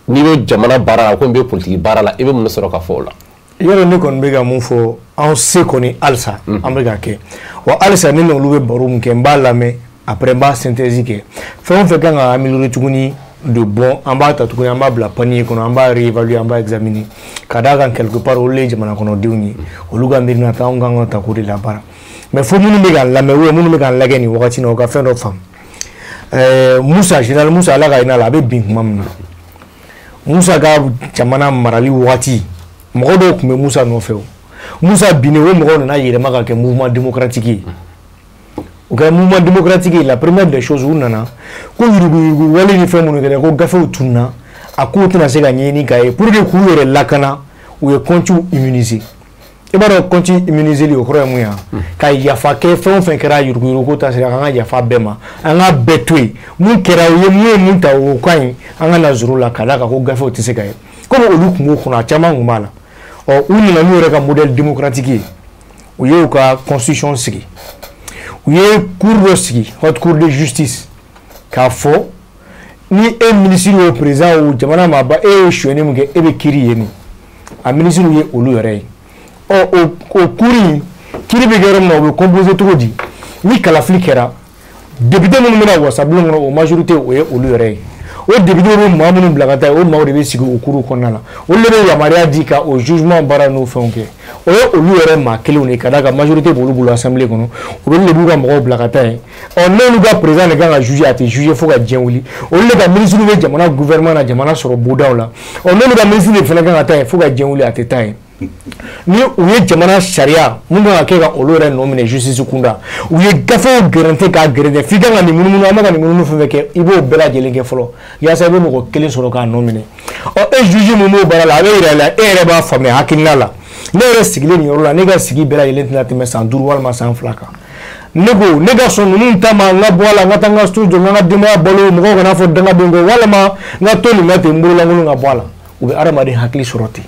n'i bɛ jamana baara la, ko n bɛ politique baara la, i bɛ mun sɔrɔ ka fɔ o la? Yɔrɔ ne kɔni bɛ ka mun fɔ, anw se kɔni halisa an bɛ ka kɛ wa. Halisa ne n'olu bɛ baro min kɛ, n b'a lamɛn, après n b'a synthèse kɛ. Fɛn o fɛn kan ka améliorer tuguni de bon, an b'a ta tuguni, an b'a bila panier kɔnɔ, an b'a réévaluer, an b'a examiner, ka d'a kan quelque part olu ye jamana kɔnɔdenw ye, olu ka miirina ta, anw kan ka ta k'o de labaara. Mais fo minnu bɛ k'an lamɛn ou minnu bɛ k'an lajɛ nin wagati in na, u ka fɛn dɔ faamu. Musa, général Musa, Ala ka hinɛ a la, a bɛ bin tuma min na, Musa ka jamana marali wagati, mɔgɔ dɔw tun bɛ Musa nɔfɛ. O Musa binnen, o mɔgɔw nana yɛlɛma ka kɛ mouvement démocratique ye. O kɛra mouvement démocratique ye. La première des choses, u nana ko yuruguyurugu wale ni fɛn minnu kɛra, ko gafew tununa, a kow tɛna se ka ɲɛɲini k'a ye. Pour que k'u yɛrɛ lakana, u ye comptes immuniser. I b'a dɔn compte immunisé, o kɔrɔ ye mun ye? Ka yafa kɛ fɛn o fɛn kɛra yuruguyurugu ta sira kan, an ka yafa bɛɛ ma, an ka bɛɛ to yen. Mun kɛra, u ye mun ye, mun ta, o ka ɲi, an ka na zéro la, ka d'a kan ko gafew tɛ se ka ye. Komi olu tun b'o kɔnɔ, a caman tun b'a la. Ɔ, u nana n'u yɛrɛ ka modèle démocratique ye, u y'u ka constitution sigi, u ye cour dɔ sigi, haute cour de justice, k'a fɔ ni e ministre o, président o, jamana maaba, e ye sonyɛni min kɛ, e bɛ kiiri yen. Nin a ministre ye olu yɛrɛ ye. Ɔ, o cour in, kiiri bɛ kɛ yɔrɔ min na, o bɛ composé cogo di? Ni kalafili kɛra, député minnu bɛna wasabulon kɔnɔ, o majorité, o ye olu yɛrɛ ye. O député bɛ maa minnu bila ka taa yen, o maaw de bɛ sigi o cour kɔnɔna la, olu de bɛ yamaruya di ka o jugement baara n'o fɛnw kɛ. O ye olu yɛrɛ maa kelenw de ye, ka d'a kan majorité b'olu bolo assemblée kɔnɔ, olu de b'u ka mɔgɔw bila ka taa yen. Ɔ, n'olu ka président de kan ka juger, a tɛ juger fo ka diɲɛ wuli. Olu de ka ministre bɛ jamana gouvernement na, jamana sɔrɔ bondaw la. Ɔ, n'olu ka ministre de fana kan ka taa yen, fo ka diɲɛ wuli, a tɛ taa yen. Ni u ye jamana sariya mun kan ka kɛ ka olu yɛrɛ nɔ minɛ justice kunda, u ye gafew gɛrɛntɛ k'a gɛrɛntɛ, f'i kan ka nin munumunu, an bɛ ka nin munumunu fɛn fɛn kɛ, i b'o bɛɛ lajɛlen kɛ fɔlɔ yaasa i bɛ mɔgɔ kelen sɔrɔ k'a nɔ minɛ. Ɔ, e juge mun b'o baara la, a bɛ yira i la, e yɛrɛ b'a faamuya hakilina la. Ne yɛrɛ sigilen nin yɔrɔ la, ne ka sigi bɛɛ lajɛlen tɛna tɛmɛ san 5 walima san 2 kan. Ne ko ne ka sɔn ninnu ta ma, n ka bɔ a la, n ka taa n ka so jɔ, n ka denbaya balo, mɔgɔw kana fɔ danga bɛ n kɔ, walima n ka to nin na ten, n bololankolon ka bɔ a la. U bɛ hadamaden hakili sɔrɔ ten.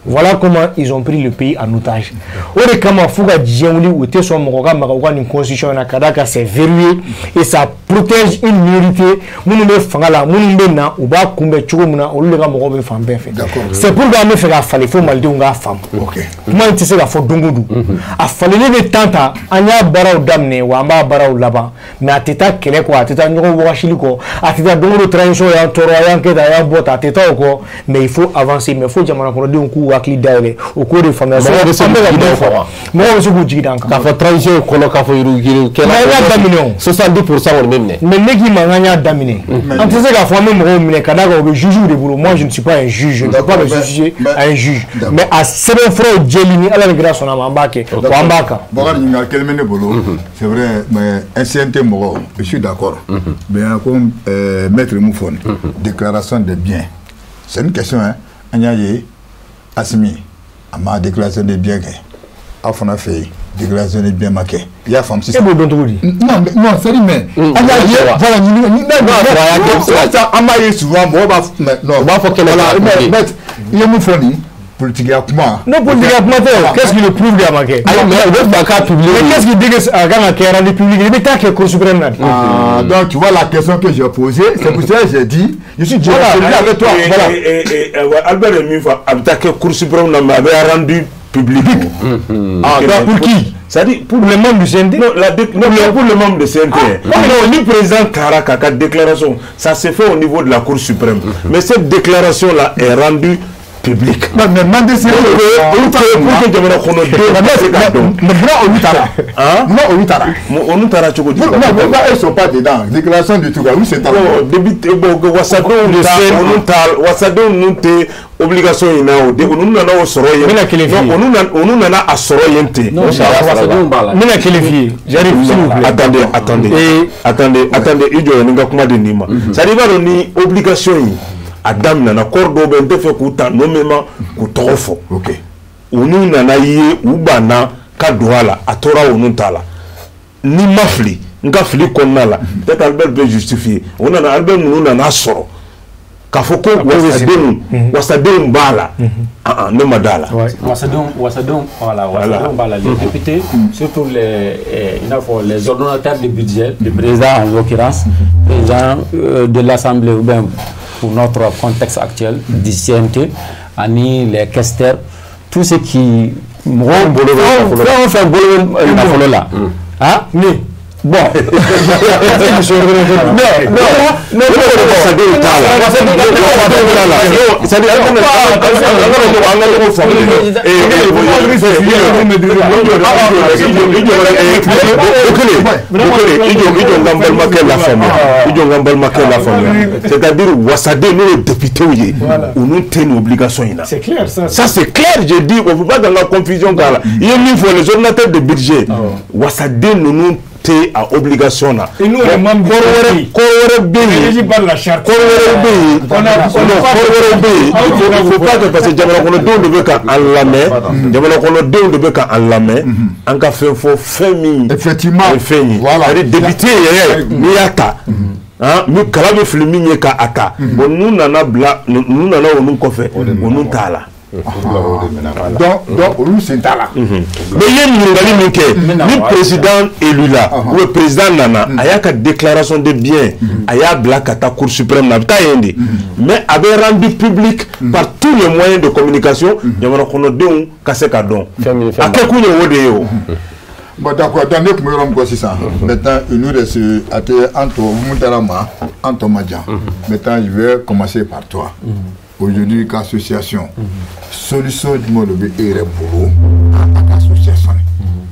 Voilà comment ils ont pris le pays en otage. O de kama, f'u ka diɲɛ wuli, u tɛ sɔn mɔgɔ ka maga u ka nin constitution na, ka d'a kan c'est verrouillé et ça protège une minorité minnu bɛ fanga la, minnu bɛ na, u b'a kunbɛn cogo min na, olu de ka mɔgɔw bɛ fan bɛɛ fɛ. C'est pourquoi an bɛ fɛ k'a falen fo malidenw k'a faamu. Kuma in tɛ se ka fɔ don o don, a falenni bɛ temps ta. An y'a baaraw daminɛ wa, an b'a baaraw laban, mais a tɛ taa kɛlɛ kɔ, a tɛ taa ɲɔgɔn wɔgɔsili kɔ, a tɛ taa don o don transition y'an tɔɔrɔ, a y'an kɛ tan, a y'an bɔ tan, a tɛ taa o kɔ. Mais il faut avancer, mais fo jamana kɔnɔdenw k'u hakili dayɛlɛ, u k'o de faamuya. Mɔgɔw bɛ se An bɛ ka k'u jigi da mun o fɔ kan wa? Mɔgɔw bɛ se k'u jigi da an kan. K'a fɔ transition kɔnɔ, k'a fɔ yuruguyurugu kɛla. Mais an y'a daminɛ o. 70% kɔni bɛ minɛ. Mais ne k'i ma, n y'a daminɛ, an tɛ se k'a fɔ an bɛ mɔgɔw minɛ, ka d'a kan o bɛ juge de bolo. Moi, je ne suis pas un juge, je ne peux pas me juger à un juge, mais a sɛbɛn furaw jɛli, ni Ala ni kira sɔnna a ma, an b'a kɛ wa, an b'a kan. Bakari, ɲininkali kelen bɛ ne bolo. C'est vrai, mais CNT mɔgɔw, je suis d'accord, mais comme maître mun fɔ nin déclaration de biens, c'est une question, hein. An y'a ye, Assimi a ma déclaration de biens kɛ. Aw fana fɛ yen déclaration de bien ma kɛ. I y'a faamu sisan. E b'o dɔn cogo di? Non, non, c'est mais an y'a ye, voilà, ɲini an b'a ye souvent mɔgɔw b'a non. U b'a fɔ kɛnɛ kan. Mais i ye mun fɔ nin politikiya kuma. Non, politikiya kuma tɛ o. Qu'est-ce qui le prouve que a ma kɛ? Ayi, mais u bɛ fɛ a k'a publier. Mais qu'est-ce qui dit que a kan ka kɛ rendu public? I bɛ taa kɛ Cour suprême na de. Ah, donc tu vois la question que j'ai posée, c'est pour ça que j'ai dit, je suis solidaire avec toi. Voilà. Albert ye min fɔ, a bɛ taa kɛ Cour suprême na, mais a bɛ rendu public. Ah, donc pour qui? C'est-à-dire pour les membres du CNT. Non, non, pour les membres du CNT. Ah, non, ni président taara k'a ka déclaration, ça se fait au niveau de la Cour suprême. Mais cette déclaration-là est rendue publique. Non, mais mandé c'est pour que jamana kɔnɔdenw ka se k'a dɔn. Mais munna olu taara? Munna olu taara? Olu taara cogo di? Non, pourquoi ils sont pas dedans? Déclaration du truc, olu sen t'a la. Bon, député, bon, wasadenw ta, olu ta, wasadenw ninnu tɛ obligation in na o de, olu nana o sɔrɔ yen. N bɛna kelen f'i ye. Olu nana a sɔrɔ yen ten. Non, wasadenw b'a la. N bɛna kelen f'i ye. J'arrive, s'il vous plaît. Attendez, attendez. Attendez, attendez, i jɔ ni n ka kuma di nin ma. C'est à dire i b'a dɔn ni obligation in a daminɛna, kɔrɔ dɔw bɛ n tɛ fɛ k'u ta nommément k'u tɔgɔ fɔ. Olu nana ye u banna ka don a la, a tora olu ta la. Ni ma fili, n ka fili kɔnɔna la, peut-être Albert bɛ justifier. O nana, Albert ninnu nana sɔrɔ k'a fɔ ko wasadenw b'a la. Ah, ne ma da la. Wasadenw, voilà, wasadenw b'a la. Les députés, surtout les, i n'a fɔ les ordonnateurs de budget, le président en l'occurrence, président de l'Assemblée ou bien pour notre contexte actuel du CNT, ani les questeurs, tout ce qui mɔgɔw bolo bɛ fɛn o fɛn bolo bɛ nafolo la. Ah, ne bon. Non, wasadenw t'a la. Wasadenw t'a la. C'est-à-dire an kana an ka ɲɔgɔn faamu de. I jɔ n ka n balimakɛ lafaamuya. I jɔ n ka n balimakɛ lafaamuya. C'est-à-dire wasaden n'o ye député ye, olu tɛ nin obligation in na. C'est clair ça. Ça c'est clair, je dis, on ne peut pas dans la confusion k'a la. I ye min fɔ les ordonnateurs de budget, wasaden ninnu tɛ a obligation na. Et nous, les membres kɔrɔ wɛrɛ bɛ yen. Par la charte. Kɔrɔ wɛrɛ bɛ yen. Non, kɔrɔ wɛrɛ bɛ yen. Il faut pas que parce que jamana kɔnɔdenw de bɛ ka an lamɛn. Jamana kɔnɔdenw de bɛ ka an lamɛn. An ka fɛn fɔ fɛn min. Effectivement. Ye fɛn ye. Voilà. C'est-à-dire député yɛrɛ n'i y'a ta. Ah, ni kala bɛ fili min ye k'a ta. Bon, n'u nana bila, n'u nana olu kɔfɛ, olu t'a la. Donc olu sen t'a la. Mais i ye ɲininkali min kɛ, ni président élu la, ou bien président nana, a y'a ka déclaration de bien, a y'a bila ka taa Cour suprême na, a bɛ taa yen de. Mais a bɛ rendu public par tous les moyens de communication, jamana kɔnɔdenw ka se ka dɔn. A kɛkun ye o de ye o. Bon, d'accord. Donc ne tun bɛ yɔrɔ min kɔ sisan, maintenant il nous reste a tɛ an tɔ mun taara ma, an tɔ ma jan. Maintenant je vais commencer par toi. Aujourd'hui ka association, solution jumɛn de bɛ e yɛrɛ bolo a ka association ye?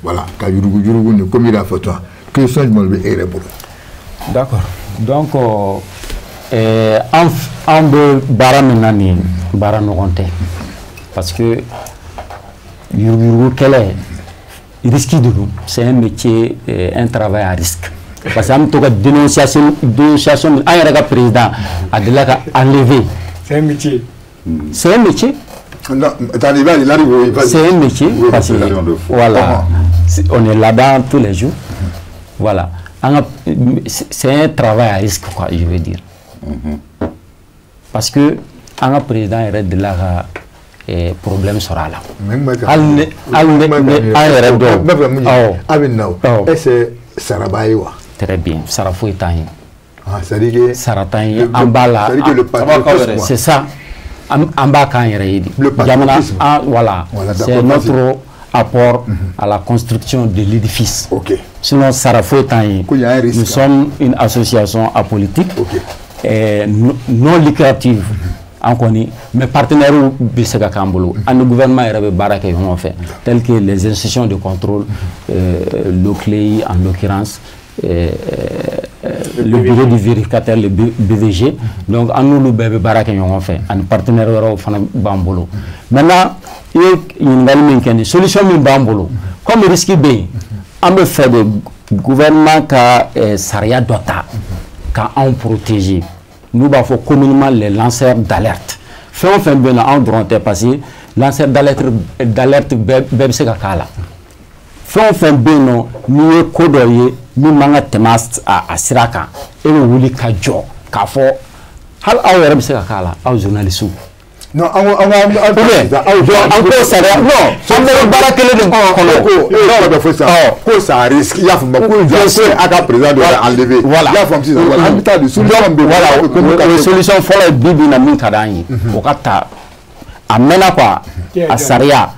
Voilà, ka yurugu yurugu nin komi i y'a fɔ toi, solution jumɛn de bɛ e yɛrɛ bolo? D'accord. Donc an bɛ baara min na nin ye, baara ɲɔgɔn tɛ, parce que yuruguyurugu kɛlɛ risque de don, c'est un métier, un travail à risque. Parce que an bɛ to ka dénonciation, an yɛrɛ ka président a delila ka enlever. C'est un métier. C'est un métier. Non, attendez, il arrive, oui, vas-y. C'est un métier. Oui, parce que, voilà, on est là-bas tous les jours. Voilà. C'est un travail à risque, quoi, je veux dire. Parce que an ka président yɛrɛ delila ka problème sɔrɔ a la. Hali ni an yɛrɛ dɔw. N bɛ fɛ mun ye, a bɛ na o, est-ce que sara b'a ye wa? Très bien, sara foyi t'an ye. Ah, c'est-à-dire que sara t'an ye, an b'a la. C'est-à-dire que le patriotisme. C'est ça. An b'a k'an yɛrɛ ye de. Le patriotisme. Jamana, voilà. C'est notre apport à la construction de l'édifice. Ok. Sinon, sara foyi t'an ye. Nous sommes une association apolitique. Ok. Non lucrative. An kɔni, mais partenaires bɛ se ka k'an bolo, an ni gouvernement yɛrɛ bɛ baara kɛ ɲɔgɔn fɛ, tels que les institutions de contrôle, l'OCLEI en l'occurrence, le bureau du vérificateur, le BVG. Donc an n'olu bɛɛ bɛ baara kɛ ɲɔgɔn fɛ, ani partenaire wɛrɛw fana b'an bolo. Maintenant, i ye ɲininkali min kɛ, nin solution min b'an bolo, comme risque bɛ yen, an bɛ fɛ de gouvernement ka sariya dɔ ta ka anw protéger. Nous b'a fɔ communément les lanceurs d'alerte. Fɛn o fɛn bɛ yen nɔ, anw dɔrɔn tɛ, parce que lanceur d'alerte bɛɛ bɛ se ka k'a la. Fɛn o fɛn bɛ yen nɔ, n'i ye ko dɔ ye min man ka tɛmɛ a sira kan, e bɛ wuli ka jɔ k'a fɔ hali aw yɛrɛ bɛ se ka k'a la, aw journalistes. Non, an ko an ko sariya, non, an bɛɛ bɛ baara kelen de kɔnɔ. Ko e yɛrɛ bɛ fɔ sisan ko ça risque, i y'a faamu, ko a ka président doit enlever. Voilà. I y'a faamu sisan, voilà, an bɛ taa de solution bɛ yen. Voilà, o ye solution fɔlɔ ye bi bi in na min ka d'an ye. O ka ta a mɛnna quoi, a sariya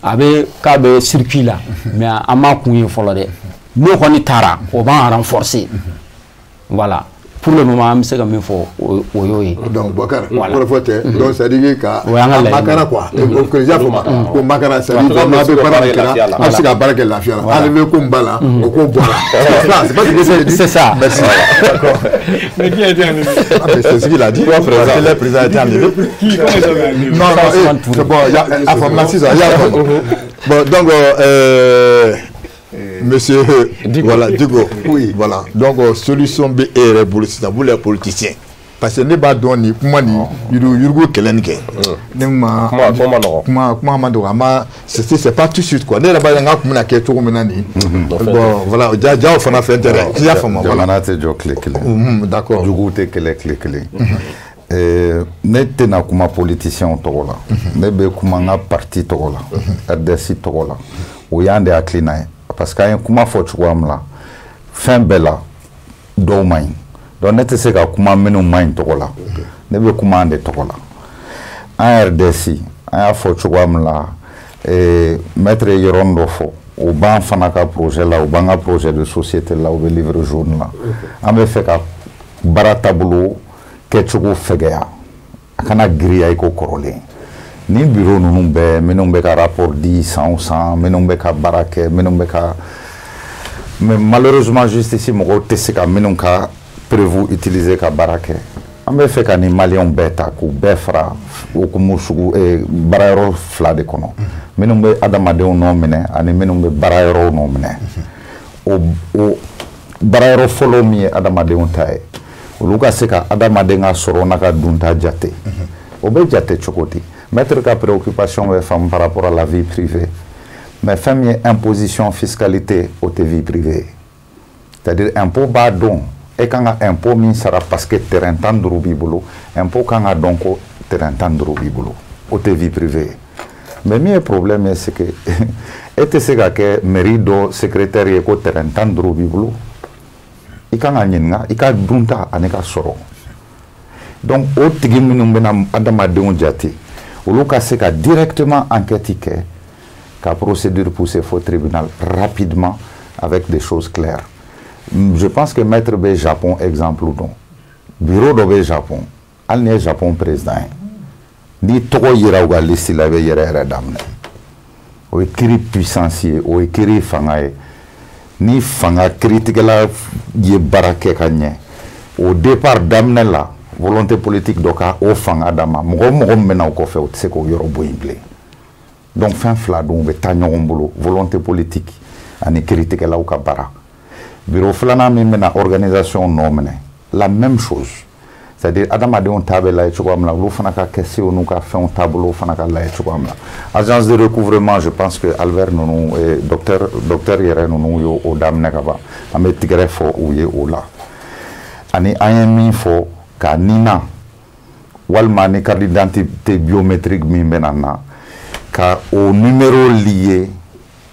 a bɛ k'a bɛ circuit la, mais an m'a kun ye fɔlɔ dɛ. N'o kɔni taara, o b'an renforcer. Voilà. Pour le moment, an bɛ se ka min fɔ, o y'o ye. Donc Boubacar, kɔrɔfɔ tɛ, donc c'est à dire ka O y'an ka laɲini. Makara quoi, o y'a faamu ko makara, c'est à dire vraiment a bɛ baara min kɛra, a bɛ se ka baara kɛ lafiya la, enlever ko min b'a la, o ko bɔra. C'est pas ce que c'est dit. C'est ça. Merci. D'accord. Mais qui a été enlevé? Ah, mais c'est ce qu'il a dit. Parce que le président a été enlevé. Qui, comment ils ont enlevé? Non, non, c'est bon, il y a a faamu sisan, i y'a faamu. Bon, donc monsieur, voilà, Dicko, oui, voilà. Donc, solution bɛ e yɛrɛ bolo sisan, vous les politiciens. Parce que ne b'a dɔn nin kuma nin yurugu kɛlɛ nin kɛ. Ne ma kuma ma nɔgɔn. Kuma ma nɔgɔn, a ma c'est pas tout de suite quoi. Ne yɛrɛ b'a ye n ka kun bɛna kɛ cogo min na nin. Bon, voilà, ja jaw fana fɛn tɛ dɛ. I y'a faamu, voilà. Jamana tɛ jɔ tile kelen. D'accord. Juguw tɛ kɛlɛ tile kelen. Ne tɛna kuma politicien tɔgɔ la. Ne bɛ kuma n ka parti tɔgɔ la. RDS tɔgɔ la. O y'an de hakilina ye. Parce que an ye kuma fɔ cogoya min na, fɛn bɛɛ la dɔw man ɲi, donc ne tɛ se ka kuma minnu man ɲi tɔgɔ la, ne bɛ kuma an de tɔgɔ la. An RDS, an y'a fɔ cogoya min la, maître ye yɔrɔnin dɔ fɔ, o b'an fana ka projet la, o b'an ka projet de société la, o bɛ livre jaune la. An bɛ fɛ ka baara taabolo kɛcogo fɛgɛya, a kana girinya i ko kɔrɔlen. Ni bureau ninnu bɛɛ, minnu bɛ ka rapport di san o san, minnu bɛ ka baara kɛ, minnu bɛ ka, mais malheureusement justice mɔgɔw tɛ se ka minnu ka preuve utiliser ka baara kɛ. An bɛ fɛ ka nin maliyɛnw bɛɛ ta k'u bɛɛ fara hukumu sugu baarayɔrɔ fila de kɔnɔ, minnu bɛ adamadenw nɔ minɛ ani minnu bɛ baarayɔrɔw nɔ minɛ. O baarayɔrɔ fɔlɔ min ye adamadenw ta ye, olu ka se ka adamaden ka sɔrɔ n'a ka dunta jate. O bɛ jate cogo di? Maître ka préoccupation bɛ faamu par rapport à la vie privée, mais fɛn min ye imposition, fiscalité, o tɛ vie privée. C'est-à-dire impôt b'a dɔn e kan ka impôt min sara, parce que terrain 15 b'i bolo, impôt kan ka dɔn ko terrain 15 b'i bolo, o tɛ vie privée. Mais min ye problème ye, c'est que e tɛ se ka kɛ mairie dɔ secrétaire ye ko terrain 15 b'i bolo. I kan ka ɲininka i ka dunta ani ka sɔrɔ. Donc o tigi minnu bɛna adamadenw jate, olu ka se ka directement enquête kɛ, ka procédure pousser fo tribunal rapidement avec des choses claires. Je pense que maître bɛ Japon exemple dɔn. Bureau dɔ bɛ Japon, hali ni ye Japon président ye, n'i tɔgɔ yera u ka liste la, i bɛ yɛrɛ yɛrɛ daminɛ. O ye kiiri puissance ye, o ye kiiri fanga ye. Ni fanga kiiritigɛla ye baara kɛ ka ɲɛ, au départ daminɛ la, volonté politique dɔ ka o fanga d'a ma, mɔgɔ o mɔgɔ min bɛ na o kɔfɛ, o tɛ se k'o yɔrɔ bɔ yen bilen. Donc fɛn fila don, u bɛ taa ɲɔgɔn bolo, volonté politique ani kiiritigɛlaw ka baara. Bureau filanan min bɛna organisation nɔ minɛ, la même chose, c'est-à-dire adamadenw ta bɛ lajɛ cogoya min na, olu fana ka kɛsew n'u ka fɛnw taabolo fana ka lajɛ cogoya min na. Agence de recouvrement, je pense que Albert ninnu, docteur yɛrɛ ninnu y'o o daminɛ ka ban, an bɛ tigɛrɛ fɔ u ye o la. Ani an ye min fɔ ka nina walima ni carte d'identité biométrique min bɛna na, ka o numéro lié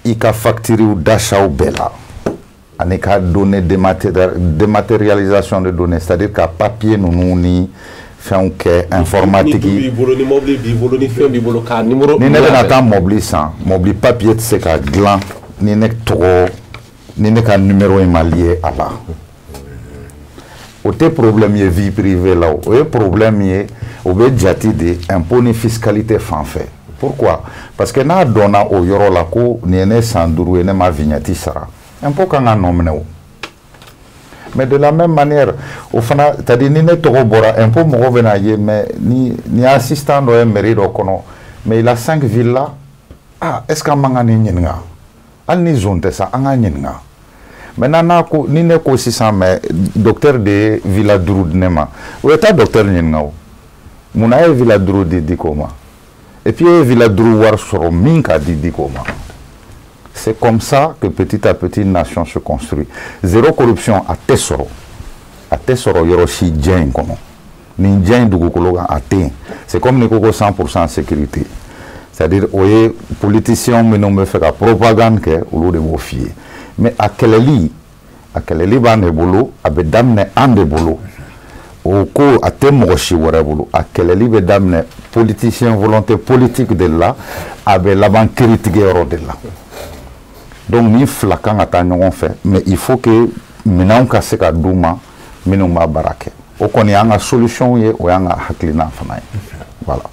i ka facture d'achat bɛɛ la, ani ka données dématérialisation de données, c'est-à-dire ka papier ninnu ni fɛnw kɛ informatique. Ni du b'i bolo, ni mobili b'i bolo, ni fɛn b'i bolo, k'a numéro. Ni ne bɛna taa mobili san, mobili papier tɛ se ka dilan ni ne tɔgɔ ni ne ka numéro in ma lié a la. O tɛ problème ye vie privée la, o ye problème ye o bɛ jate de impôt ni fiscalité fan fɛ. Pourquoi? Parce que n'a dɔnna o yɔrɔ la ko nin ye ne san 5 ye, ne ma vignette sara, impôt kan ka nɔ minɛ o. Mais de la même manière, o fana, c'est-à-dire ni ne tɔgɔ bɔra impôt, mɔgɔ bɛna ye, mais ni assistant dɔ ye mairie dɔ kɔnɔ, mais il a 5 villas, ah, est-ce que an man ka nin ɲininka? Hali ni zone tɛ sa, an k'a ɲininka. Maintenant n'a ko ni ne ko sisan, mais docteur de ye villa 5 di ne ma, o ye taa docteur ɲininka o, munna e ye villa 5 di Dicko ma? Et puis e ye villa 5 wari sɔrɔ min ka di Dicko ma? C'est comme ça que petit à petit une nation se construit. Zéro corruption a tɛ sɔrɔ, a tɛ sɔrɔ yɔrɔ si diɲɛ in kɔnɔ. Nin diɲɛ in dugukolo kan, a tɛ yen. C'est comme ni ko ko 100% sécurité, c'est-à-dire o ye politicien minnu bɛ fɛ ka propagande kɛ, olu de b'o f'i ye. Mais a kɛlɛli, a kɛlɛli b'an de bolo, a bɛ daminɛ an de bolo. O ko a tɛ mɔgɔ si wɛrɛ bolo. A kɛlɛli bɛ daminɛ politicien volonté politique de la, a bɛ laban kiiritigɛyɔrɔ de la. Donc ni fila kan ka taa ɲɔgɔn fɛ, mais il faut que minɛnw ka se ka d'u ma minnu b'a baara kɛ. O kɔni y'an ka solution ye, o y'an ka hakilina fana ye, voilà.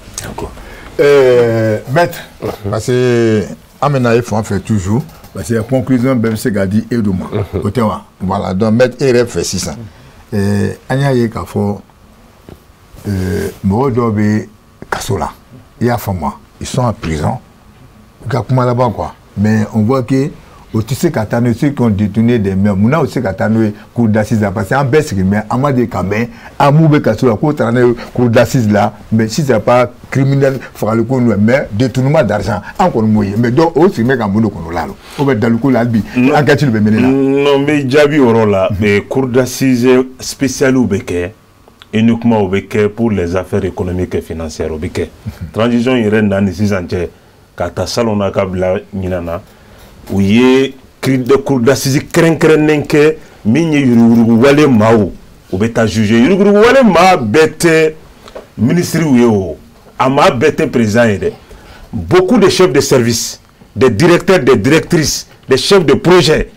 Maître, parce que an bɛna e fan fɛ toujours, parce que conclusion bɛɛ bɛ se ka di e de ma, o tɛ wa? Voilà, donc maître, e yɛrɛ fɛ sisan, an y'a ye k'a fɔ mɔgɔ dɔw bɛ kaso la, i y'a faamu, ils sont en prison, u ka kuma laban quoi, mais on voit que o tɛ se ka taa n'o ye, ceux qui ont détourné des mains, munna o tɛ se ka taa n'o ye cour d'assises la? Parce que an bɛɛ sigilen bɛ, an ma deli ka mɛn an m'u bɛ kaso la k'o taara n'a ye cour d'assises la. Mais si c'est pas criminel, fagaliko ninnu, mais détournement d'argent, an kɔni m'o ye. Mais donc o sigilen bɛ ka mun de kɔnɔ o la, o bɛ daluko la, hali bi enquête bɛ mener la. Non, n bɛ jaabi o yɔrɔ la. Mais cour d'assises spéciale bɛ kɛ uniquement, o bɛ kɛ pour les affaires économiques et financières, o bɛ kɛ transition yɛrɛ na ni sisan cɛ, ka ta salon na ka bila ɲinan na, u ye cour d'assises kɛrɛnkɛrɛnnen kɛ min ye yuruguyurugu wale maaw, u bɛ taa juger. Yuruguyurugu wale maa bɛɛ tɛ ministres ye, o a maa bɛɛ tɛ président ye dɛ. Beaucoup de chefs de service, des directeurs, des directrices, des chefs de projet,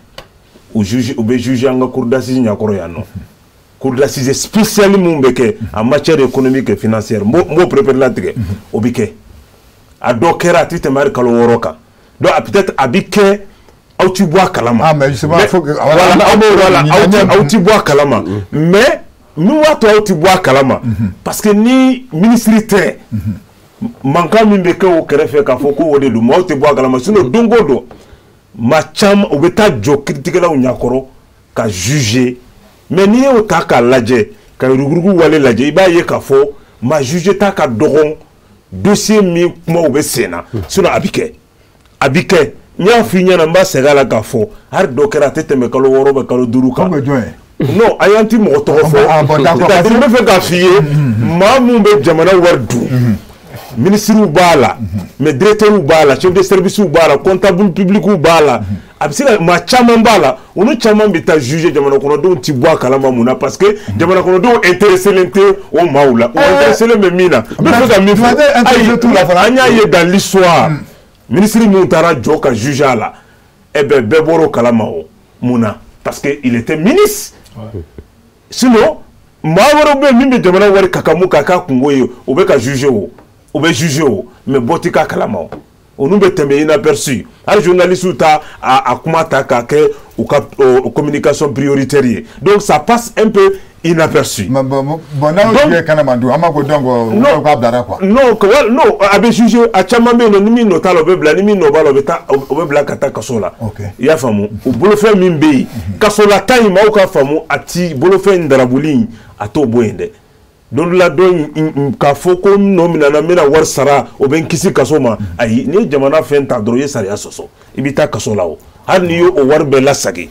u juge, u bɛ juger an ka cour d'assises ɲɛkɔrɔ yan nɔ. Cour d'assises spéciale mun bɛ kɛ en matière économique et financière, n b'o préféré latigɛ, o bɛ kɛ. A dɔ kɛra, a tɛ tɛmɛ hali kalo 6 kan. Donc peut-être a bɛ kɛ, aw ti bɔ a kalama. Ah, mais justement, faut que voilà, voilà, aw ti bɔ a kalama. Mais min b'a to aw ti bɔ a kalama, parce que ni ministre tɛ, mankan min bɛ kɛ o kɛrɛfɛ k'a fɔ ko o de don, maaw tɛ bɔ a kalama. Sinon don o don, maa caman u bɛ taa jɔ kiiritigɛlaw ɲɛkɔrɔ ka juger. Mais n'i y'o ta k'a lajɛ, ka yuruguyurugu wale lajɛ, i b'a ye k'a fɔ maa juger ta ka dɔgɔn dossier min kumaw bɛ sen na. Sinon a bɛ kɛ, a bɛ kɛ. N y'a f'i ɲɛna, n b'a segin a la k'a fɔ hali dɔ kɛra, a tɛ tɛmɛ kalo 6 bɛ kalo 5 kan. Non, a y'an ti mɔgɔ tɔgɔ fɔ. C'est-à-dire n bɛ fɛ k'a f'i ye, maa mun bɛ jamana wari dun, ministres b'a la, mais directeurs b'a la, chef de service b'a la, comptable public b'a la, a bɛ se ka maa caman b'a la, olu caman bɛ taa juger, jamana kɔnɔdenw ti bɔ a kalama. Mun na? Parce que jamana kɔnɔdenw intéressé len tɛ o maaw la, o intéressé len bɛ min na. N bɛ fɛ ka min fɔ, ayi, an y'a ye dans l'histoire, ministre min taara jɔ ka juger a la, eh ben bɛɛ bɔr'o kalama. O mun na? Parce que il était ministre. Sinon maa wɛrɛw bɛ yen min bɛ jamana wari kakamu k'a k'a kungo ye, o bɛ ka juger, o o bɛ juger o, mais bɔ ti k'a kalama, o olu bɛ tɛmɛ inaperçu. Hali journalistes ta a kuma ta k'a kɛ u ka communication prioritaire ye, donc ça passe un peu inaperçu. Bon, bon, n'aw ye kana man dun, an b'a ko donc k'a bilara quoi. Non, non, a bɛ juger, a caman bɛ yen nɔ, ni min nɔ t'a la, o bɛ bila, ni min nɔ b'a la, o bɛ taa, o bɛ bila ka taa kaso la. I y'a faamu? O bolofɛn min bɛ yen, kasola ta in, maaw ka faamu, a ti bolofɛn in darabuli in, a t'o bɔ yen dɛ. Don dɔ la, dɔ k'a fɔ ko n nɔ minɛna, n bɛna wari sara, o bɛ n kisi kaso ma, ayi. N'i ye jamana fɛn ta dɔrɔn, i ye sariya sɔsɔ, i bɛ taa kaso la. O hali n'i y'o wari bɛɛ lasegin,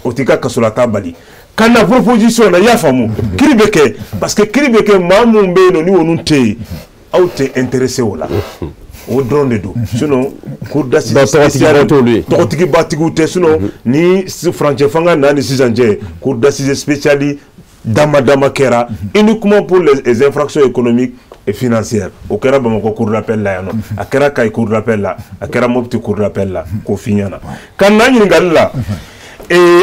o t'i ka kasolata bali. Ka na proposition na, i y'a faamu, kiiri bɛ kɛ, parce que kiiri bɛ kɛ, maa mun bɛ yen nɔ ni olu tɛ yen, aw tɛ intéressé o la, o dɔrɔn de don. Sinon cour d'assises spéciale, tɔgɔtigibatigiw tɛ. Sinon ni furancɛ fanga na ni sisan cɛ, cour d'assises spéciale dama dama kɛra uniquement pour les infractions économiques et financières. O kɛra Bamakɔ cour d'appel la yan nɔ, a kɛra Kayi cour d'appel la, a kɛra Mopti cour d'appel la. K'o f'i ɲɛna ka na ɲininkali la,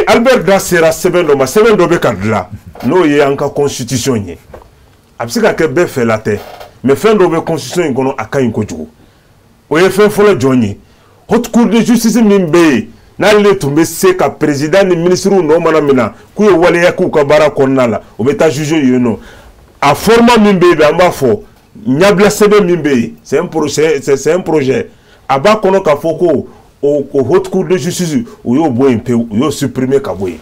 Albert da sera sɛbɛn dɔ ma, sɛbɛn dɔ bɛ ka dilan, n'o ye an ka constitution ye. A bɛ se ka kɛ bɛɛ fɛla tɛ, mais fɛn dɔ bɛ constitution in kɔnɔ, a ka ɲi kojugu. O ye fɛn fɔlɔ jɔn ye? Haute cour de justice min bɛ yen, n'ale tun bɛ se ka président ni ministres nɔ mana minɛ k'u ye waleya k'u ka baara kɔnɔna la, o bɛ taa juger yen nɔ. A format min bɛ yen, an b'a fɔ ɲɛbila sɛbɛn min bɛ yen, c'est un projet, a b'a kɔnɔ k'a fɔ ko o haute cour de justice, u y'o bɔ yen pewu, u y'o supprimer ka bɔ yen.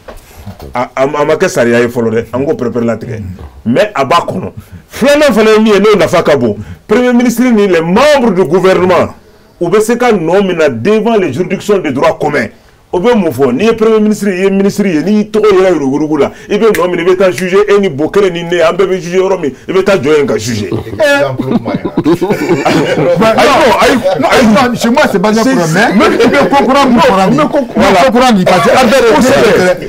A ma kɛ sariya ye fɔlɔ dɛ, an k'o préféré latigɛ, mais a b'a kɔnɔ. Filanan fana ye min ye, n'o nafa ka bon, premier ministre ni les membres du gouvernement U bɛ se ka nɔ min na devant les juridictions de droit commun. O bɛ mun fɔ? N'i ye premier ministre, i ye ministre ye, n'i tɔgɔ yera yuruguyurugu la, i bɛ nɔ minɛ, i bɛ taa juger. E ni Bokele ni ne, an bɛɛ bɛ juger yɔrɔ min, i bɛ taa jɔ yen ka juger. Ayi, ayi, chez moi c'est pas un problème, mais i bɛ ko kura mun fɔra nin, ko kura nin, parce que an bɛɛ de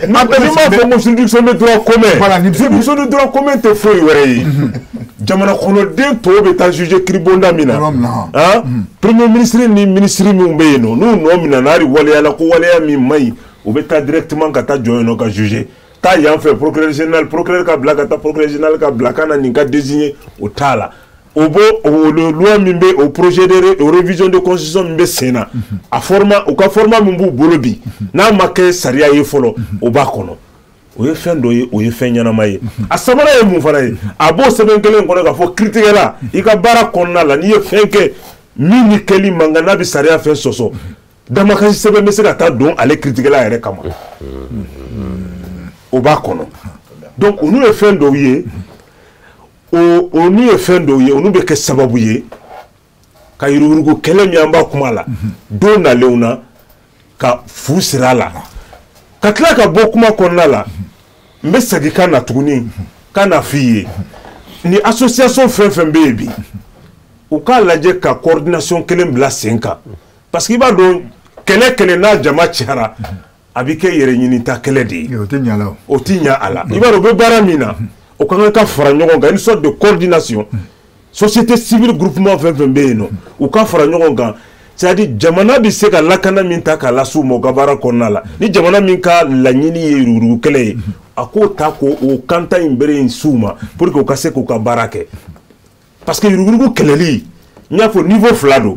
an bɛɛ m'a fɔ ko juridiction de droit commun. Voilà, ni juridiction de droit commun tɛ foyi wɛrɛ ye. Jamana kɔnɔden tɔw bɛ taa juger kiiribonda min na, han, premier ministre ni ministre minnu bɛ yen nɔ, n'u nɔ minɛ n'a waleya la ko waleya min man ɲi, u bɛ taa directement ka taa jɔ yen nɔ ka juger. Taa yan fɛ, procureur général, procureur ka bila ka taa, procureur général ka bila ka na nin ka désigner, o t'a la. O b'o o loi min bɛ o projet de o révision de constitution min bɛ sen na, a format, u ka format min b'u bolo bi, n'a ma kɛ sariya ye fɔlɔ, o b'a kɔnɔ. O ye fɛn dɔ ye, o ye fɛn ɲɛnama ye. A sabanan ye mun fana ye? A b'o sɛbɛn kelen kɔnɔ k'a fɔ kiiritigɛla, i ka baara kɔnɔna la, n'i ye fɛn kɛ min ni kɛli man kan, n'a bɛ sariya fɛn sɔsɔ, damakasi sɛbɛn bɛ se ka taa don ale kiiritigɛla yɛrɛ kama, o b'a kɔnɔ. Donc olu ye fɛn dɔw ye, o olu ye fɛn dɔw ye, olu bɛ kɛ sababu ye ka yuruguyurugu kɛlɛ min an b'a kuma la don nalenw na, ka fu siri a la. Ka tila ka bɔ kuma kɔnɔna la, n bɛ segin ka na tuguni ka na f'i ye, ni association fɛn fɛn bɛ yen bi, u k'a lajɛ ka coordination kelen bila sen kan, parce que i b'a dɔn, kɛlɛ kɛlɛ n'a jama cayara, a bɛ kɛ yɛrɛ ɲinita kɛlɛ de ye. O tɛ ɲa la o. O tɛ ɲa a la. I b'a dɔn, u bɛ baara min na, o ka kan ka fara ɲɔgɔn kan, une sorte de coordination. Société civile, groupement fɛn fɛn bɛ yen nɔ, u ka fara ɲɔgɔn kan. C'est à dire, jamana bɛ se ka lakana min ta k'a lase u ma u ka baara kɔnɔna la, ni jamana min ka laɲini ye yuruguyurugu kɛlɛ ye, a k'o ta k'o o kanta in bere in s'u ma pour que u ka se k'u ka baara kɛ. Parce que yuruguyurugu kɛlɛli, n y'a fɔ, niveau fila don: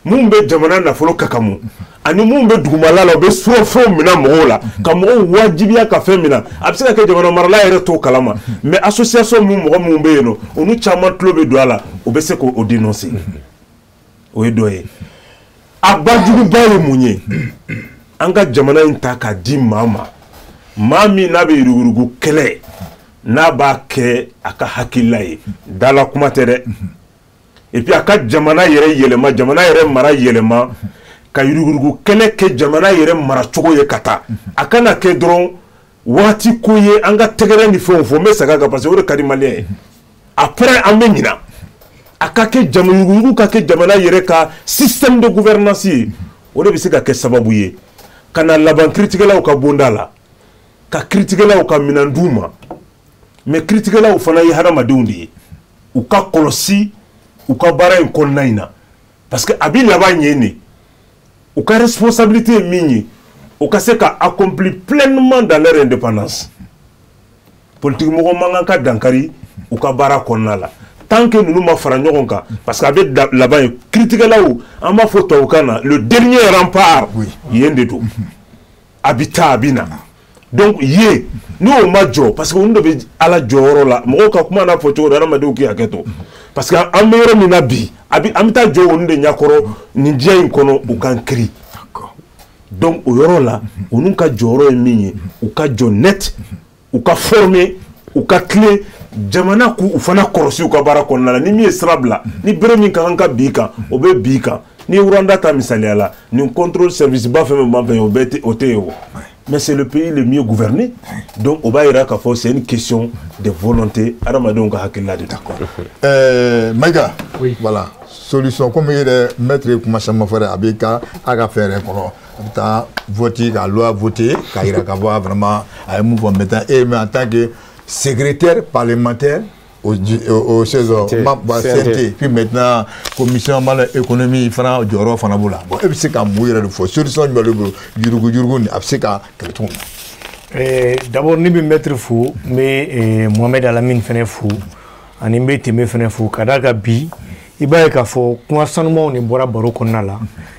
mun bɛ jamana nafolo kakamu, ani mun bɛ dugumala la, u bɛ surɔfɛnw minɛ mɔgɔw la, ka mɔgɔw wajibiya ka fɛn minɛ. A bɛ se ka kɛ jamana marala yɛrɛ t'o kalama, mais association mun, mɔgɔ minnu bɛ yen nɔ, olu caman tulo bɛ don a la, u bɛ se k'o dénoncer. O ye dɔ ye. A bajuguba ye mun ye? An ka jamana in ta k'a di maa ma, maa min n'a bɛ yuruguyurugu kɛlɛ, n'a b'a kɛ a ka hakilila ye, dala kuma tɛ dɛ, et puis a ka jamana yɛrɛ yɛlɛma, jamana yɛrɛ mara yɛlɛma, ka yuruguyurugu kɛlɛ kɛ jamana yɛrɛ maracogo ye ka taa. A kana kɛ dɔrɔn waati ko ye, an ka tɛgɛrɛ ni fɛnw fɔ. N bɛ segin a kan, parce que o de ka di malien ye. Après an bɛ ɲina. A ka kɛ jama, yuruguyurugu ka kɛ jamana yɛrɛ ka système de gouvernance ye. O de bɛ se ka kɛ sababu ye ka na laban kiiritigɛlaw ka bonda la, ka kiiritigɛlaw ka minɛn d'u ma. Mais kiiritigɛlaw fana ye hadamadenw de ye, u ka kɔlɔsi u ka baara in kɔnɔna in na, parce que a bɛ laban yen de. U ka responsabilité ye min ye, u ka se ka accomplir pleinement dans leur indépendance. Politique mɔgɔ man kan ka dankari u ka baara kɔnɔna la tant que ninnu ma fara ɲɔgɔn kan, parce que a bɛ laban ye. Kiiritigɛlaw, an b'a fɔ tubabukan na, le dernier rempart, yen de don. A bɛ taa, a bɛ na. Donc yen, n'o ma jɔ, parce que olu de bɛ Ala jɔyɔrɔ la. Mɔgɔw ka kuma n'a fɔ cogo di, hadamadenw k'i hakɛ to, parce que an bɛ yɔrɔ min na bi, a bɛ an bɛ taa jɔ olu de ɲɛkɔrɔ nin diɲɛ in kɔnɔ, u k'an kiiri. Donc o yɔrɔ la, olu ka jɔyɔrɔ ye min ye, u ka jɔ net, u ka former, u ka tilen jamana, k'u fana kɔlɔsi u ka baara kɔnɔna la. Ni min ye sira bila, ni bere min ka kan ka bin kan, o bɛ bin kan. Ni ye Rwanda ta misaliya la, nin contrôle service ba fɛn fɛn b'an fɛ yen, o bɛɛ tɛ, o tɛ yen o. Mais c'est le pays le mieux gouverné. Donc o b'a yira k'a fɔ c'est une question de volonté, adamadenw ka hakilila de. D'accord. Maïga, oui. Voilà. Solution, comme i yɛrɛ maître ye kuma caman fɔ dɛ, a b'i ka a ka fɛn yɛrɛ kɔnɔ, a bɛ taa voter, ka loi voter, k'a yira k'a fɔ vraiment a ye mun fɔ maintenant. E mais en tant que secrétaire parlementaire au 16 CNT, puis maintenant commission mala économie fana, jɔyɔrɔ fana b'o la. Bon, e bɛ se ka mun yɛrɛ de fɔ? Solution jumɛn de bolo yurugu yurugu nin, a bɛ se ka kɛlɛ cogo min na? D'abord, ne bɛ maître fo, n bɛ Mohamed Alamine fɛnɛ fo, ani n bɛ Teme fɛnɛ fo, ka d'a kan bi, i b'a ye k'a fɔ kuma sanumanw de bɔra baro kɔnɔna la.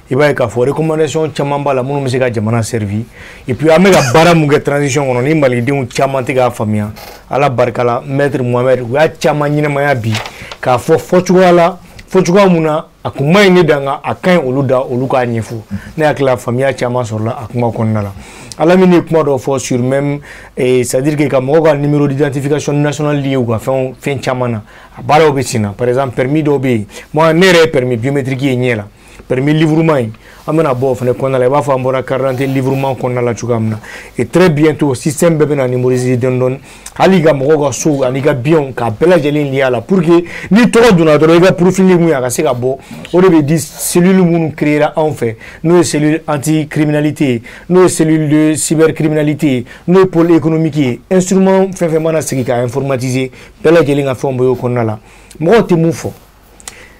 I b'a ye k'a fɔ recommandation caman b'a la minnu bɛ se ka jamana servi. Et puis an bɛ ka baara mun kɛ transition kɔnɔ, ni malidenw caman tɛ k'a faamuya, Ala barika la, maître Mohamed, u y'a caman ɲɛnamaya bi k'a fɔ fɔcogoya la, fɔcogoya mun na a kun ma ɲi ne da, nka a ka ɲi olu da, olu k'a ɲɛfɔ. Ne hakili la, faamuya caman sɔrɔla a kuma kɔnɔna la. Alamine ye kuma dɔ fɔ sur même, c'est à dire que ka mɔgɔw ka numéro d'identification nationale lié u ka fɛnw, fɛn caman na, a baaraw bɛ sen na. Par exemple, permis dɔw bɛ yen, moi ne yɛrɛ ye permis biométrique ye ɲɛ la. Permis livrement in, an bɛna bɔ o fana kɔnɔna la, i b'a fɔ an bɔra carte d'identité livrement kɔnɔna la cogoya min na. Et très bientôt, système bɛɛ bɛna numériser dɔɔni dɔɔni, hali ka mɔgɔw ka sow ani ka biens k'a bɛɛ lajɛlen lié a la, pour que n'i tɔgɔ donna dɔrɔn, i ka profil ye mun ye, a ka se ka bɔ. O de bɛ di cellule minnu créera anw fɛ, n'o ye cellule anti-criminalité ye, n'o ye cellule de cybercriminalité ye, n'o ye pôle économique ye. Instrument fɛn fɛn mana sigi k'a informatiser, bɛɛ lajɛlen ka fɛnw bɛ y'o kɔnɔna la. Mɔgɔw tɛ mun fɔ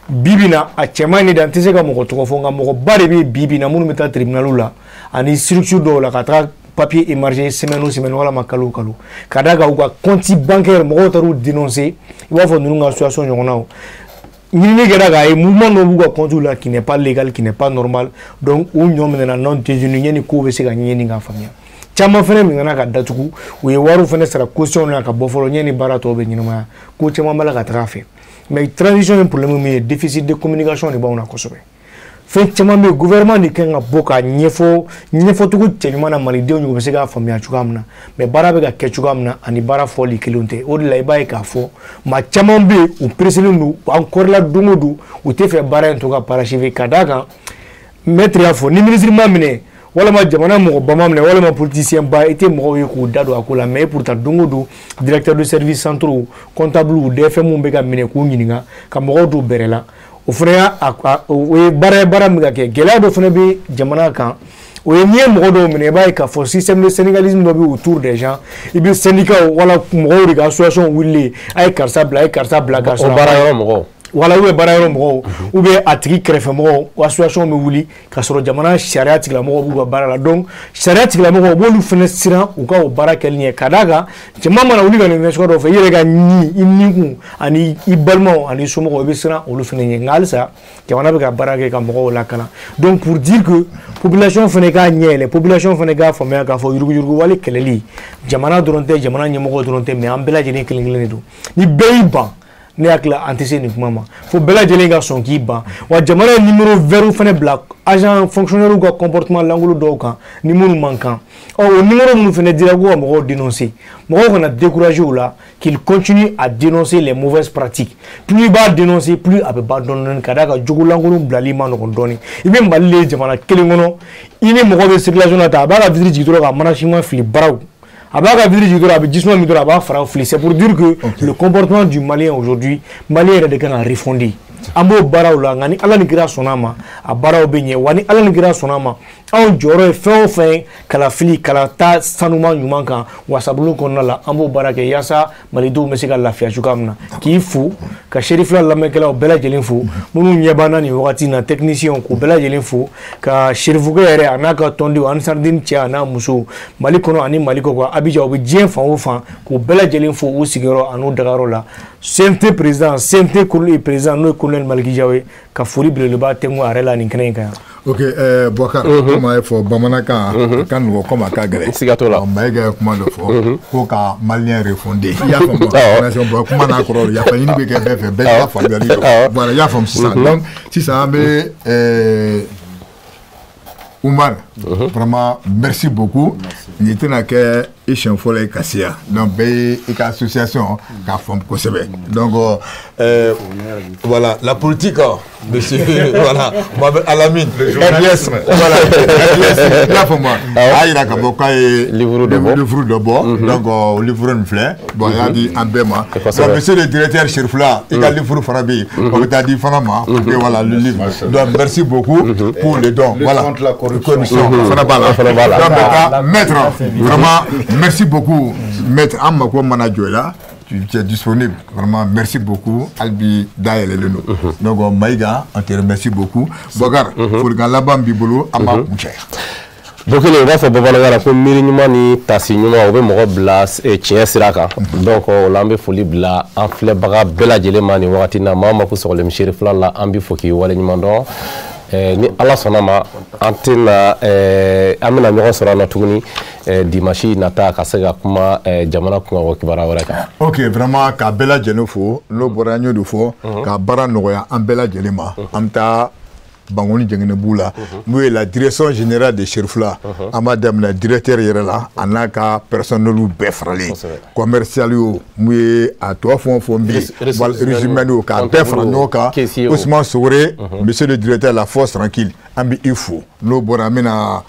bi bi na, a cɛman de, an tɛ se ka mɔgɔ tɔgɔ fɔ, nka mɔgɔba de bɛ bi bi na minnu bɛ taa tribunal la ani structure dɔw la ka taga papier émarger semaine o semaine walama kalo o kalo, ka d'a kan u ka compte bancaire, mɔgɔw taar'u dénoncer. I b'a fɔ ninnu ka association ɲɔgɔnnaw, ɲinini kɛra k'a ye mouvement dɔ b'u ka compte la qui n'est pas légal, qui n'est pas normal. Donc u ɲɔ minɛna non détenu, ɲɛni kow bɛ se ka ɲɛɲini k'a faamuya. Caman fɛnɛ minɛna ka datugu, u ye wariw fɛnɛ sara caution na ka bɔ fɔlɔ, ɲɛni baara tɔw bɛ ɲɛnamaya. Ko caman b'a la ka taga a fɛ, mais transition ye problème min ye, déficit de communication de b'anw na kosɛbɛ. Fɛn caman bɛ yen, gouvernement de kan ka bɔ k'a ɲɛfɔ ɲɛfɔcogo cɛɲuman na, malidenw ye, u bɛ se k'a faamuya cogoya min na. Mais baara bɛ ka kɛ cogoya min na ani baara fɔli kelenw tɛ. O de la, i b'a ye k'a fɔ maa caman bɛ yen, u pressélen don, an kɔrɔla don o don, u tɛ fɛ baara in to ka parachever, ka d'a kan maître y'a fɔ, ni ministre ma minɛ walama jamana mɔgɔba ma minɛ walama politicien ba, i tɛ mɔgɔw ye k'u da don a ko la. Mais pourtant, don o don, directeur de service centraux, comptable, DFM bɛ ka minɛ k'u ɲininka ka mɔgɔw don bɛrɛ la. O fana y'a o ye baara ye, baara min ka kɛ. Gɛlɛya dɔ fana bɛ jamana kan, o ye n'i ye mɔgɔ dɔw minɛ, i b'a ye k'a fɔ système de syndicalisme dɔ bɛ autour des gens. I bɛ syndicat wala mɔgɔw de ka association wulilen, a ye karisa bila, a ye karisa bila, k'a sɔrɔ o baara yɔrɔ mɔgɔw. Wala ou bien baara yɔrɔ mɔgɔw, ou bien a tigi kɛrɛfɛ mɔgɔw, association bɛ wuli, k'a sɔrɔ jamana sariya tigilamɔgɔw b'u ka baara la. Donc sariya tigilamɔgɔw, u b'olu fana siran u ka o baara kɛli ɲɛ, ka d'a kan jama mana wuli ka nin fɛn suguya dɔw fɛ, i yɛrɛ ka ni i nikun ani i balimaw ani somɔgɔw, i bɛ siran olu fana ɲɛ. Nka halisa jamana bɛ ka baara kɛ ka mɔgɔw lakalan. Donc pour dire que population fana k'a ɲɛ yɛlɛ, population fana k'a faamuya k'a fɔ yuruguyurugu wale kɛlɛli, jamana dɔrɔn tɛ, jamana ɲɛmɔgɔ dɔrɔn tɛ, mais an bɛɛ lajɛlen kelen kelen de don. Ni bɛɛ y'i ban, ne hakili la, an tɛ se nin kuma ma, fo bɛɛ lajɛlen ka sɔn k'i ban. Wa jamana ye numéro vert fana bila agent fonctionnaire ka comportement lankolon dɔw kan ni minnu man kan. Ɔ, o numéro minnu fana dira ko ka mɔgɔw dénoncer, mɔgɔw kana décourager o la, qu'ils continuent à dénoncer les mauvaises pratiques. Plus i b'a dénoncer, plus a bɛ ban dɔɔni dɔɔni, ka d'a kan jogo lankolon bilali ma nɔgɔn dɔɔni. I bɛ Mali le jamana kelen kɔnɔ, i ni mɔgɔ bɛ circulation na tan, a b'a ka vitre jigin dɔrɔn ka mana siman fili baraw, a b'a ka vitre jigin dɔrɔn, a bɛ jisuma min dɔrɔn, a b'a fara fili. C'est pour dire que le comportement du Malien aujourd'hui, Malien yɛrɛ de kan ka refonder. An b'o baaraw la, nka ni Ala ni kira sɔnna a ma, a baaraw bɛ ɲɛ. Wa ni Ala ni kira sɔnna a ma, anw jɔyɔrɔ ye fɛn o fɛn ye, kalafili kalata sanuman ɲuman kan wasabulon kɔnɔna la, an b'o baara kɛ yaasa malidenw bɛ se ka lafiya cogoya min na. K'i fo, ka Serifila lamɛnkɛlaw bɛɛ lajɛlen fo, minnu ɲɛ b'an na nin wagati in na, technicien k'u bɛɛ lajɛlen fo, ka Serifukɛ yɛrɛ a n'a ka tɔndenw, Ansardine cɛ a n'a muso, Mali kɔnɔ ani Mali kɔ kan, Abidjan, u bɛ diɲɛ fan o fan, k'u bɛɛ lajɛlen fo u sigiyɔrɔ an'u dagayɔrɔ la. CNT président, CNT président, n'o ye colonel Maliki Jaw ye, ka foli belebeleba tɛnku a yɛrɛ la nin kɛnɛ in kan yan. Ok, Boubacar, komi a ye fɔ bamanankan, a ka nɔgɔn komi a ka gɛlɛn. Siga t'o la. Mayiga ye kuma dɔ fɔ ko ka Malien refonder, i y'a faamu wa? Kuma n'a kɔrɔ, yafa ɲini bɛ kɛ bɛɛ fɛ, bɛɛ ka faamuyali don. Voilà, i y'a faamu sisan. Donc sisan an bɛ Oumar, vraiment merci beaucoup. Nin tɛna kɛ i siɲɛ fɔlɔ ye ka se yan. Donc bɛɛ ye i ka association k'a faamu kosɛbɛ. Donc voilà, la politique, monsieur, voilà, Mohamed Alamine, RDS, voilà, RDS, i y'a faamu wa? A y'a jira k'a fɔ k'a ye livre dɔ bɔ. Livre dɔ bɔ. Donc o livre nin filɛ. Bon, a y'a di an bɛɛ ma. Donc monsieur le directeur Cherifla, i ka livre fana bɛ yen. O bɛ taa di fana ma. Et voilà le livre. Donc merci beaucoup pour le don. Voilà. Contre la corruption. Corruption fana b'a la. Fana b'a la. Donc maintenant, maître, vraiment merci beaucoup. Maître, an mako mana jɔ i la, tu es disponible. Vraiment, merci beaucoup. Albi dayɛlɛlen don. Donc Maïga, on te remercie beaucoup. Boubacar, folikan laban b'i bolo, an b'a kuncɛ. Bokele, u b'a fɔ bamanankan na ko miiri ɲuman ni tasi ɲuman, o bɛ mɔgɔ bila tiɲɛ sira kan. Donc o la, an bɛ foli bila an filɛbaga bɛɛ lajɛlen ma nin wagati na. Maa o maa ko sɔgɔlen Serifila la, an bɛ fo k'i waleɲuman dɔn. Ni Ala sɔnna ma, an tɛna an bɛna ɲɔgɔn sɔrɔ an na tuguni dimanche nata ka se ka kuma jamana kunkanko kibaruya wɛrɛ kan. Ok, vraiment ka bɛɛ lajɛlen fo. N'o bɔra, an y'o de fɔ, ka baara nɔgɔya an bɛɛ lajɛlen ma. An bɛ taa. Bankoni Jɛngɛnɛ b'u la, n'o ye la direction générale de Cherifla. An b'a daminɛ directeur yɛrɛ la, a n'a ka personnel bɛɛ faralen, commercial o, mun ye a tɔ fɛn o fɛn bɛ yen, résumé o, k'a bɛɛ fara ɲɔgɔn kan. Ousmane Sogore, monsieur le directeur, la force tranquille, an bɛ i fo. N'o bɔra, an bɛna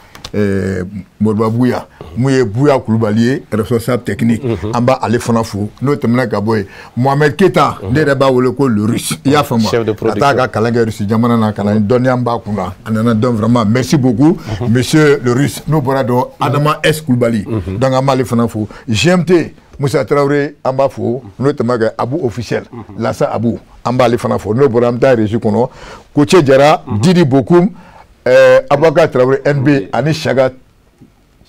Moriba Buya, mun ye Buya Kulubali ye, responsable technique, an b'a ale fana fo. N'o tɛmɛna ka bɔ yen, Mohamed Keta, ne yɛrɛ b'a wele ko le Russe, i y'a faamu, ka taa ka kalan kɛ Russe jamana na, ka na dɔnniya b'a kunna, a nana. Donc vraiment merci beaucoup, monsieur le Russe. N'o bɔra dɔn, Adama S Kulubali, donc an b'ale fana fo. GMT Musa Traoré, an b'a fo. N'o tɛmɛna kɛ, Abu officiel Lasa Abu, an b'ale fana fo. N'o bɔra, an bɛ taa régie kɔnɔ, Koce Jara, Didi Bokum, Abubakar Traoré NB ani Saga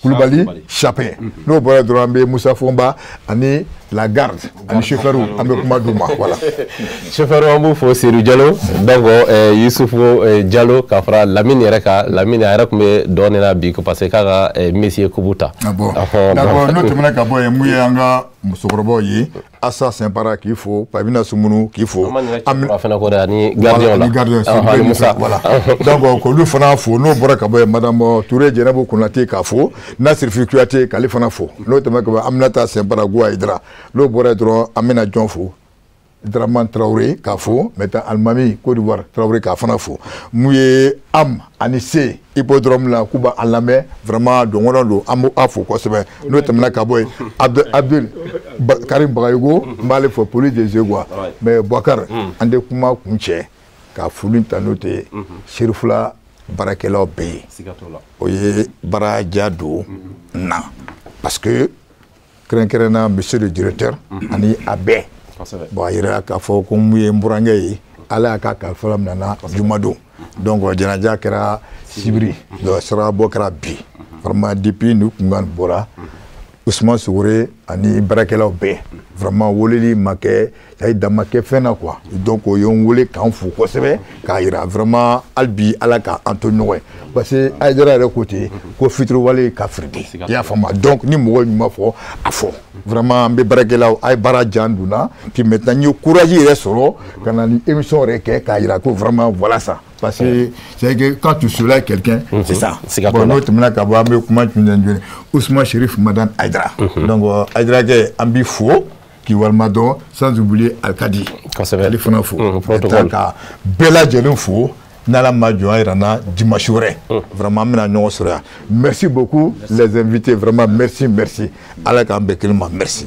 Kulubali Chapin. N'o bɔra dɔrɔn, an bɛ Musa Fɔnba ani la garde ani chauffeur, an bɛ kuma d'u ma, voilà. Chauffeur, an b'u fo. Seydou Diallo, donc Yusufu Diallo, ka fara Lamine yɛrɛ kan. Lamine a yɛrɛ tun bɛ dɔɔnin na bi parce que k'a ka Messi kubu ta. Ah bon, d'accord. N'o tɛmɛna ka bɔ yen, mun ye an ka musokɔrɔbaw ye, Asa Sɛnpara k'i fo, Pamina Sumunu k'i fo. An ma fana kɔ dɛ, ani gardien la. Ani gardien. Ani Musa. Voilà, donc k'olu fana fo. N'o bɔra ka bɔ yen, madame Touré Jɛnɛbu Konate k'a fo, Nasirifi Kuyate k'ale fana fo. N'o tɛmɛna ka bɔ yen, Aminata Sɛnpara Guwa Idara. N'o bɔra yen dɔrɔn, an bɛna jɔn fo? Dramane Traoré k'a fo, maintenant Alimami Côte d'Ivoire Traoré k'a fana fo. Mun ye Am ani C hippodrome la, k'u b'an lamɛn, vraiment dɔnkɔnɔ don, an b'a fo kosɛbɛ. N'o tɛmɛna ka bɔ yen, Abdul Karim Bagayogo, n b'ale fo, police de Zegwa. Mais Boubacar, an tɛ kuma kun cɛ ka foli ta n'o tɛ Cherifla baarakɛlaw bɛɛ ye. O ye baara ja don na, parce que kɛrɛnkɛrɛnna monsieur le directeur ani a bɛɛ. Bon, a yira k'a fɔ ko mun ye n burankɛ ye, Ala y'a ka kalifa minɛ na jumadon, donc jɛnajɛ kɛra sibiri, donc saraka bɔ kɛra bi. Vraiment, depuis ni kunkan bɔra, Ousmane Sogore ani baarakɛlaw bɛɛ, vraiment weleli ma kɛ, c'est à dire dan ma kɛ fɛn na quoi. Donc o ye n wele k'an fo kosɛbɛ, k'a yira vraiment hali bi Ala k'an to ɲɔgɔn ye, parce que Hayidara yɛrɛ ko ten ko fitiriwale ka firidi, i y'a faamu. Donc ni mɔgɔ ɲuman fɔ a fɔ, vraiment an bɛ baarakɛlaw, a ye baara jan donna. Puis maintenant n ye courage yɛrɛ sɔrɔ ka na ni émission yɛrɛ kɛ k'a yira ko vraiment voilà ça, parce que c'est que quand tu soulages quelqu'un, c'est ça. Bon, n'o tɛmɛna ka bɔ, an bɛ kuma jumɛn jumɛn? Ousmane Chérif Madame Hayidara, donc Hayidara kɛ, an b'i fo k'i walima dɔn, sans oublier Alkadi, ale fana fo, ka bɛɛ lajɛlen fo. N'Ala ma jɔn a yira n na, dimanche wɛrɛ vraiment an bɛna ɲɔgɔn sɔrɔ yan. Merci beaucoup les invités, vraiment merci, merci. Ala k'an bɛn kelen ma, merci.